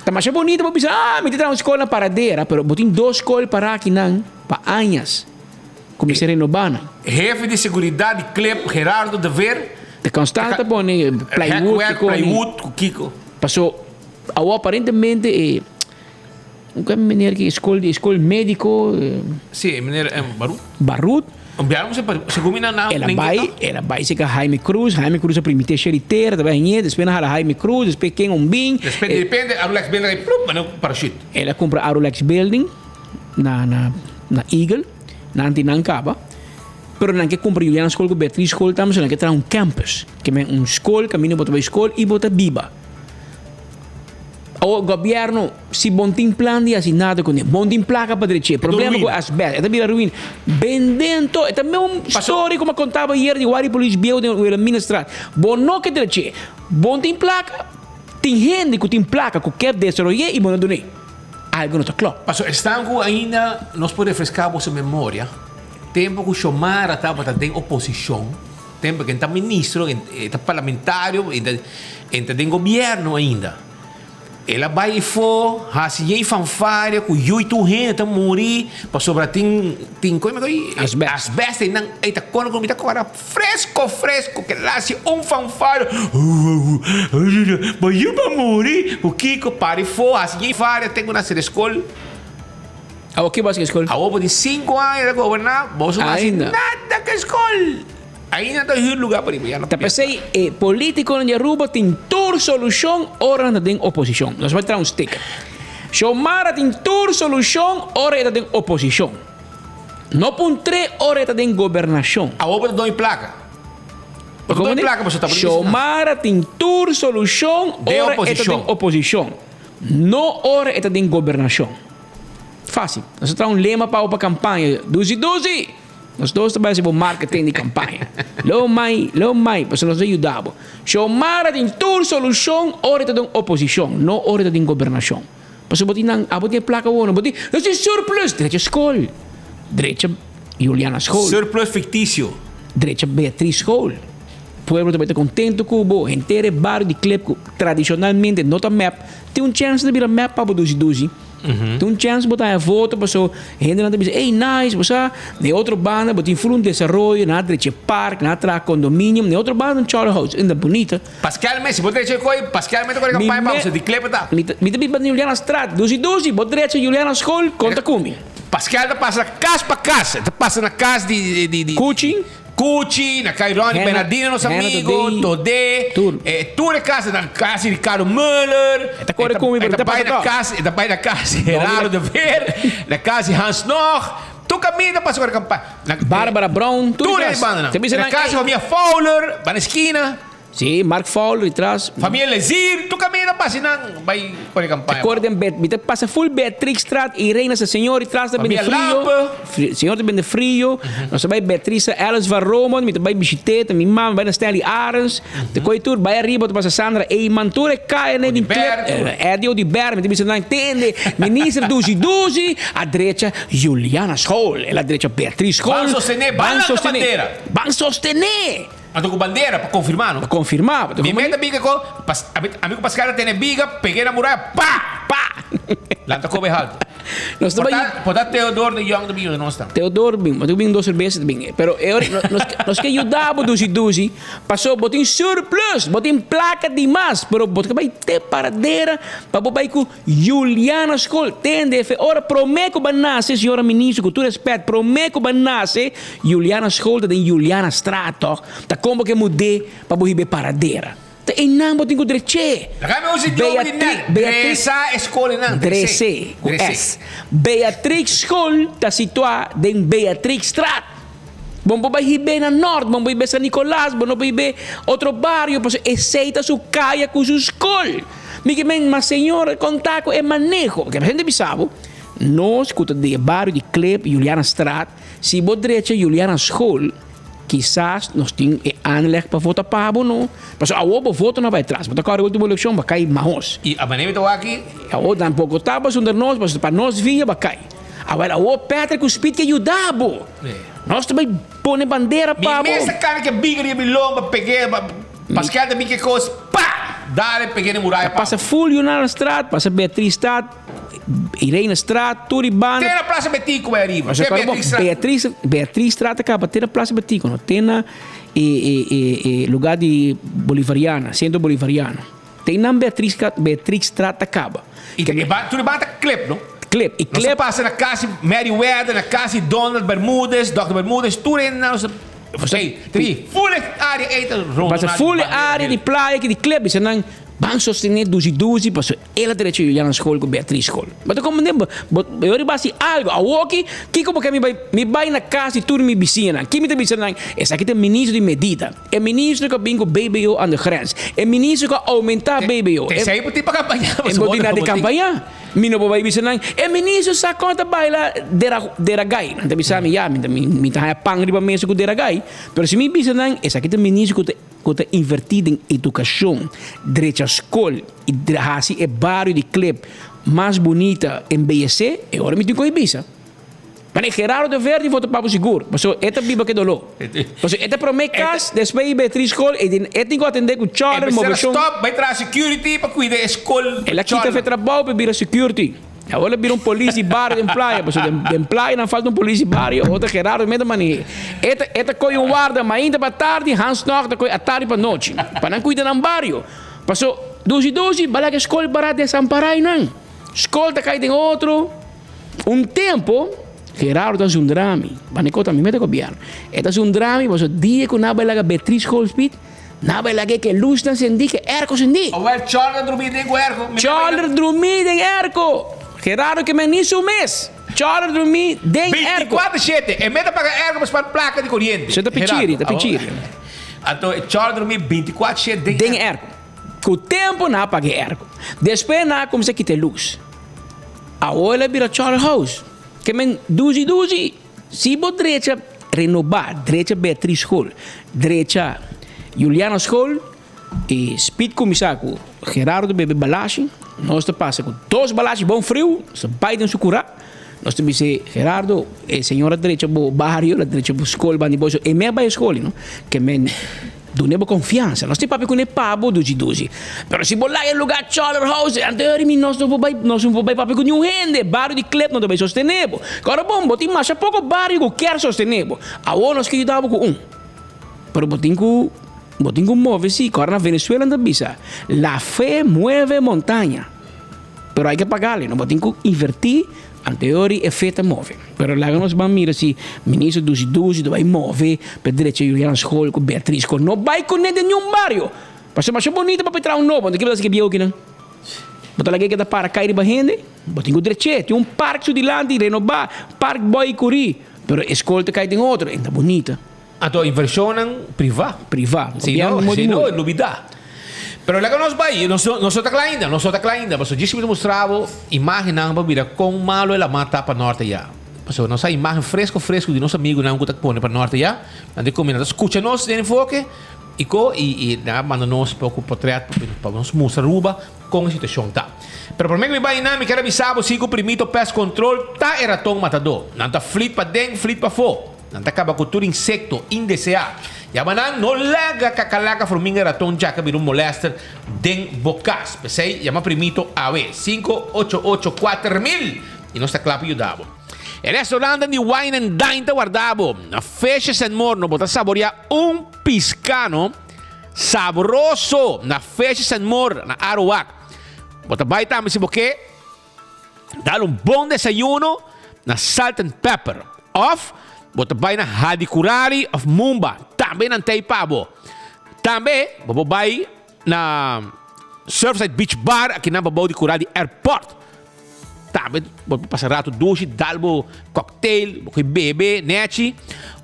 Ta masha bonito pa bisa, ah, mi ta traha un skol na Paradera, pero bo tin dos skol pará akinan pa añas ku mester renobá nan. Hefe di seguridat di Klip, Gerardo de Veer. Ta konstant ta pone plywood, Hekwerk, plywood ku kiko. Paso awor aparentemente e. Un ke meneer ki skol di skol medico. Si, meneer Barut. Barut. Un biaha mi se segun mi na na El a bai, el a bai serka Jaime Cruz, Jaime Cruz a primiti sheri tera, ta bai hañ'é, despues nan hala Jaime Cruz, despues ken un bin. Despues di repente Arulex Building a plup, mane un parachute. El a kumpra Arulex Building na na na Eagle, nan tin nan kaba, pero nan ke kumpra Juliana School ku Beatriz School tambe, so nan ke traha un campus, ke men un skol kaminda bo ta bai skol i bo ta biba. Awor gobierno si bon tin plan di haci nada cune, bon tin placa pa dreche, problema cu asbest, e ta bira ruina. Benden to, e ta meun story cu mi a contaba ayer di Wari Police bieu den Wilhelminastraat. Bo no ke dreche, bon tin placa, tin hende cu tin placa cu kier desaroye y bo no dune. Algo no ta klop. Pasobra esnan cu ainda nos por refresca boso memoria, tempo cu Xiomara tabata den oposicion, Tempo ke ta ministro, e ta parlamentario, e ta den gobierno ainda. El a bai efo, hasi yei fanfaria ku yui tur hende ta muri pasobra tin tin koe Asbest. asbest einan. Ei ta kono ku mi ta kora fresko fresko ke el hasi un fanfaria bo yu pa muri ku kiko para efo hasi yei faria te ku nan sera skol. Awor ke bo hasi ku e skol? Awor bo tin sinku aña ta goberná, boso no hasi Ainda. nada ku e skol. Ainda ta hür lugá pa riba, ya no Ta p'esei e politiconan di Aruba tin tur solucion ora nan ta den oposicion. Nos bai traha un sticker. Xiomara tin tur solucion ora e ta den oposicion. No puntr'é ora e ta den gobernacion. Awor bo ta doi placa. Bo ta doi placa pasobra ta bo Xiomara tin tur solucion ora e ta den oposicion. No ora e ta den gobernacion. Fácil. Nos ta traha un lema pa bo pa campaña. Duzi duzi! Nos dos ta bai hasi bo marketing di campaña. Lo mai, lo mai, pasobra nos ta yuda bo. Xiomara tin tur solucion ora e ta den oposicion, no ora e ta den gobernacion. Pasobra bo tin nan, abo tin e placa awor, bo tin, nos tin surplus! Drecha school, drecha Juliana school. Surplus ficticio. Drecha Beatriz school. Pueblo ta bai ta contento cu bo, henter e bario di Klip cu tradicionalmente no ta mep, tin un chance di bira mep pa bo duzi duzi. Tin un chèns bo ta haña voto paso hendenan ta bisa, ey nice, bo sa, na e otro banda bo tin ful un desaroyo, nan a drecha e park, nan a traha condominium, na e otro banda un Charterhouse, unda bunita. Pascal mes, si bo drecha e koe, Pascal mes ta kore kampaña pa bo, si di klepa ta. Mi ta biba na Juliana Straat, dusi dusi, bo drecha Juliana School, konta ku mi. Pascal ta pasa kas pa kas, e ta pasa na kas di di di. Kuchi. Kuchi, na kai Ronnie Bernardino nos amigo, Todé, tur e kas, na kas di Ricardo Muller. E ta kore ku mi, pero e ta pasa tòg. E ta bai na kas di Gerardo de Veer, na kas di Hans Nog, tur kaminda ta pasa kore kampaña. Barbara Brown, tur e kas. Na kas di famia Fowler, banda eskina. Sí, Mark Fowler tras. Famia Lezier, tur kaminda pasa nan bai kore kampaña. Ta kore den Bet, mi ta pasa full Beatrixstraat y Reina sa señor y tras ta bende Famia frio. Lampe. Señor ta bende frio. Nos ta bai Beatriz Alice van Roman, mi ta bai bishit'é, ta mi mama, bai na Stanley Arends. Ta koe tur, bai ariba ta pasa Sandra Eyman, tur e kaya nei den Odiber, klip. tur. Eddie Odiber, mi ta bisa nan, tende, minister dushi dushi, a drecha Juliana School, el a drecha Beatriz School. Ban sostené, ban lanta bandera. Ban sostené! Anto ku bandera pa konfirmá no. Pa konfirmá. Mi meta biga ko pas ami ami ku Pascal a tene biga peg'é na muraya pa! Pa! Lanta kobe haltu. Nos ta Por bai. ta por ta Theodor de Jong ta bin yuda nos ta. Theodor bin, bo tin bin dos serbes ta bin. Pero e ora nos nos ke yuda bo dushi dushi paso bo tin surplus, bo tin plaka di mas, pero bo ta bai te paradera pa bo bai ku Juliana School. Tende fe ora prome ku bo a nase señora minister ku tur respet prome ku bo a nase Juliana School ta den Juliana Straat tòg? Ta kon bo ke mud'é pa bo hib'é paradera? Ta einan bo tin ku drech'é. Laga mi usa idioma di nèt. Dresa e skol einan. Drese, ku S. Beatrix School ta situá den Beatrixstraat. Bo no por bai hib'é na Nort, bo no por hib'é San Nicolas, bo no por hib'é otro bario, pasobra esei ta su kaya ku su skol. Mi ke men, ma señor, konta ku e maneho. Pasobra hende bisa bo, nos ku ta di e bario di Klip, Julianastraat, Si bo drecha Juliana school, kisas nos tin e aanleg pa vota pa bo no. Pasobra awor bo voto no bai tras. Bo ta kòrda e ultimo elekshon, bo a kai mahos. I a manera mi ta wak aki. Awor tampoco ta pasobra nos, pasobra pa nos via bo a kai. Awel awor Patrick ku Speed ke yuda bo. Nos ta bai pone bandera pa bo. Mi mes ta kana ke biga riba mi lomba peg'é Pascal ta bin ke kos, pa! Dale peg'é na muraya pa bo. Pasa full Julianastraat, pasa Beatricestraat. Irenestraat, tur di banda. Te na Plaza Betico bai ariba. Te Beatrixstraat. Beatrix, Beatrixstraat a caba te na Plaza Betico, no. Te na e, e, e, e lugar di Bolivariana, Centro Bolivariano. Te nan Beatrix, Beatrixstraat a caba. Y te, e ba, tur di banda ta clip, no? Clip. Y Nos clip. a pasa na kasi Meriwether, na kasi Donald Bermudez, Dòkter Bermudez, tur hende nan nos a, Hey, tri, full e area ei ta rondona Pasa full e area di playa ki di clip, bisa nan ban sostene duzi duzi paso El a drecha Juliana school ku Beatriz school. Bo ta komprendé? Bo, bo, bo riba hasi algu. Awoki, kiko bo ke mi bai? Mi bai na kas di tur mi bisiñanan. Ki mi ta bisa nan? Esaki ta e ministro di medida. E ministro ku a bin ku BBO aan de grens. E ministro ku a oumentá BBO. Te esei bo tin pa kampañá. E bo tin na di kampañá. Mi no por bai bisa nan, e ministro sa kon ta baila dera, dera gai. Nan ta bisa mi, ya, mi ta, mi ta haña pan riba mesa ku dera gai. Pero si mi bisa nan, esaki ta e ministro ku ta. Ku ta invertí den edukashon, drecha skol i hasi e bario di Klip mas bunita embeyesé, e ora mi tin ku e bisa. Pané Gerardo de Verde vota pa bo sigur, pasobra e ta biba ku e doló. Pasobra e ta promé kas, despues i Beatriz skol, e tin e tin ku atendé ku chòler, E mester a moveshon. stòp bai traha security pa kuida e skol El a kita chòler. fe trabou pa e bira security. Awor el a bira un polis di bario den playa, pasobra den den playa nan falta un polis di bario, otro Gerardo mes ta maneh'é. E ta e ta kohe un warda mainta pa tardi, Hans Nog ta kohe atardi pa nochi, pa nan kuida nan bario. Paso dushi dushi bala ke skol para desampará einan. Skol ta kai den otro. Un tempo Gerardo ta zundra mi, Banekota mi mes ta gobierno, e ta zundra mi pasobra dia ku nan a bai laga Beatriz Goldsmith, Nan bai lag'é ku e lusnan sendí, ku e èrko sendí. Awel Charles a drumí den ku èrko. Mi Charles drumí den èrko. Gerardo ke men ni su mes. Charles drumí den èrko. 24 shete. E meta paga èrko pa spar plaka di koriente. Su ta pichiri, ta pichiri. Anto Charles drumí 24 shete den Den èrko. Ku tempu nan a paga e èrko. Despues nan a kuminsá kita e lus. Awor el a bira Charles House. Ke men duzi duzi. Si bo drecha renobá, drecha Beatriz School, drecha Juliana School i Speed kuminsá ku Gerardo bebe balashi, nos ta pasa ku dos balashi bon friu, nos ta bai den su kurá, nos ta bis'é, Gerardo, e señor a drecha bo bario, el a drecha bo skol banda di bo, e mei a bai e skol, no? Ke men. Dun'e bo konfiansa. Nos tin papia kuné pa bo dushi dushi. Pero si bo laga e lugá Choller House, anto e ora mi nos no por bai, nos no por bai papia ku niun hende. Bario di Klip no ta bai sostené bo. Kòrda bon, bo tin masha poko bario ku kier sostené bo. Awor nos ke yuda bo ku un. Pero bo tin ku, bo tin ku move sí. Kòrda na Venezuela nan ta bisa, La fe mueve montaña. Pero hay ke pagarle, no? Bo tin ku invertí. Anteori e fe ta move. Pero laga nos ban mira si Minister Dushi Dushi ta bai move pa e drecha Juliana School ku Beatriz ku no bai kuné den niun bario. Pasobra masha bonito pa petra un nobo. Anto ke bo ta hasi ku e bieu kinan? Bo ta laga e keda para kai riba hende? Bo tin ku drech'é. Tin un park su dilanti renobá, Park Boy Curie. Pero e skol ta kai den otro. E ta bonita. Anto inversionnan priva. Priva. Si no, si no, lubida. Pero laga nos bai, nos no ta kla ainda, nos no ta kla ainda, pasobra djis mi ta mustra bo imagennan pa mira kon malo e laman ta pa norte ya. Pasobra nos a imagen fresco fresco di nos amigunan ku ta pone pa norte ya, nan ta kome, nan ta skucha nos den enfoke i ko i i nan a manda nos poko potret pa nos mustra Aruba kon e situashon ta. Pero prome ku mi bai einan mi ker a bisa bo si ku Primito Pest Control ta e raton matadó. Nan ta flit paden, flit pafó. Nan ta kaba ku tur insekto indeseá. Yama nan, no laga kakalaka, furminga, raton, djaka bira un molèster den bo kas. P'esei, yama Primito awe, 588 4000, i nos ta kla pa yuda bo. E restaurantnan di Wine and Dine ta warda bo. Na Fishes and More no bo ta saboreá un piskano sabroso na Fishes and More na Aruwak. Bo ta bai tambe si bo ke. Dal un bon desayuno na Salt and Pepper of bo ta bai na Hadicurari of Mumba, tambe nan tei pa bo. Tambe bo por bai na Surfside Beach Bar akinan pabou di kura di airport. Tambe bo por pasa rato dushi, dal bo cocktail, bo koe bebe nechi.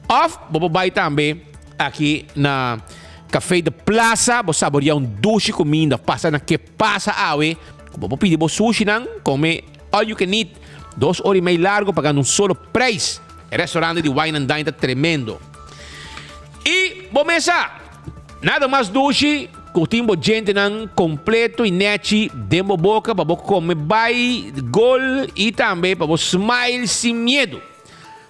Of bo por bai tambe aki na Café de Plaza, bo saborea un dushi kuminda, pasa na Ke Pasa awe ku bo por pidi bo sushinan, kome all you can eat, dos ora i mei largo pagando un solo prijs. E restaurante di Wine and Dine ta tremendo. I bo mesa! Nada mas dushi ku tin bo djentenan kompleto i nechi den bo boka pa bo kome bai gol i tambe pa bo smile sin miedu.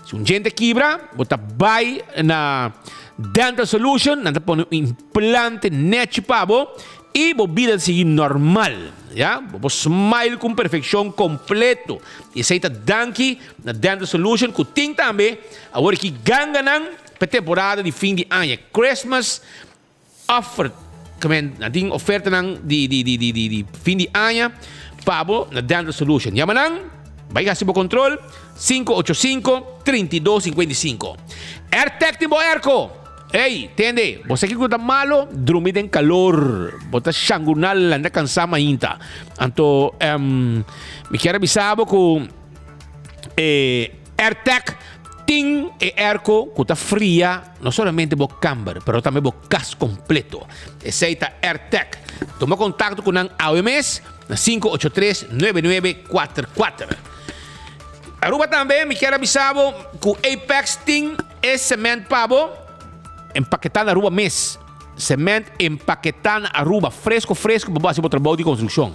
Si un djente kibra, bo ta bai na Dental Solution, nan ta pone un implante nechi pa bo I bo bida ta sigui normal, ya. Bo por smile ku un perfekshon kompleto. I esei ta danki na Dental Solution ku tin tambe awor aki ganganan pa e temporada di fin di aña. Christmas offer, kimen nan tin ofertanan di di di di di fin di aña pa bo na Dental Solution. Yama nan, bai hasi bo kontrol, 585 32 55. Airtec tin bo airco! Ey, tende, bo sa kiko ta malo? Drumi den kalor, bo ta shangunal landa kansá mainta. Anto, em, mi kier a bisa bo ku e AirTech tin e airco ku ta fria no solamente bo kamber, pero tambe bo kas kompleto. Esei ta AirTech. Tuma kontakto ku nan awe mes na 583 9944. Aruba tambe mi kier a bisa bo ku Apex tin E cement pa bo empaketá na Aruba mes. Cement empaketá na Aruba, fresco fresco pa bo hasi bo trabou di construccion.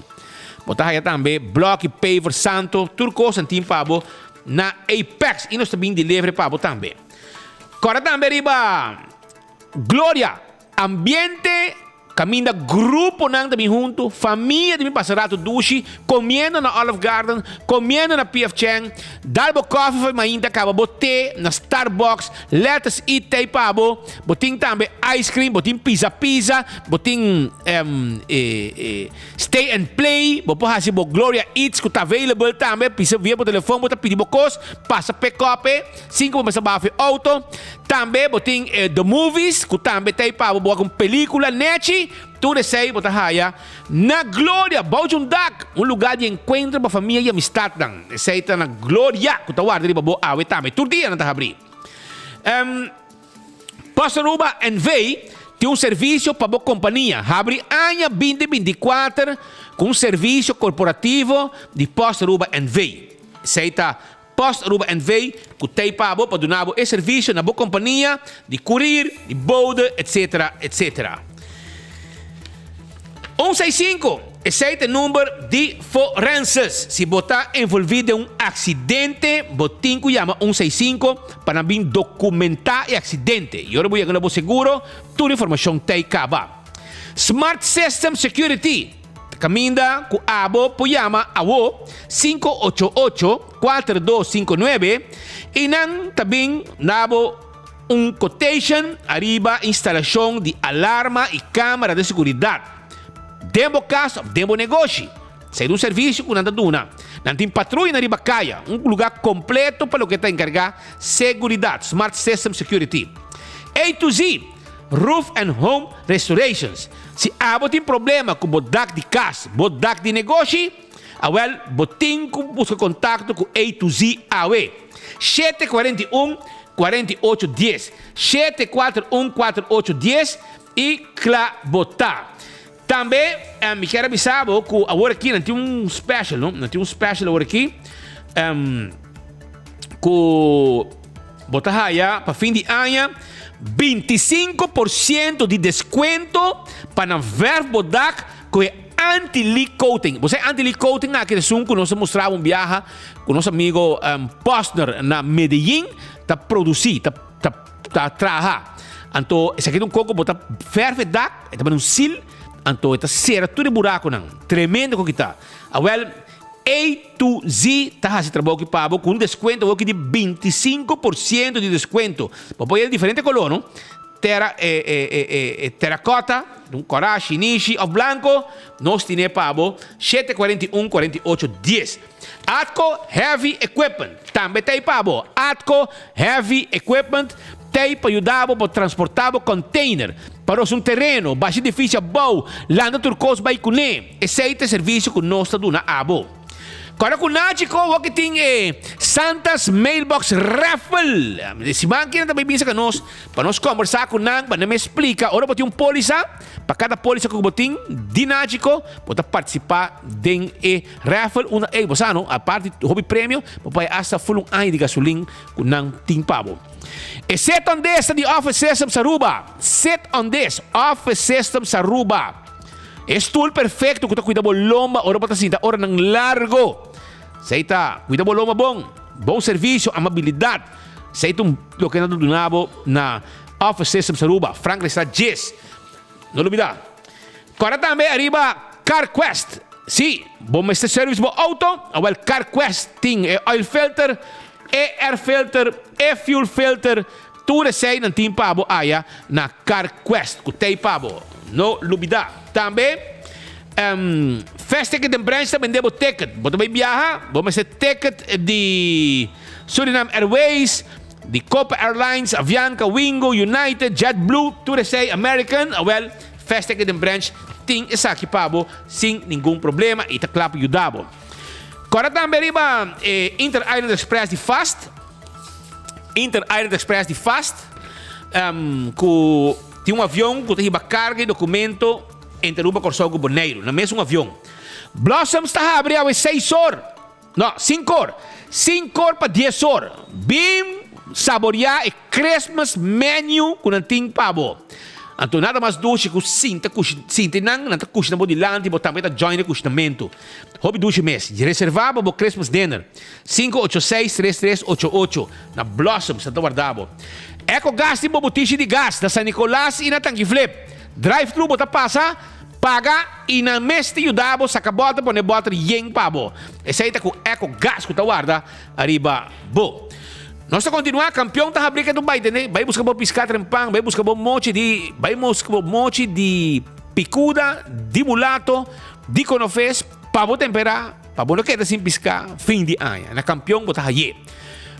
Bo ta haya tambe bloki, paver, santo, tur cos nan tin pa bo na Apex y nos ta bin delivery pa bo tambe. Corda tambe riba Gloria. Ambiente kaminda gruponan ta bin huntu, famia ta bin pasa rato dushi, komiendo na Olive Garden, komiendo na PF Chang, dal bo kòfi for mainta kaba bo te na Starbucks, Let Us Eat ta ei pa bo, bo tin tambe ice cream, bo tin pizza pizza, bo tin Stay and Play, bo por hasi bo Gloria Eats ku ta available tambe, pisa via bo telefon bo ta pidi bo kos, pasa pick up e, sin ku bo mester baha for e auto. Tambe bo tin e The Movies ku tambe ta ei pa bo wak un pelikula nechi. Tur esei bo ta haya na Gloria bou di un dak, un lugá di enkuentro pa famia i amistatnan. Esei ta na Gloria ku ta warda riba bo awe tambe. Tur dia nan ta habrí. Post Aruba NV tin un servisio pa bo kompania. Habri aña 2024 ku un servisio korporativo di Post Aruba NV. Esei ta Post Aruba NV ku t'ei pa bo pa duna bo e servisio na bo kompania di kurir, di bode, etc. Etc. Un seis sinku. Esei ta e number di forenses. Si bo ta envolví den un aksidente, bo tin ku yama un seis sinku pa nan bin dokumentá e aksidente. I ora bo yega na bo seguro, tur informashon ta ei kaba. Smart System Security ta kaminda ku abo por yama awo 588 4259 i nan ta bin na bo un quotation ariba instalashon di alarma i kamera di seguridat. Den bo kas òf den bo negoshi. Esei ta un servisio ku nan ta duna. Nan tin patruyanan riba kaya, un lugá kompleto pa loke ta enkargá seguridat, Smart System Security. A to Z, Roof and Home Restorations. Si abo tin problema ku bo dak di kas, bo dak di negoshi, awèl bo tin ku buska kontakto ku A to Z awe. 741 48 dies, 741 48 dies, I kla bo ta. Tambe mi kier a bisa bo ku awor aki nan tin un special, no? Nan tin un special awor aki ku bo ta haya pa fin di aña 25% di deskuento pa nan verf bo dak ku e anti-leak coating. Bo sa e anti-leak coating aki ta esun ku nos a mustra bo un biaha ku nos amigo Posner na Medellin ta produsi, ta ta ta traha. Anto esaki ta un koko bo ta verf e dak, e ta bini un sil, anto e ta sera tur e burakonan. Tremendo ku kita. Awel, A to Z ta hasi trabou aki pa bo ku un deskuento awoki di 25% di deskuento. Bo por haya diferente koló, no? Tera e e e e e terrakòta, un kòrá, shinishi òf blanko, nos tine pa bo 741 48 10. Atco Heavy Equipment tambe ta ei pa bo. Atco Heavy Equipment ta ei pa yuda bo pa transporta bo container, pa rosa un tereno, basha edificio abou, landa tur cos bai cune. Esey ta e servicio cu nos ta duna abo. Kòrda cu Nachico wou tin e Santa's Mailbox Raffle. E siman aki nan ta bai bisa cu nos pa nos combersa cu nan, pa nan me splica ora bo tin un polisa, pa cada polisa cu bo tin di Nachico, bo ta participa den e Raffle unda ey bo sa no, aparte di hopi premio, bo por haya hasta full un aña di gasolin cu nan tin pa bo. E Sit on This ta di Office Systems Aruba. Sit on This, Office Systems Aruba. E stoel perfecto cu ta cuida bo lomba ora bo ta sinta oranan largo. Esey ta cuida bo lomba bon, bon servicio, amabilidad. Esey ta un loke nan ta duna bo na Office Systems Aruba, Frankrijkstraat 10. No lubida. Kòrda tambe ariba CarQuest. Sí, bo mester service bo auto? Awel CarQuest tin e oil filter, e air filter, e fuel filter, tur esei nan tin pa bo aya na CarQuest ku t'ei pa bo. No lubida. Tambe Fast Ticket den branch ta bende bo ticket. Bo ta bai biaha? Bo mester ticket di Suriname Airways, Di Copa Airlines, Avianca, Wingo, United, JetBlue, tur esei American, awel Fast Ticket den Branch tin esaki pa bo sin ningun problema y ta kla pa yuda bo. Kòrda tambe riba e Inter Island Express di Fast, Inter Island Express di Fast, ku tin un avion ku ta hiba karga y dokumento entre Aruba, Kòrsou ku Boneiru na mesun avion. Blossoms ta habri awe seis or. No, sinkor. Sinkor pa dies or. Bin saboreá e Christmas menu ku nan tin pa bo. Anto nada mas dushi ku sinta kushi, sinti nan, nan ta kushina bo dilanti, bo tambe ta join e kushinamentu. Hopi dushi mes. Reservá pa bo Christmas dinner. 586 3388 na Blossoms nan ta warda bo. Eco Gas tin bo butishi di gas na San Nicolas i na Tankiflip. Drive thru bo ta pasa. Paga y nan mes ta yuda bo saca boter pone boter yen pa bo. Esey ta cu Eco Gas cu ta warda ariba bo. Nos ta continua, campeon ta habri ke tu bay tene, bay busca bo pisca trempan, bay busca bo mochi di, bay busca bo mochi di picuda, di mulato, di conofes pa bo tempera, pa bo no keda sin pisca fin di aña. Na campeon bo ta haye.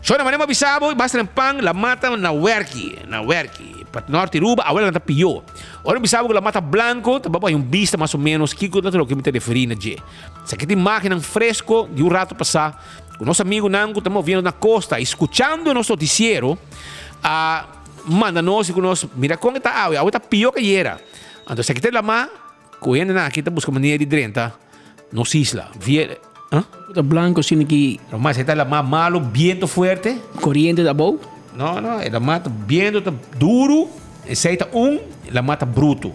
Shona manera bo a bisa bo, bas trempan la mata na werki, na werki. Pa norte Aruba, awel nan ta piyo. Ora mi bisa bo ku la mata blanko, ta bo haña un bista mas o ménos kiko ta loke mi ta referí na dje. Esaki ta imágennan fresko di un rato pasá ku nos amigunan ku ta moviendo na kosta i skuchando nos notisiero a manda nos i ku nos, Mira kon e ta awe, awe ta pió ku ayera. Anto esaki ta e lamá ku hendenan aki ta buska manera di drenta nos isla via. Ta blanco asina ki. No mas e ta lamá malo, biento fuerte. Coriente ta abou? No, no, e lamá ta biento ta duro, esei ta un, lamá ta bruto.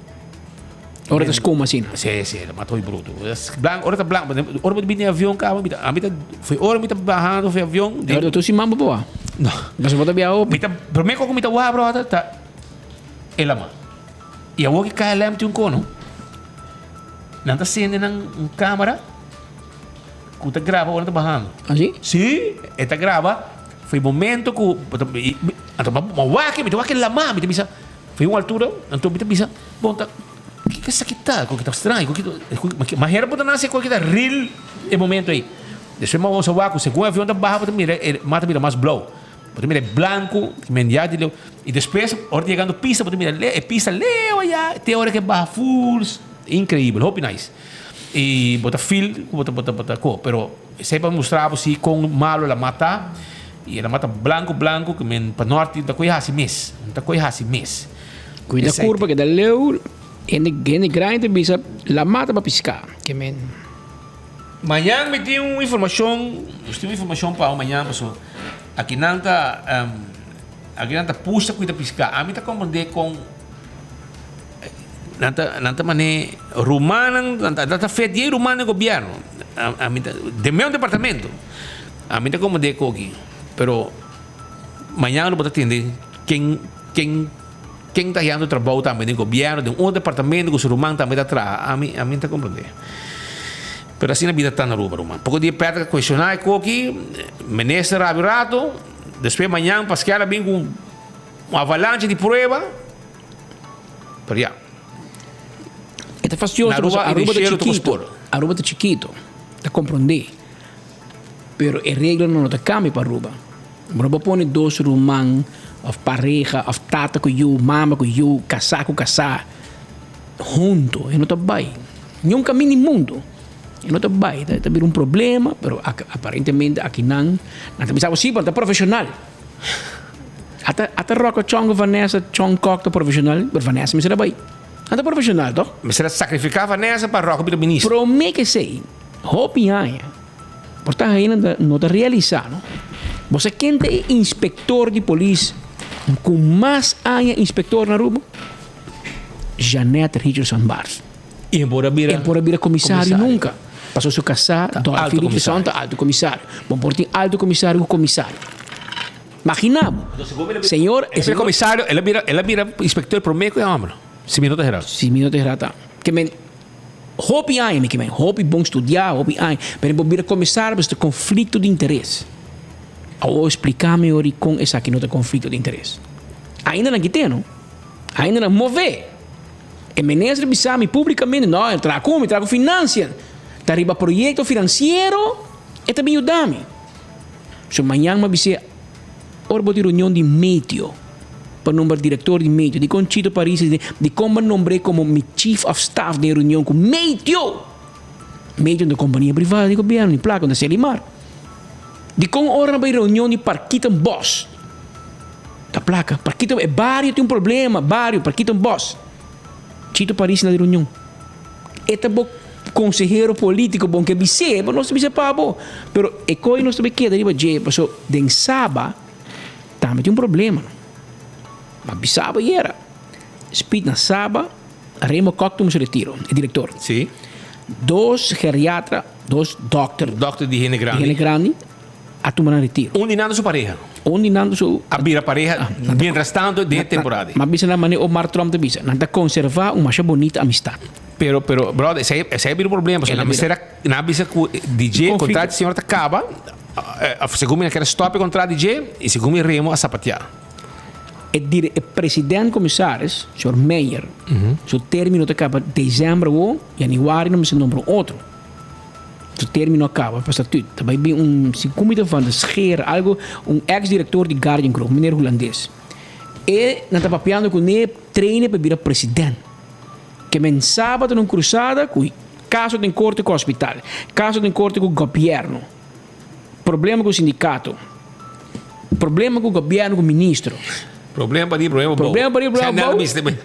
Ora ta skuma asina. Sí, sí, la mata hopi bruto. Blanco, ora ta blanco, ora bo ta bini avion kaba, mi ta, ami ta, foi ora mi ta bahando for avion. Ora tu siman bo boa? No. Pasobra bo ta biaha hopi. Mi ta, prome kos ku mi ta wak brother ta e lama. I awor ki KLM tin un kono, nan ta sende nan un kamera ku ta graba ora nan ta bahando. Ah si? Si, e ta graba for e momento ku bo ta, anto mi wak, mi ta wak e lama, mi ta bisa. Foi un altura, anto mi ta bisa, bon ta, kiko esaki ta? Koke ta straño, koke ta, ma hera bo ta nase koke ta ril e momento ei. Despues mi a wak ku segun e avion ta baha bo ta mira e mar ta bira mas blou. Bo ta mira e blanku, men ya di leu. I despues ora ta yegando pista bo ta mira e pista leu aya te ora ke baha full, increibel, hopi nice. I bo ta feel ku bo ta bo ta bo ta ko, pero esei pa mustra bo si kon malo la mar ta. I e la mata blanku blanku ku men pa norte ta koe hasi mes. Ta koe hasi mes. Kuida kurpa keda leu, hende hende grandi ta bisa la mata pa piská ke men. Mañan mi tin un informashon, nos tin un informashon pa mañan paso akinan ta akinan ta pusha kuida piská. Ami ta komprendé kon nan ta nan ta man'é rumannan nan ta fetié ruman den gobièrnu. Ami ta den meu departamento. Ami ta como de koki, pero mañana lo bo ta tende ken ken ken ta hallando trabou tambe den gobierno, den otro departamento ku su ruman tambe ta traha. Ami ami ta comprende. Pero asina bida ta na Aruba ruman. Poko dia Patrick a cuestiona e koki, minister rabia un rato, despues mañan Pascal a bin ku un avalancha di prueba, pero ya. E ta fastioso pasobra Aruba ta chikito. Aruba ta chikito, ta comprende. Pero e reglanan no ta cambia pa Aruba. Bo no por pone dos ruman of pareha of tata cu yu, mama cu yu, casa cu casa hunto. E no ta bay. Niun caminda di mundo. E no ta bay. Ta bira un problema, pero aparentemente akinan nan ta bisa bo si, bo ta profesional. Ata ata Rocco Chong cu Vanessa Chong Kok ta profesional, pero Vanessa mester a bay. Nan ta profesional toch? Mester a sacrifica Vanessa pa Rocco bira minister. Prome ke esey. Hopi aña, por ta ainda no ta realisa no. Bo sa ken ta e inspector di polis cu mas aña inspector na Aruba? Jeanette Richardson Bars. Y e por a bira E por a bira comisario nunca. Pasobra su casá, Dorothy Richardson, ta alto comisario. Bo por tin alto comisario cu comisario. Magina bo, señor, E bira comisario, el a bira, el a bira inspector prome cu e homber, si mi no ta hera. Si mi no ta hera ta. Ke men. Hopi aña mi ke men, hopi bon studiá, hopi aña, pero bo bira komisario pasobra ta konflikto di interes. Awor splika mi ori kon esaki no ta konflikto di interes. Ainda nan kite no, ainda nan move. E minister bisa mi publikamente, no, el traha ku mi, traha ku finansia, ta riba proyekto finansiero e ta bin yuda mi. So mañan mi a bis'é, Ora bo tin reunion di meteo pa nombra director di meteo, dikon Chito Parisi di dikon bo nombr'é komo mi chief of staff den reunion ku meteo? Meteo no ta kompania privado di gobierno ni plaka no ta Selimar. Dikon ora nan bai reunion di Parkietenbos ta plaka Parkietenbos e bario tin un problema bario Parkietenbos Chito Parisi na di reunion. E ta bo konsehero polítiko bon ke bis'é, bo nos ta bisa pa bo. Pero e koi nos ta bai keda riba dje, paso den Saba tambe tin un problema. Ma bisa bo yera, Speed na Saba, Remo Kok tuma su retiro, e direktor. Sí. Dos geriatra, dos dòkter. Dòkter di hende grandi. Di hende grandi a tuma nan retiro. Un di nan ta su pareha. Un di nan ta su. A bira pareha mientras tanto den e temporada. Ma bisa nan manera Omar Tromp ta bisa, nan ta konservá un masha bonita amistat. Pero, pero, brother, esei, esei a bira un problema, pasobra nan mester a, nan a bisa ku DJ kontrato di señor ta kaba, of segun mi nan kier a stòp e kontrato di dje, i segun mi Remo a sapateá. E dire, e president komisaris, señor Meijer, su término ta kaba desèmber awor, yanüari nan mester nombra un otro. Su término a kaba pa statut. Ta bai bin un, segun mi ta van der Scheer, algo, un ex direktor di Guardian Group, meneer hulandes. E nan ta papiando kuné, traine pa bira president. Ke men saba ta na un krusada ku kaso den korte ku hospital, kaso den korte ku gobièrnu, problema ku sindikato, problema ku gobièrnu ku ministro. Problema pa riba, problema pa bou. Problema pa riba, problema pa bou.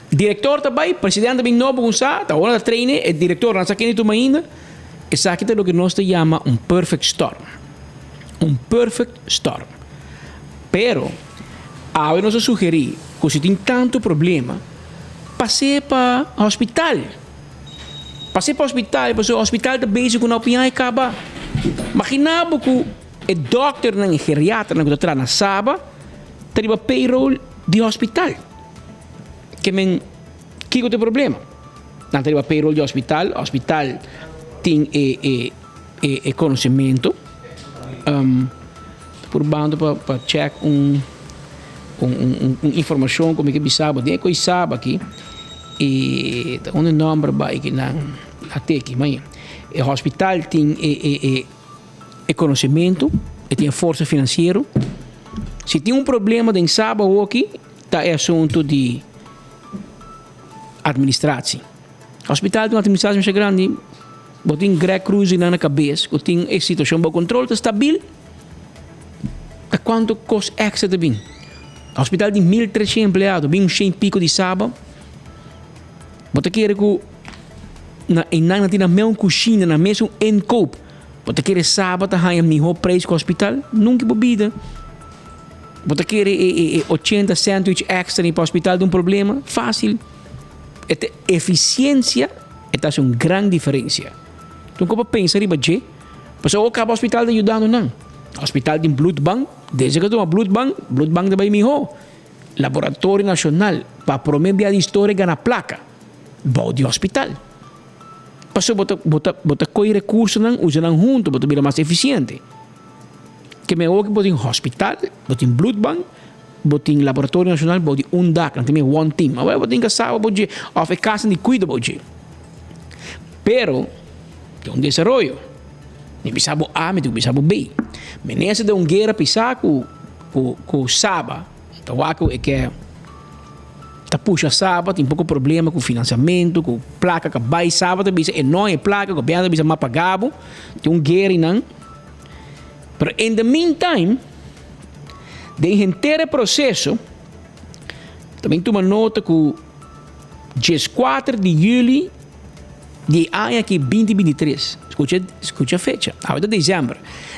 Direktor ta bai, presidente ta bin nobo ku sa, ta ora ta traine e direktor nan sa kende tuma ainda. Esaki ta loke nos ta yama un perfect storm. Un perfect storm. Pero, awe nos a sugerí ku si tin tantu problema. Pas'é pa hospital. Pas'é pa hospital pasobra hospital ta bezig ku nan opiñá e kaba. Maginá bo ku e dòkternan e geriaternan ku ta traha na Saba ta riba payroll di hospital. Ke men kiko ta e problema? Nan ta riba payroll di hospital, hospital tin e e e konosementu. Purbando pa pa check un un un un informashon ku mi ke bisa bo den e koi Saba aki i ta unda e nòmber bai ki nan a teki ma e hospital tin e e e e konosementu e tin e forsa finansiero si tin un problema den Saba awoki ta e asuntu di administratie. Hospital tin un administratie masha grandi. Bo tin Greg Cruz nan na kabes ku tin e situashon bou kontrol ta stabil. Ta kuantu kos extra ta bin? Hospital tin 1300 empleado, bin un shen piko di Saba. Bo ta kere ku na einan nan tin nan mesun kushina, nan mesun inkoop. Bo ta kere Saba ta haña mihó preis ku hospital? Nunka bo bida. Bo ta kere e e e ochenta sandwich extra ni pa hospital ta un problema? Fásil. E ta efisiensia. E ta haci un gran diferencia. Tin cu pa pensa riba dje, pasobra ora caba hospital ta yudando nan. Hospital tin bloedbank, desde cu a tuma bloedbank, bloedbank ta bay miho. Laboratorio Nacional pa prome bia di historia gana placa bou di hospital. Pasobra bo ta bo ta bo ta coy recursonan usa nan hunto, bo ta bira mas eficiente. Ke men awor bo tin hospital, bo tin bloedbank, Bo tin Laboratorio Nacional bou di un dak, nan ta mira one team. Awor bo tin kasá bo dje of e kasnan di kuido bou dje. Pero tin un desaroyo. Mi bisa bo A, mi tin ku bisa bo B. Minister den un guera pisá ku ku ku Saba, ta wak ku e ke ta pusha Saba, tin poko problema ku finansiamentu, ku plaka ka bai. Saba ta bisa e no e plaka, gobièrnu ta bisa m'a paga bo. Tin un guera einan. Pero in the meantime, den henter e proceso, ta bin tuma nota cu diescuater di juli di e aña aki binti binti tres, scucha, scucha fecha, awe ta december,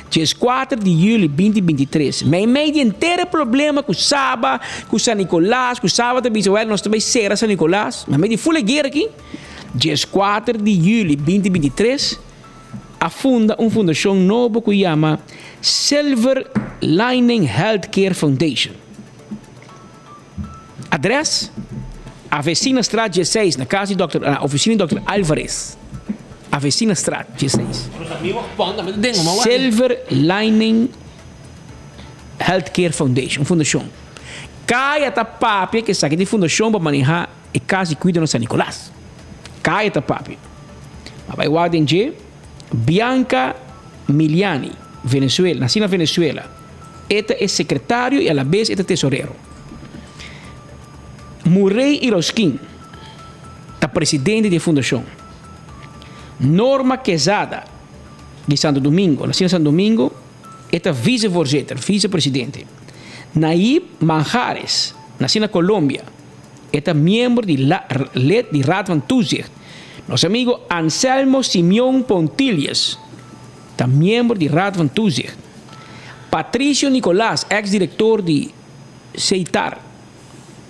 diescuater di juli binti binti tres, meimei di henter e problema cu Saba, cu San Nicolas, cu Saba ta bisa, well, nos ta bay cera San Nicolas, meimei di ful e guera aki, diescuater di juli binti binti tres, a funda un fundashon nobo ku yama Silver Lining Healthcare Foundation. Adres, Avecinastraat dieseis na kas di dòkter, na ofisina di dòkter Alvarez. Avecinastraat dieseis. Silver Lining Healthcare Foundation, un fundashon. Kaya ta papia ku esaki ta e fundashon pa maneha e kas di kuido na San Nicolas. Kaya ta papia. A bai wak den dje, Bianca Miliani, Venezuela, nací na Venezuela. E ta e secretario y alabes e ta tesorero. Murray Irausquin ta presidente di e fundacion. Norma Quezada di Santo Domingo, nací na Santo Domingo, e ta vicevoorzitter, vicepresidente. Nayib Manjares, nací na Colombia, E ta miembro di la lid di Raad van Toezicht. Nos amigo Anselmo Simeon Pontilius ta miembro di Raad van Toezicht. Patricio Nicolaas, ex director di Seitar,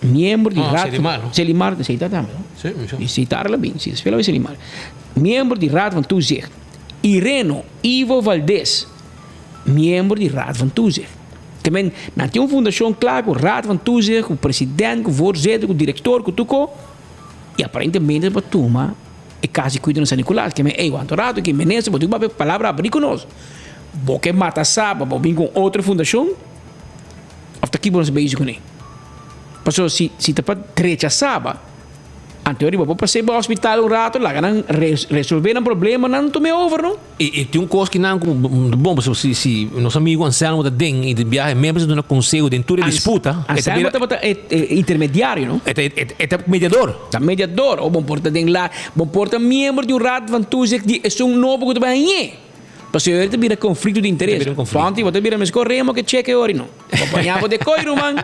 miembro di Raad van Selimar, di Seitar tambe no? Sí, mi sa. Di Seitar la bin, si, despues la bin Selimar. Miembro di Raad van Toezicht. Ireno Ivo Valdez, miembro di Raad van Toezicht. Te men, nan tin un fundashon kla ku Raad van Toezicht, ku president, ku voorzitter, ku direktor, ku tur ko. I aparentemente bo tuma e kas di kuido na San Nicolas. Ke men, ey, wanto rato ki minister, bo tin ku papia palabra abri ku nos. Bo ke mata Saba, bo bin ku un otro fundashon? Of ta ki bo nos bezig kuné? Pasobra si, si ta pa drecha Saba, anto riba bo pas'é bo hospital un rato, laga nan resolvé nan problemanan, tum'é over, no? I tin un kos ki nan ku bon pasobra si si nos amigu Anselmo ta den i ta biaha e mes ta duna konseho den tur e disputa. Anselmo tabata e intermediario no? E ta e ta mediador. Ta mediador o bon por ta den la bon por ta miembro di un raad van toezicht di esun nobo ku ta bai hañ'é. Pasobra e ta bira konflikto di interes. Ponti bo ta bira meskor remo ke cheke ori no. Bo baña bo de koi ruman.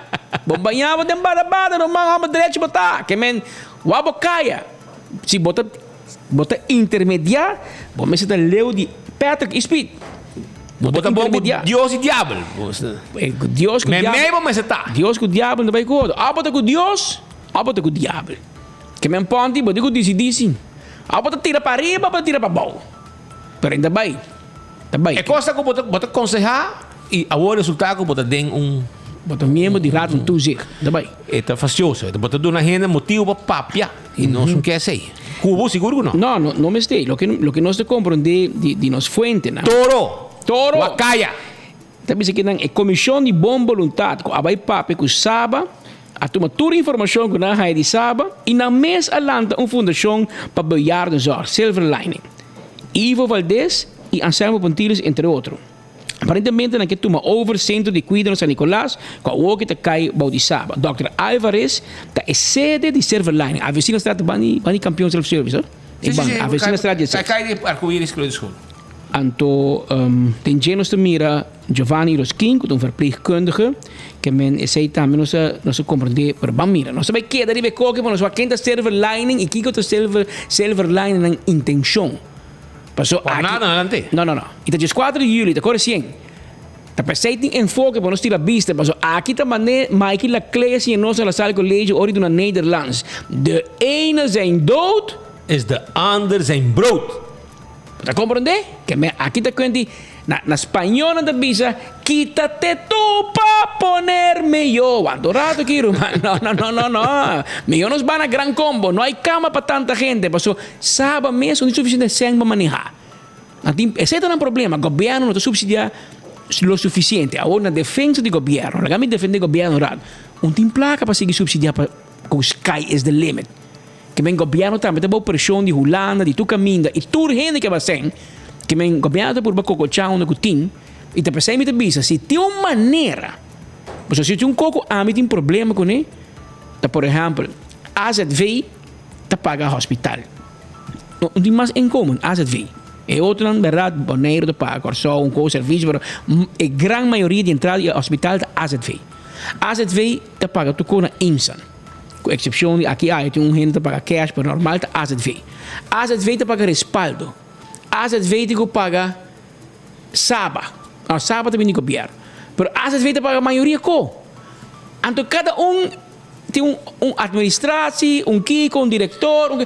Bo baña bo den bada bada ruman homber drechi bo ta. Ke men wak bo kaya si bo ta. Bo ta intermediá, bo mester ta leu di Patrick i Speed. Bo ta bon ku Dios i diabel. Dios ku diabel. Meimei bo mester ta. Dios ku diabel no ta bai ku otro. Òf bo ta ku Dios, òf bo ta ku diabel. Ke men ponti bo di ku disidí si. Awo bo ta tira pa ariba o bo ta tira pa abou. Pero ainda bai. Ta bai. E kos ta ku bo ta bo ta konsehá i awor resultá ku bo ta den un. Bo ta miembro di Raad van Toezicht. Ta bai. E ta fastioso. Bo ta duna hende motibu pa papia i nos no ke esei. Ku bo sigur ku no. No, no, no mester. Loke loke nos ta komprondé di di nos fuentenan. Toro! Toro! Wakaya! Ta bisa kinan e komishon di bon boluntat ku a bai papia ku Saba a tuma tur informashon ku nan a haña di Saba i nan mes a lanta un fundashon pa bejaardenzorg, Silver Lining. Ivo Valdez i Anselmo Pontiles entre otro. Aparentemente nan ke tuma over sentro di kuido na San Nicolas ku awoki ta kai bou di Saba. Dòkter Alvarez ta e sede di Silver Lining. Avecinastraat ta bani bani Kampion Self Service hoor. Sí, sí, sí. Avecinastraat 16. Kai di Arcoiris Kleuterschool. Anto den dje nos ta mira Giovanni Rosquin ku ta un verpleegkundige ke men esei tambe nos a nos a komprendé pero ban mira nos ta bai keda riba e koki pa nos wak ken ta silver lining i kiko ta silver silver lining nan intenshon paso Por aki nada nan te. No no no i ta dieskuater di juli ta kore sien ta p'esei tin enfoke pa nos tira bista paso aki ta mane Maiky Laclé a siña nos na La Salle College ora i duna Nederlands de ene zijn dood Is de ander zijn brood. Bo ta komprondé? Ke men aki ta kuenti, na na spañó nan ta bisa, Quítate tú pa ponerme yo. Wanta un rato aki, ruman. No, no, no, no, no. Mihó nos ban na Gran Combo. No hay kama pa tanta hende. Paso Saba mes no tin sufisiente sèn pa manehá. Nan tin, esei ta nan problema. Gobièrnu no ta supsidiá lo sufisiente. Awor na defensa di gobièrnu, laga mi defendé gobièrnu un rato. Un tin plaka pa sigui supsidiá pa ku sky is the limit. Ke men gobièrnu tambe ta bou preshon di Hulanda, di tur kaminda i tur hende ke basen. Ke men gobièrnu ta purba kokochá unda ku tin. I ta p'esei mi ta bisa, si tin un manera, pasobra si tin un koko ami tin problema kuné, ta por ehèmpel azv ta paga hospital. No tin mas inkomen, azv. E otronan bèrdat Boneiru ta paga, Kòrsou un kos servisio, pero e gran mayoria di entrada di hospital ta azv. Azv ta paga tur kos na IMSA. Ku eksepshon di aki aya tin un hende ta paga cash pero normal ta azv. Azv ta paga respaldo. Azv tin ku paga Saba. No, Saba ta bini di gobièrnu. Pero azv ta paga mayoria ko. Anto kada un tin un un administratie, un kiko, un direktor, un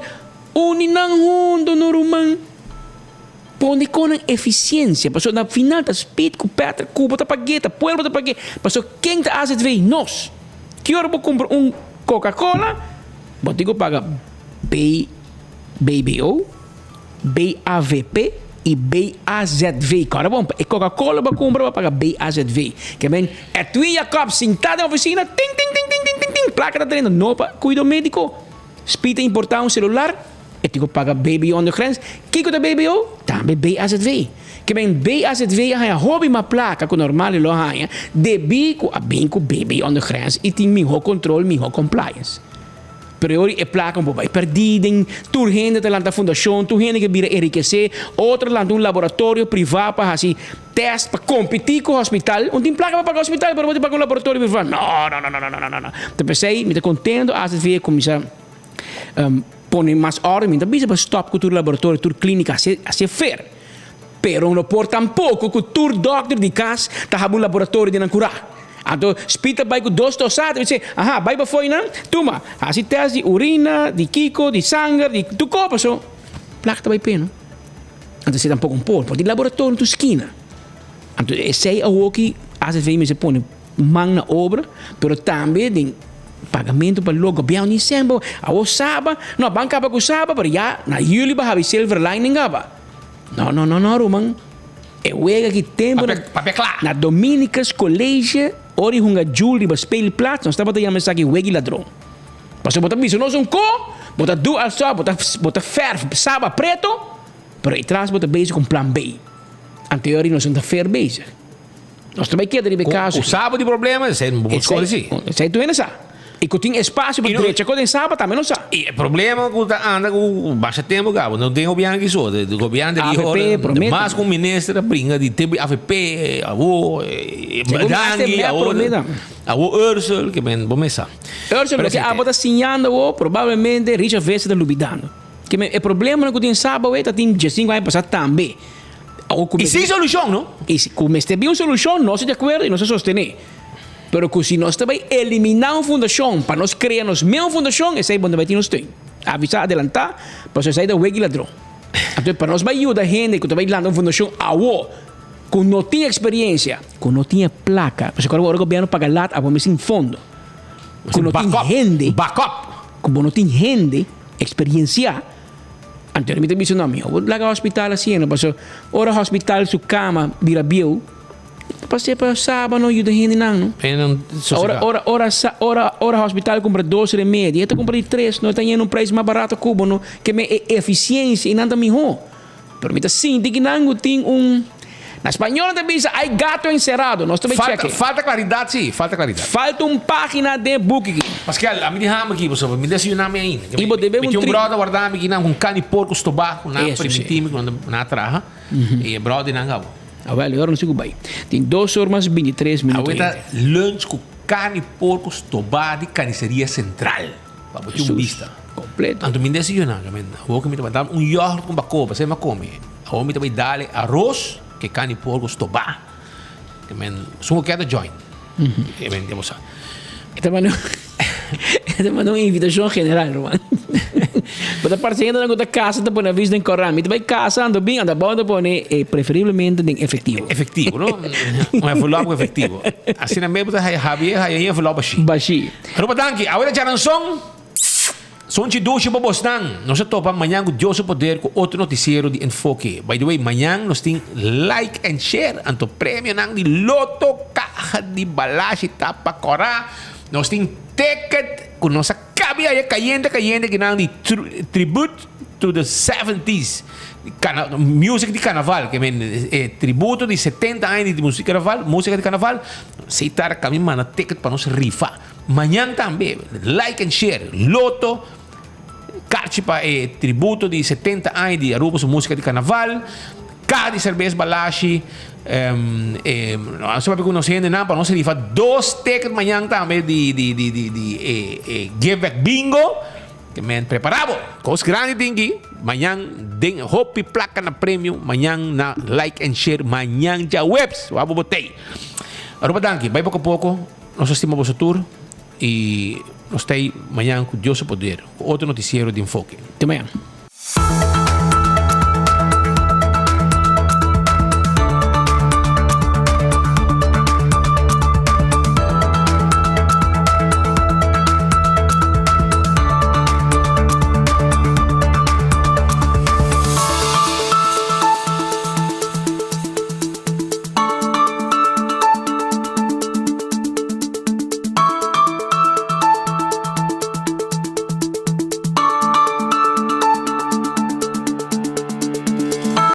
uni nan huntu no ruman. Pone kon nan efisiensia pasobra na final ta Speed ku Patrick ku bo ta pag'é, ta pueblo ta pag'é. Pasobra ken ta azv? Nos. Ki ora bo kumpra un Coca Cola bo tin ku paga B BBO, BAVP i BAZV. Kòrda bon, pa e Coca Cola bo a kumpra bo a paga BAZV. Ke men Edwin Jacob sintá den ofisina tin tin tin tin tin tin tin plaka ta drenta no pa kuido médiko. Speed ta importá un selular. E tin ku paga BBO onder grens. Kiko ta BBO? Tambe BAZV. Ke men BAZV a haña hopi mas plaka ku normal e lo haña debí ku a bin ku BBO onder grens i tin mihó kontrol, mihó compliance. Pero e ora e plaka un por bai pèrdí den tur hende ta lanta fundashon, tur hende ke bira enrikesé, otro lanta un laboratorio privá pa hasi tèst pa kompetí ku hospital. Un tin plaka pa paga hospital pero bo tin paga un laboratorio privá. No, no, no, no, no, no, no, no. Ta p'esei mi ta kontento AZV a kuminsá. Pone mas orden, mi ta bisa pa stop ku tur laboratorio, tur klinika, hasi hasi fer. Pero no por tampoko ku tur dòkter di kas ta haba un laboratorio den nan kurá. Anto Speed ta bai ku dos tosada, mi di, aha, bai pa fo'i nan, tuma, hasi tèst di urina, di kiko, di sanger, di tur kos, paso plaka ta bai p'e no. Anto esei tampoko un por, por tin laboratorio na tur skina. Anto esei awoki AZV mester pone. Man na obra, pero tambe den pagamento pa lo gobierno ni semper awo saba no ban kaba ku saba pero ya na juli ba habi silver lining kaba no no no no ruman e wega ki tempo na Papia kla. na Dominicus College ora i hunga jul riba speelplaats nos tabata yama esaki wegi ladron pasobra bo ta bisa nos un ko bo ta du alsò bo ta bo ta verf saba preto pero e tras bo ta bezig ku un plan B anterior nos no ta fer bezig. Nos ta bai keda riba e kaso. Ku saba di problema, esei bo por skohe si. Esei tur hende sa. I ku tin espasio pa drecha kos den saba tambe nos sa. I e problema ku ta anda ku basha tempu kaba, no den gobièrnu aki so, de gobièrnu anterior, mas ku un minister a bringa di tempu di avp, awo Dangui, awo awo Ursel, ke men bo mes sa. Ursel, loke abo ta siñando awo, probablemente Richard Visser ta lubidando. Ke men e problemanan ku tin saba awe ta tin diesinku aña pasá tambe. I sin solushon, no? I si ku mester bin un solushon, nos ta di akuerdo i nos ta sostené. Pero ku si nos ta bai eliminá un fundashon pa nos krea nos meun fundashon, esei bo no ta bai tin nos steun. Avisá adelantá, pasobra esei ta weki ladron. Anto pa nos bai yuda hende ku ta bai lanta un fundashon awo, ku no tin eksperiencia, ku no tin e plaka, pasobra ora gobièrnu paga lat abo mes tin fondo, ku no tin hende, ku bo no tin hende eksperienciá, anto mi ta bisa no, mi bo laga hospital asina, pasobra ora hospital su kama bira bieu, Pas'e pa saba no yuda hendenan no. Ora ora ora sa ora ora hospital kumpra dos remedi e ta kumpra di tres no e ta yena un prijs mas barato ku bo no ke men e efisiensia i nan ta mihó. Pero mi ta sinti ki nan ku tin un na spañol nan ta bisa hay gato encerrado nos ta bai Falta cheke. falta klaridat si falta klaridat. Falta un pagina den e buki ki. Paskel ami di hamba aki pasobra mi desayuna mi ainda. I bo debe Mi un tin un tri. brother warda mi kinan ku un kani porko stobá ku nan a Eso si. primintí mi ku nan nan a traha i e brother nan gabo. Awel, e ora no sigu bai. Tin dos or mas bintitres minuto Awe ta ainda. lunch ku karni porko stobá di Carniceria Central. Pa bo tin un Jesús, bista. kompleto. Anto mi desayuná, yo men, awor ku mi ta bai dal un yoghurt ku bakoba, esei mi a kome. Awor mi ta bai dal e aros ku e karni porko stobá. Yo men, esun ku kier ta join. Yo men, ya bo sa. E ta manda e ta manda un invitashon general, ruman. Bo ta parse hendenan ku ta kasa ta pone aviso den koran. Mi ta bai kasa anto bin, anto abou ta pone e preferiblemente den efektivo. Efektivo, no? Un envelop ku efektivo. Asina mes bo ta haya Javier haya un envelop bashí. Bashí. Aruba danki. Awe ta djaranson. Sonchi dushi pa bosnan. Nos a topa mañan ku Dios su poder ku otro notisiero di Enfoke. By the way, mañan nos tin like and share anto premionan di Lotto Caja di Balashi ta pa kora. Nos tin ticket ku nos a kabi aya kayente kayente kinan di Tribute to the Seventies. Music di carnaval, ke men e tributo di 70 aña di musica carnaval, musica di carnaval. Seitar kami manda ticket pa nos rifa. Mañan tambe, like and share, Lotto, karchi pa e tributo di 70 aña di Aruba su musica di carnaval, caha di cerbes Balashi, e, nos a papia cu nos hendenan pa nos rifa dos ticket mañan tambe di, di, di, di, di e, e give back bingo. Ke men prepara bo. Cos grandi tin ki, mañan den hopi placa na premio, mañan na like and share, mañan djaweps, wak bo botey. Aruba danki, bai poco poco. Nos a stima boso tur y nos ta ahí mañan cu Dios su poder cu otro noticiero di Enfoke. Te mañan.